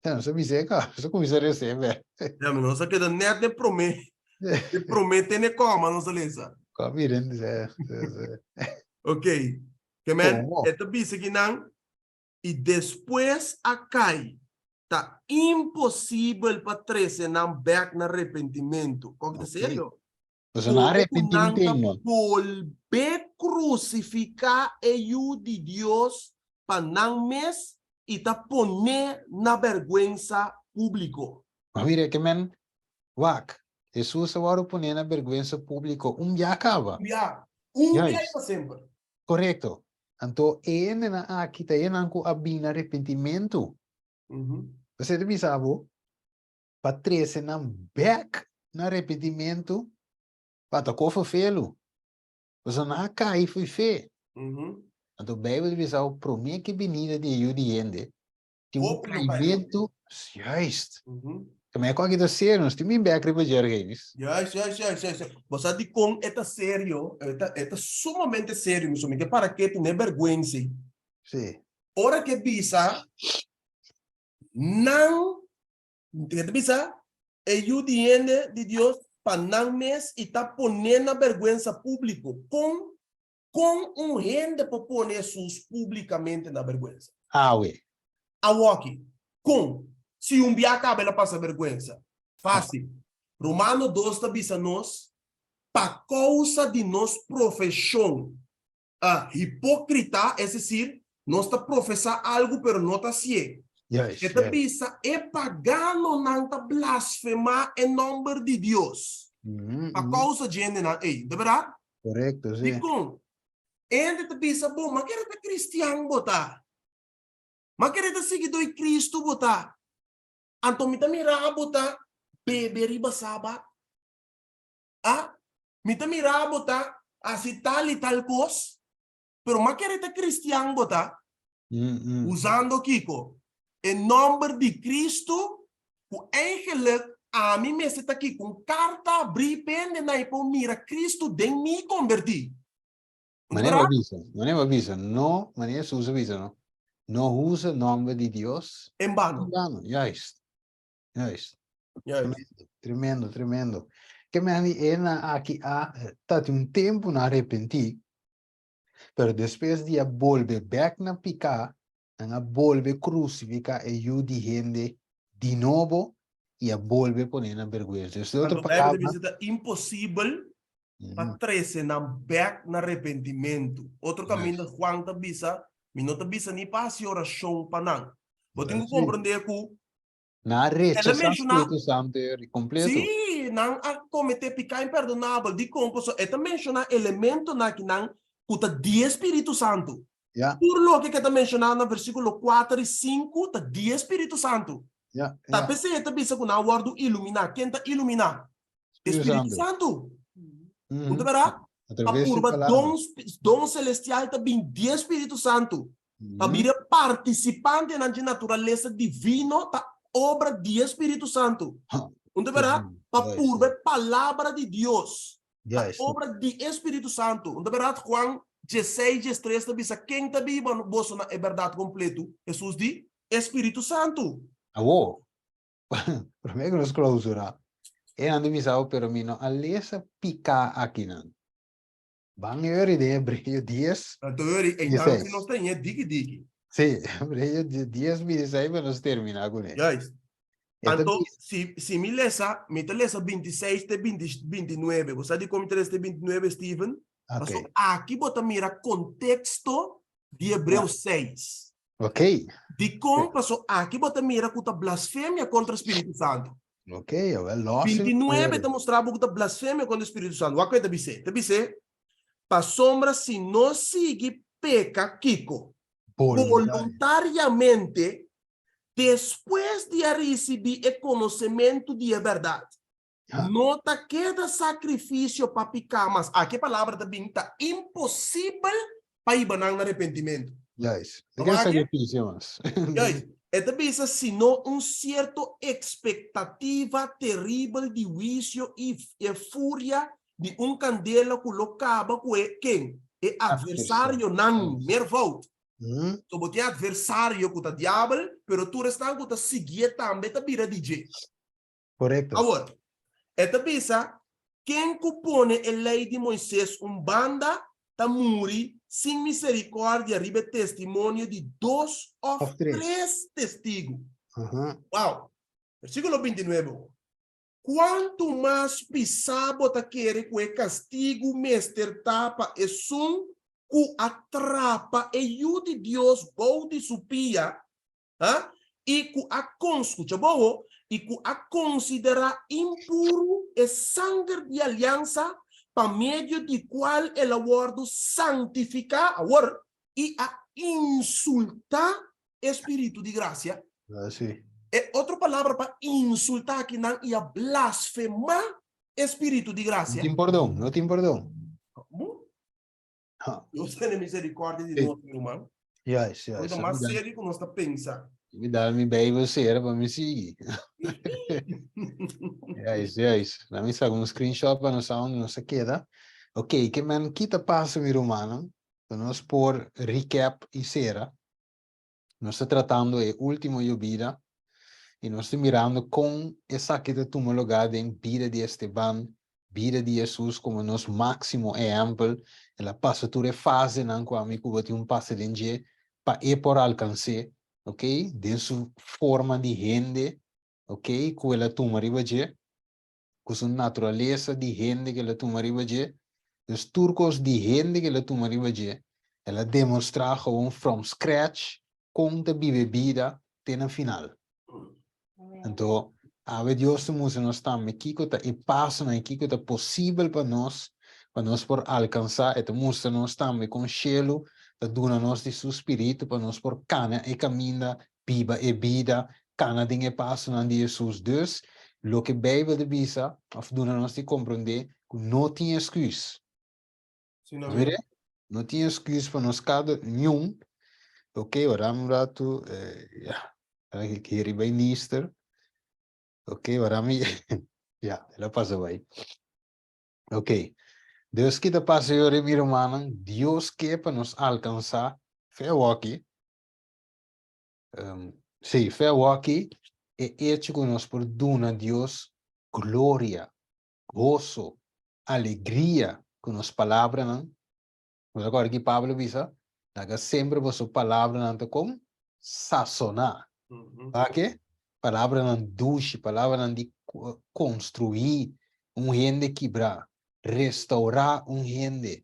Ja, nos a bisa ka, nos a kuminsá rese be. Ja, maar nos a keda net de prome. De prome tene koma nos a lesa. Ka miren, sí, sí, sí. Ok. Ke men, e ta bisa kinan, i despues a kai, ta imposibel pa trese nan bek na repentimentu. Kòk ta serio? Pasobra nan a Komo ku repentí nan ta mintendo. bolbe krusifiká e Yu di Dios pa nan mes i ta pon'é na bèrgwensa públiko. Ma mira ke men wak, Hesus a wòrdu pon'é na bèrgwensa públiko un bia kaba. Un bia. Un bia i pa semper. Korekto. Anto e hendenan aki ta hendenan ku a bin na repentimentu. Esei ta bisa bo pa trese nan bèk na repentimentu pa ta kofe felu. Pasobra nan a kai fo'i fe. Anto Beibel ta bisa bo promé ku e binida di e Yu di hende tin un kaimentu. Juist. Tambe ku aki ta serio, nos tin bin bèk riba dje, Argenis. Juist, juist, juist, juist. Bo sa dikon e ta serio? E ta, e ta sumamente serio, mi so mi ke para ketu, no e bèrgwensa. Sí. Ora ke bisa nan, ke ta bisa e yu di hende di Dios pa nan mes i ta pon'é na bèrgwensa públiko. Kon, kon un hende por pone Hesus públikamente na bèrgwensa? Awe. Awoki. Kon? Si un bia kaba el a pasa bèrgwensa. Fásil. Romano dos ta bisa nos, Pa kousa di nos profeshon hipókrita, es desir, nos ta profesá algu pero no ta hasié. E ta bisa, E paganonan ta blasfemá e nòmber di Dios. Pa kousa dje hendenan ei. Ta bèrdat? Korekto, sí. Dikon? E hende ta bisa, Bo, ma kere ta kristian bo ta? Ma kere ta siguidó di Kristu bo ta? Anto mi ta mira bo ta bebe riba Sabat? A, Mi ta mira bo ta hasi tal i tal kos, pero ma kere ta kristian bo ta? Usando kiko? E nòmber di Kristu, ku eigenlik ami mester ta kiko? Un karta abrí p'hende na i por mira Kristu den mi kombertí. Manera bo a bisa, manera bo a bisa, no, manera Hesus a bisa, no, no usa nòmber di Dios en bano. En bano, juist, juist. Tremendo, tremendo, tremendo. Ke men di e na aki a ta tin un tempu na arepentí, pero despues di a bolbe bèk na piká, nan a bolbe krusifiká e Yu di hende di nobo i a bolbe pon'é na bergwensa. Dus den otro Anto Bijbel ta palabra, bisa ta imposibel pa trese nan bèk na repentimentu. Otro kaminda Juan ta bisa, mi no ta bisa ni pa hasi orashon pa nan. Bo tin ku komprendé ku Nan a rechasá Spiritu Santu e kompleto. Sí, nan a kometé piká imperdonabel. Dikon? Pasobra e ta menshoná elementonan akinan ku ta di e Spiritu Santu. Tur loke ku e ta menshoná na versíkulo kuater i sinku ta di e Spiritu Santu. Ta p'esei e ta bisa ku nan a wòrdu iluminá. Ken ta iluminá? E Spiritu Santu. Bo ta bera? Pa purba don selestial ta bin di e Spiritu Santu. Pa bira partisipantenan dje naturalesa divino ta obra di e Spiritu Santu. Un ta bera? Pa purba e palabra di Dios ta obra di e Spiritu Santu. Un ta bera? Juan dieseis, diestres ta bisa, Ken ta biba boso na e bèrdat kompletu? Hesus di, E Spiritu Santu. Awor, promé ku nos klausurá, e nan ta bisa bo, pero mi no a lesa piká akinan. Ban yori den Hebreo dies, Anto yori, einan si nos ta ñe diki diki. Sí, Hebreo dies bintiseis pa nos terminá kuné. Juist. Anto, si, si mi lesa, mi ta lesa bintiseis te binti, bintinuebe. Bo sa dikon mi ta lesa te bintinuebe, Steven? Ok. Pasobra aki bo ta mira konteksto di Hebreo seis. Ok. Dikon? Pasobra aki bo ta mira ku ta blasfemia kontra Spiritu Santu. Ok, awel los. 29 ta mustra bo ku ta blasfemia kontra Spiritu Santu. Wak ku e ta bis'é. Ta bis'é, Pasobra si nos sigui peka kiko? Boluntariamente, despues di a risibí e konosementu di e bèrdat, no ta keda sakrifisio pa piká mas. Aki e palabra ta bin, ta imposibel pa hiba nan na repentimentu. Juist. No keda sakrifisio mas. Juist. E ta bisa sino un sierto ekspektativa teribel di huisio i e furia di un kandela ku lo kaba ku e ken? E atversarionan, meervoud. So bo tin atversario ku ta diabel, pero tur esnan ku ta siguié tambe ta bira di dje. Korekto. Awor, e ta bisa, Ken ku pone e lei di Moises un banda ta muri sin miserikòrdia riba e testimonio di dos òf tres testigu. Wow! Versíkulo bintinuebe awor. Kuantu mas pisá bo ta kere ku e kastigu mester ta pa esun ku a trapa e Yu di Dios bou di su pia, Ha? I ku a kon, skucha bo ho, i ku a konsiderá impuru e sanger di aliansa pa medio di kual el a wòrdu santifiká, awor, i a insultá e spiritu di grasia. Sí. E otro palabra pa insultá akinan i a blasfemá e spiritu di grasia. No tin pordon, no tin pordon. Ha. Dios tene misericordia di nos, mi ruman. Juist, juist. Porque mas serio ku nos ta pensa. Mi dal mi Bijbel sera pa mi sigui. Juist, juist. Laat mi saca un screenshot pa nos sa unda nos a keda. Ok, ke men kita pasa mi rumannan, pa nos por recap i sera. Nos ta tratando e ultimo yobida i nos ta mirando kon esaki ta tuma lugá den bida di Esteban, bida di Hesus komo nos máksimo ehèmpel. El a pasa tur e fasenan ku ami ku bo tin un pasa den dje pa e por alkans'é. ok, den su forma di hende, ok, ku el a tuma riba dje, ku su naturalesa di hende ku el a tuma riba dje, dus tur kos di hende ku el a tuma riba dje, el a demostrá gewoon from scratch kon ta biba e bida te na final. Anto, awe Dios ta mustra nos tambe kiko ta e pasonan i kiko ta posibel pa nos, pa nos por alkansá. E ta mustra nos tambe kon shelu ta duna nos di su spiritu pa nos por kana e kaminda, biba e bida, kana den e pasonan di Hesus. Dus, loke Beibel ta bisa òf duna nos di komprondé ku no tin esküs. Mire, no tin excuus pa nos kada niun. Ok, ora un ratu, eh, ja, ik hier bij Niester. Ok, ora mi, ja, el a pasa bai. Ok, dus kita pasa yori mi rumannan, Dios ke pa nos alcansa fe awoki. Um, sí, fe awoki e hecho ku nos por duna Dios gloria, goso, alegria ku nos palabranan. Bo ta kòrda ki Pablo bisa? Laga semper boso palabranan ta kon? Sasoná. Pake? Palabranan dushi, palabranan di konstruí un hende kibrá, restourá un hende,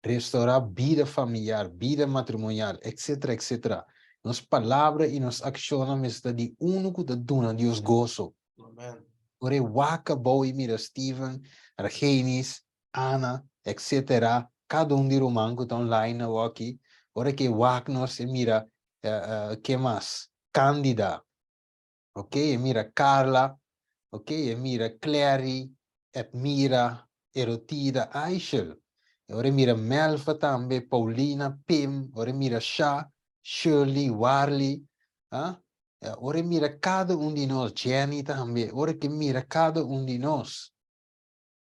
restourá bida familiar, bida matrimonial, etcetera, etcetera. Nos palabra i nos akshonnan mester ta di unu ku ta duna Dios goso. Ora e wak abou i mira Steven, Argenis, Ana, etcetera, kada un di ruman ku ta online awoki, ora ku e wak nos e mira ke mas? Candida, ok, e mira Carla, ok, e mira Clary, Edmira, Erotida, Aishel, e ora e mira Melva tambe, Paulina, Pim, ora e mira Sha, Shirley, Warley, ah, Ora e mira kada un di nos, Jenny tambe, ora ke mira kada un di nos,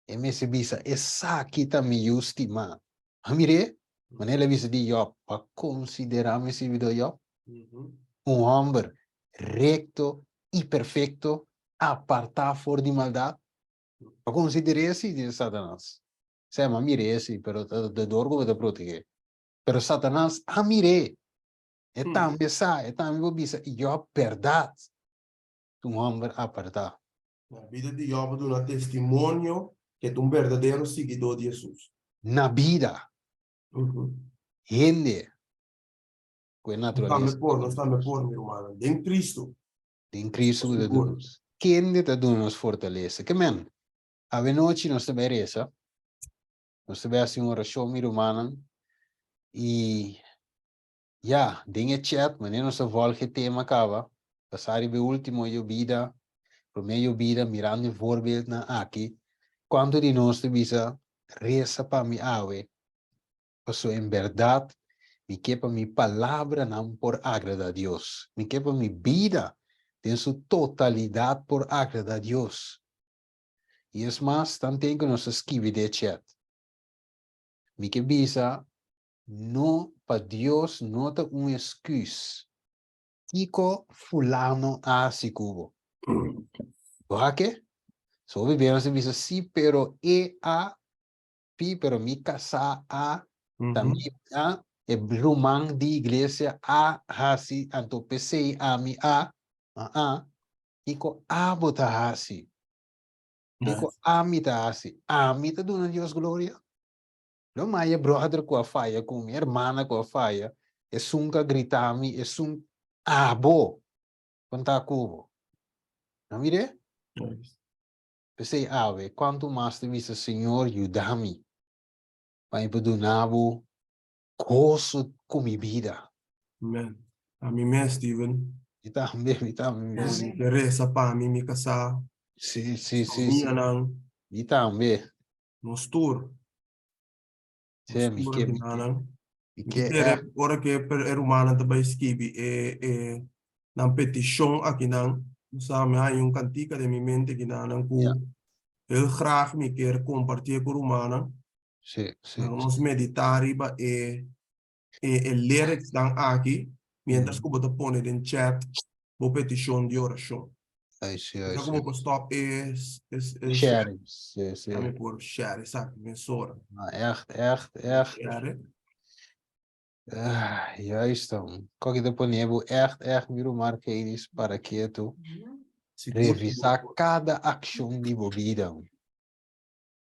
e mester bisa, Esaki ta mi yu stimá. A mir'é? Manera el a bisa di Jòb, Bo a konsiderá mi sirbidó Jòb? Un hòmber rekto i perfekto, apartá for di maldat. Bo a konsider'é así? Dice Satanas. Sè, mi a mir'é así, pero ta dor ku bo ta protegé. Pero Satanas a mir'é. E tambe sa, e tambe por bisa, Jòb bèrdat ta un hòmber apartá. Na bida di Jòb a duna testimonio ku e ta un berdadero siguidó di Hesus. Na bida, hende ku e naturalesa. Nos tambe por, nos tambe por, mi rumannan, den Kristu. Den Kristu ku ta duna nos. Kende ta duna nos fortalesa? Ke men, awenochi nos ta bai resa, nos ta bai hasi un orashon, mi rumannan, i Ya, den e chat, manera nos a volg e tema caba, pasa riba e ultimo yobida, prome yobida, mirando e voorbeeldnan aki, cuanto di nos ta bisa, Reza pa mi awe, paso en berdad mi ke pa mi palabranan por agrada Dios, mi ke pa mi bida den su totalidad por agrada Dios. Y es mas, tanten cu nos ta skibi den e chat, mi ke bisa, No, pa Dios no ta un excuse. Kiko fulano a hasi ku bo? Bo a ke? So hopi bia nos ta bisa si pero e a pi pero mi kasá a ta mi a e ruman di iglesia a hasi anto p'esei ami a aa kiko abo ta hasi? Kiko ami ta hasi? Ami ta duna Dios gloria? Lo maya brother ku a faya ku mi, hermana ku a faya, esun ku a grita mi, esun abo kon ta ku bo. No mir'é? P'esei awe, kuantu mas ta bisa, Señor, yuda mi pa mi por duna bo goso ku mi bida. Amen. Ami mes, Steven. Mi tambe, mi tambe mes. Mi ke resa pa mi, mi kasá. Sí, sí, sí. Famianan. Mi tambe. Nos tur. Sí, mi ke, mi ke. Mi ke kere ora ke e rumannan ta bai skibi e e nan petishon akinan, bo sa mi haña un kantika den mi mente akinanan ku heel graag mi kier kompartié ku rumannan. Sí, sí. Laga nos meditá riba e e e lyricsnan aki mientras ku bo ta pone den chat bo petishon di orashon. Ai, sí, ai, Sa sí. ku bo por stop e e e Sharing, sí, sí. Mi por share esaki mesora. Ah, echt, echt, echt. Share. Ah, juist dan. Kok ta pone bo echt, echt, mi ruman Geinis, para ketu. Revisá kada akshon di bo bida.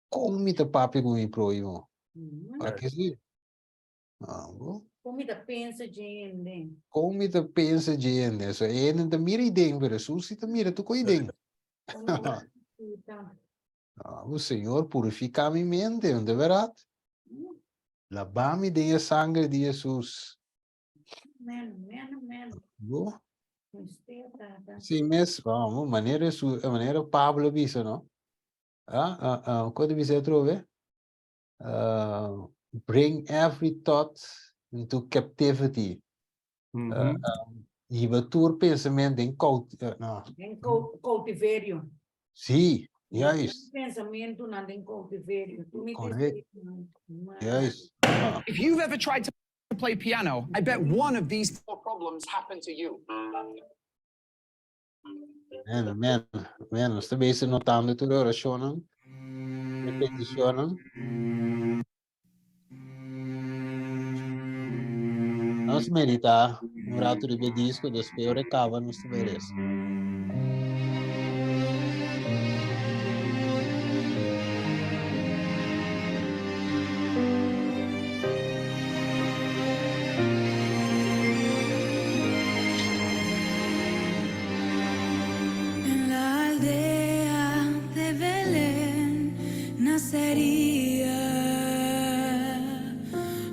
Kon mi ta papia ku mi próhimo? Pa ke si? Ah, bo. Kon mi ta pensa dje hende? Kon mi ta pensa dje hende? So, e hende ta mira iden, pero Hesus si ta mira tur ku iden. Ah, bo Señor, purifiká mi mente, no ta bèrdat? Labá mi den e sangre di Hesus. Amen, amen, amen. Bo? Mester, Tata. Sí mes, vamos, manera Hesus, manera Pablo bisa, no? Ah, ah, ah, kon ta bisa atrobe? Uh, bring every thought into captivity. Mm -hmm. uh, hiba tur pensamentu den caut uh, no. Den cautiverio. Sí, juist. Pensamentu nan den cautiverio. Correct. Juist. If you've ever tried to play piano, I bet one of these four problems happened to you. Amen, amen, amen. Nos ta bezig notando tur e orashonnan, e petishonnan. Nos meditá un ratu riba e disko, despues ora e kaba nos ta bai resa. En la aldea de Belén nacería,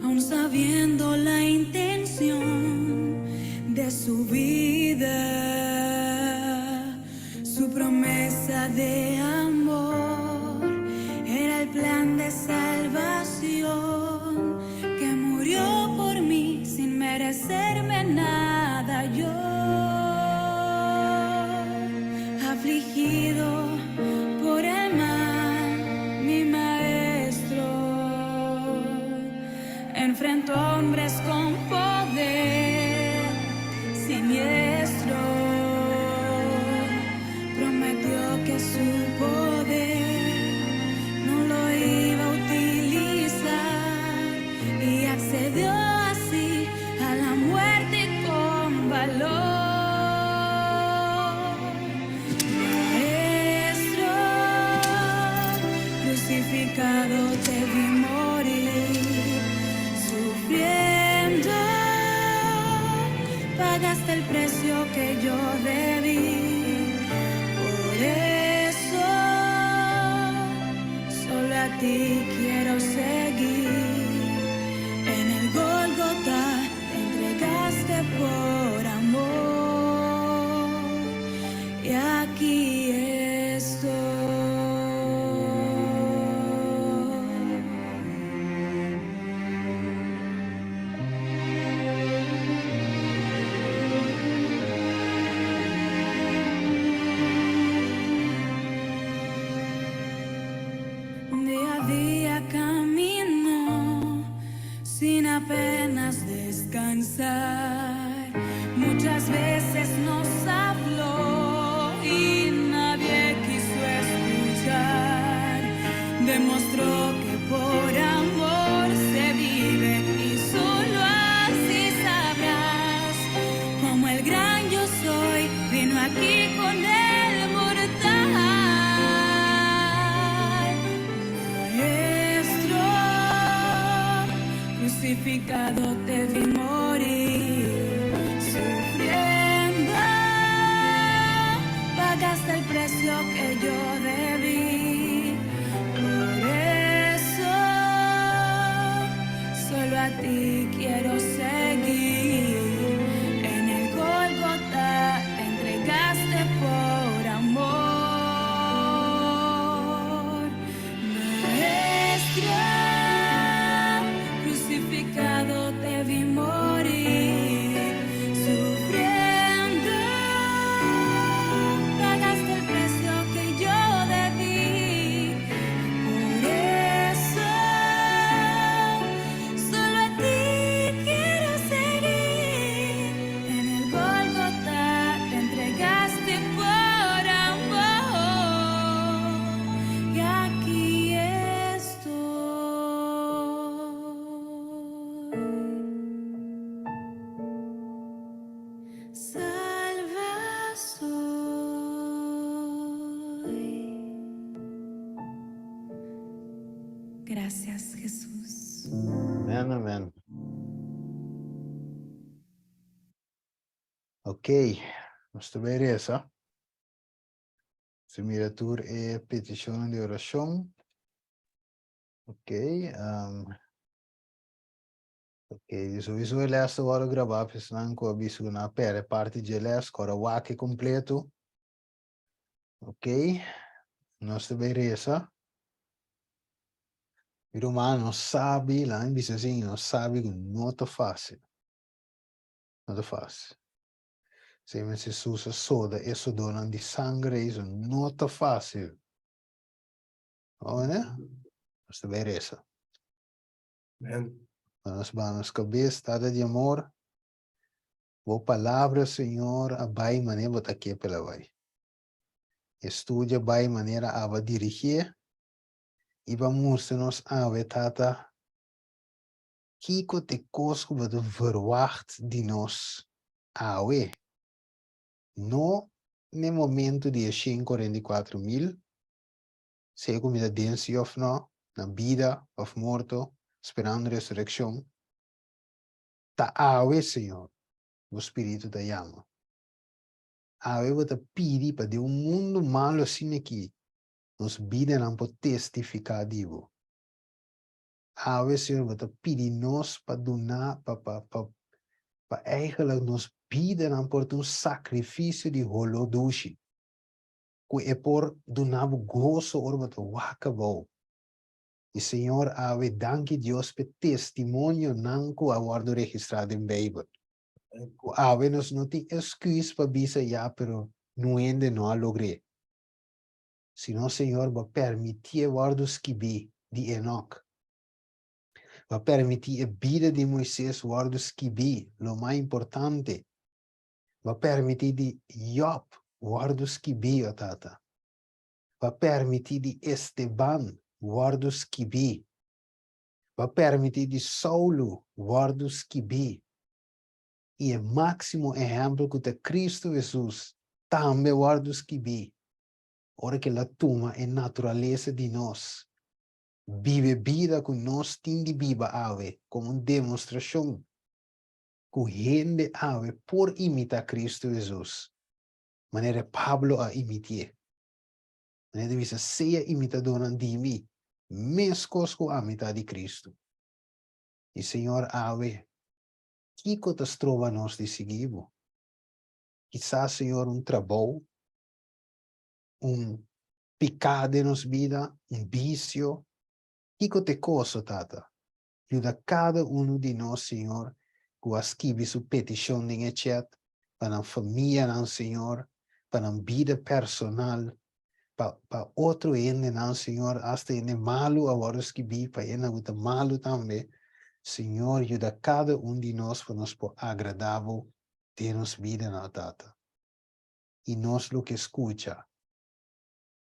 aun sabiendo la intención de su vida, su promesa de amor era el plan de salvación que murió por mí sin merecerme nada yo. Afligido por el mal, mi maestro enfrentó a hombres con poder siniestro. Prometió que su poder no lo iba a utilizar y accedió así a la muerte con valor. Maestro, crucificado te vi morir, sufriendo, pagaste el precio que yo debí. Por eso, solo a ti quiero seguir. En el Golgotha te entregaste por amor. Y aquí estoy. Día a día caminó sin apenas descansar. Muchas veces nos habló y nadie quiso escuchar. Demostró que por amor se vive y solo así sabrás como el gran yo soy vino aquí con el mortal. Maestro, crucificado te vi morir, sufriendo, pagaste el precio que yo debí. Por eso, solo a ti quiero seguir. En el Golgotha te entregaste por amor. Maestro, crucificado te vi morir, sufriendo, pagaste el precio que yo Gracias, Jesús. Amen, amen. Ok, nos ta bay reza. Si mira tur e peticionnan di oracion. Ok, um, ok, sowieso e les ta wordo grabá pa esnan ku a bisa ku nan a perde parti dje les, ku ora wak e kompleto. Ok, nos ta bay reza. Mi ruman, nos sabi, laga mi bisa asin, nos sabi ku no ta fácil. No ta fácil. Señor Jesus a soda e sodónan di sanger ei, so no ta fácil. Bo mene? Nos ta bay reza. Amen. Nos baha nos kabes, Tata di amor, Bo palabra, Señor, a bai manera Bo ta ke p'el a bai. E studio a bai manera Abo a dirigié, i bo a mustra nos awe, Tata, kiko ta e kos ku Bo ta verwagt di nos awe, no n'e momento di e 144.000, sea ku mi ta den si òf no, na bida òf morto, sperando resurekshon. Ta awe, Señor, bo Spiritu ta yama. Awe bo ta pidi pa den un mundu malu asina aki, nos bidanan por testifiká di bo. Awe, Señor, bo ta pidi nos pa duna, pa, pa, pa, pa eigenlijk nos bidanan por ta un sakrifisio di holó dushi, ku e por duna bo goso ora bo ta wak abou. I Señor awe danki Dios p'e testimonionan ku a wòrdu registrá den Beibel. Ku awe nos no tin esküs pa bisa ya pero nun hende no a logr'é. Sino Señor bo a permitié wòrdu skibí di Enok. Bo a permití e bida di Moises wòrdu skibí, lo mas importante. Bo a permití di Job wòrdu skibí, o Tata. Bo a permití di Esteban wòrdu skibí. Bo a permití di Saulo wòrdu skibí. I e máksimo ehèmpel ku ta Kristu Hesus tambe wòrdu skibí ora ku el a tuma e naturalesa di nos, biba e bida ku nos tin di biba awe komo un demostrashon ku hende awe por imitá Kristu Hesus. Manera Pablo a imitié. Manera ta bisa, Sea imitadónan di mi, meskos ku ami ta di Kristu. I Señor, awe, kiko ta stroba nos di sigui bo? Kisas, Señor, un trabou, un piká den nos bida, un bisio. Kiko ta e kos, o Tata? Yuda kada unu di nos, Señor, ku a skibi su petishon den e chat, pa nan famianan, Señor, pa nan bida personal, pa pa otro hendenan, Señor, asta hende malu a wòrdu skibí, pa hende ku ta malu tambe. Señor, yuda kada un di nos pa nos por agradá Bo den nos bidanan, Tata. I nos lo ke skucha,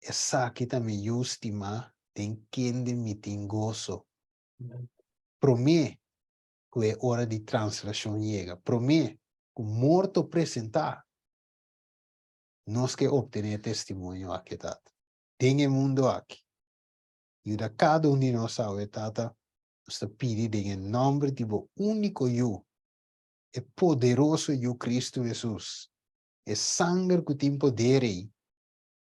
Esaki ta mi Yu stimá den kende mi tin goso. Promé ku e ora di translashon yega, promé ku morto presentá, nos ke optené e testimonio aki, Tata. Den e mundu aki, yuda kada un di nos awe, Tata, nos ta pidi den e nòmber di bo úniko Yu, e poderoso Yu Kristu Hesus, e sanger ku tin poder ei,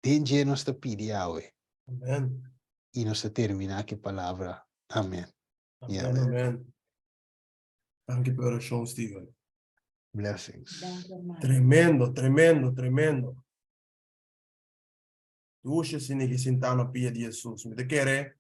Den dje nos ta pidi awe. Amen. I nos ta terminá ku e palabra amen. I Amen, amen. amen. Danki pa e orashon, Steven. Blessings. Danki, hermano. Tremendo, tremendo, tremendo. Dushi asina ki sintá na pia di Hesus. Mi ta kere.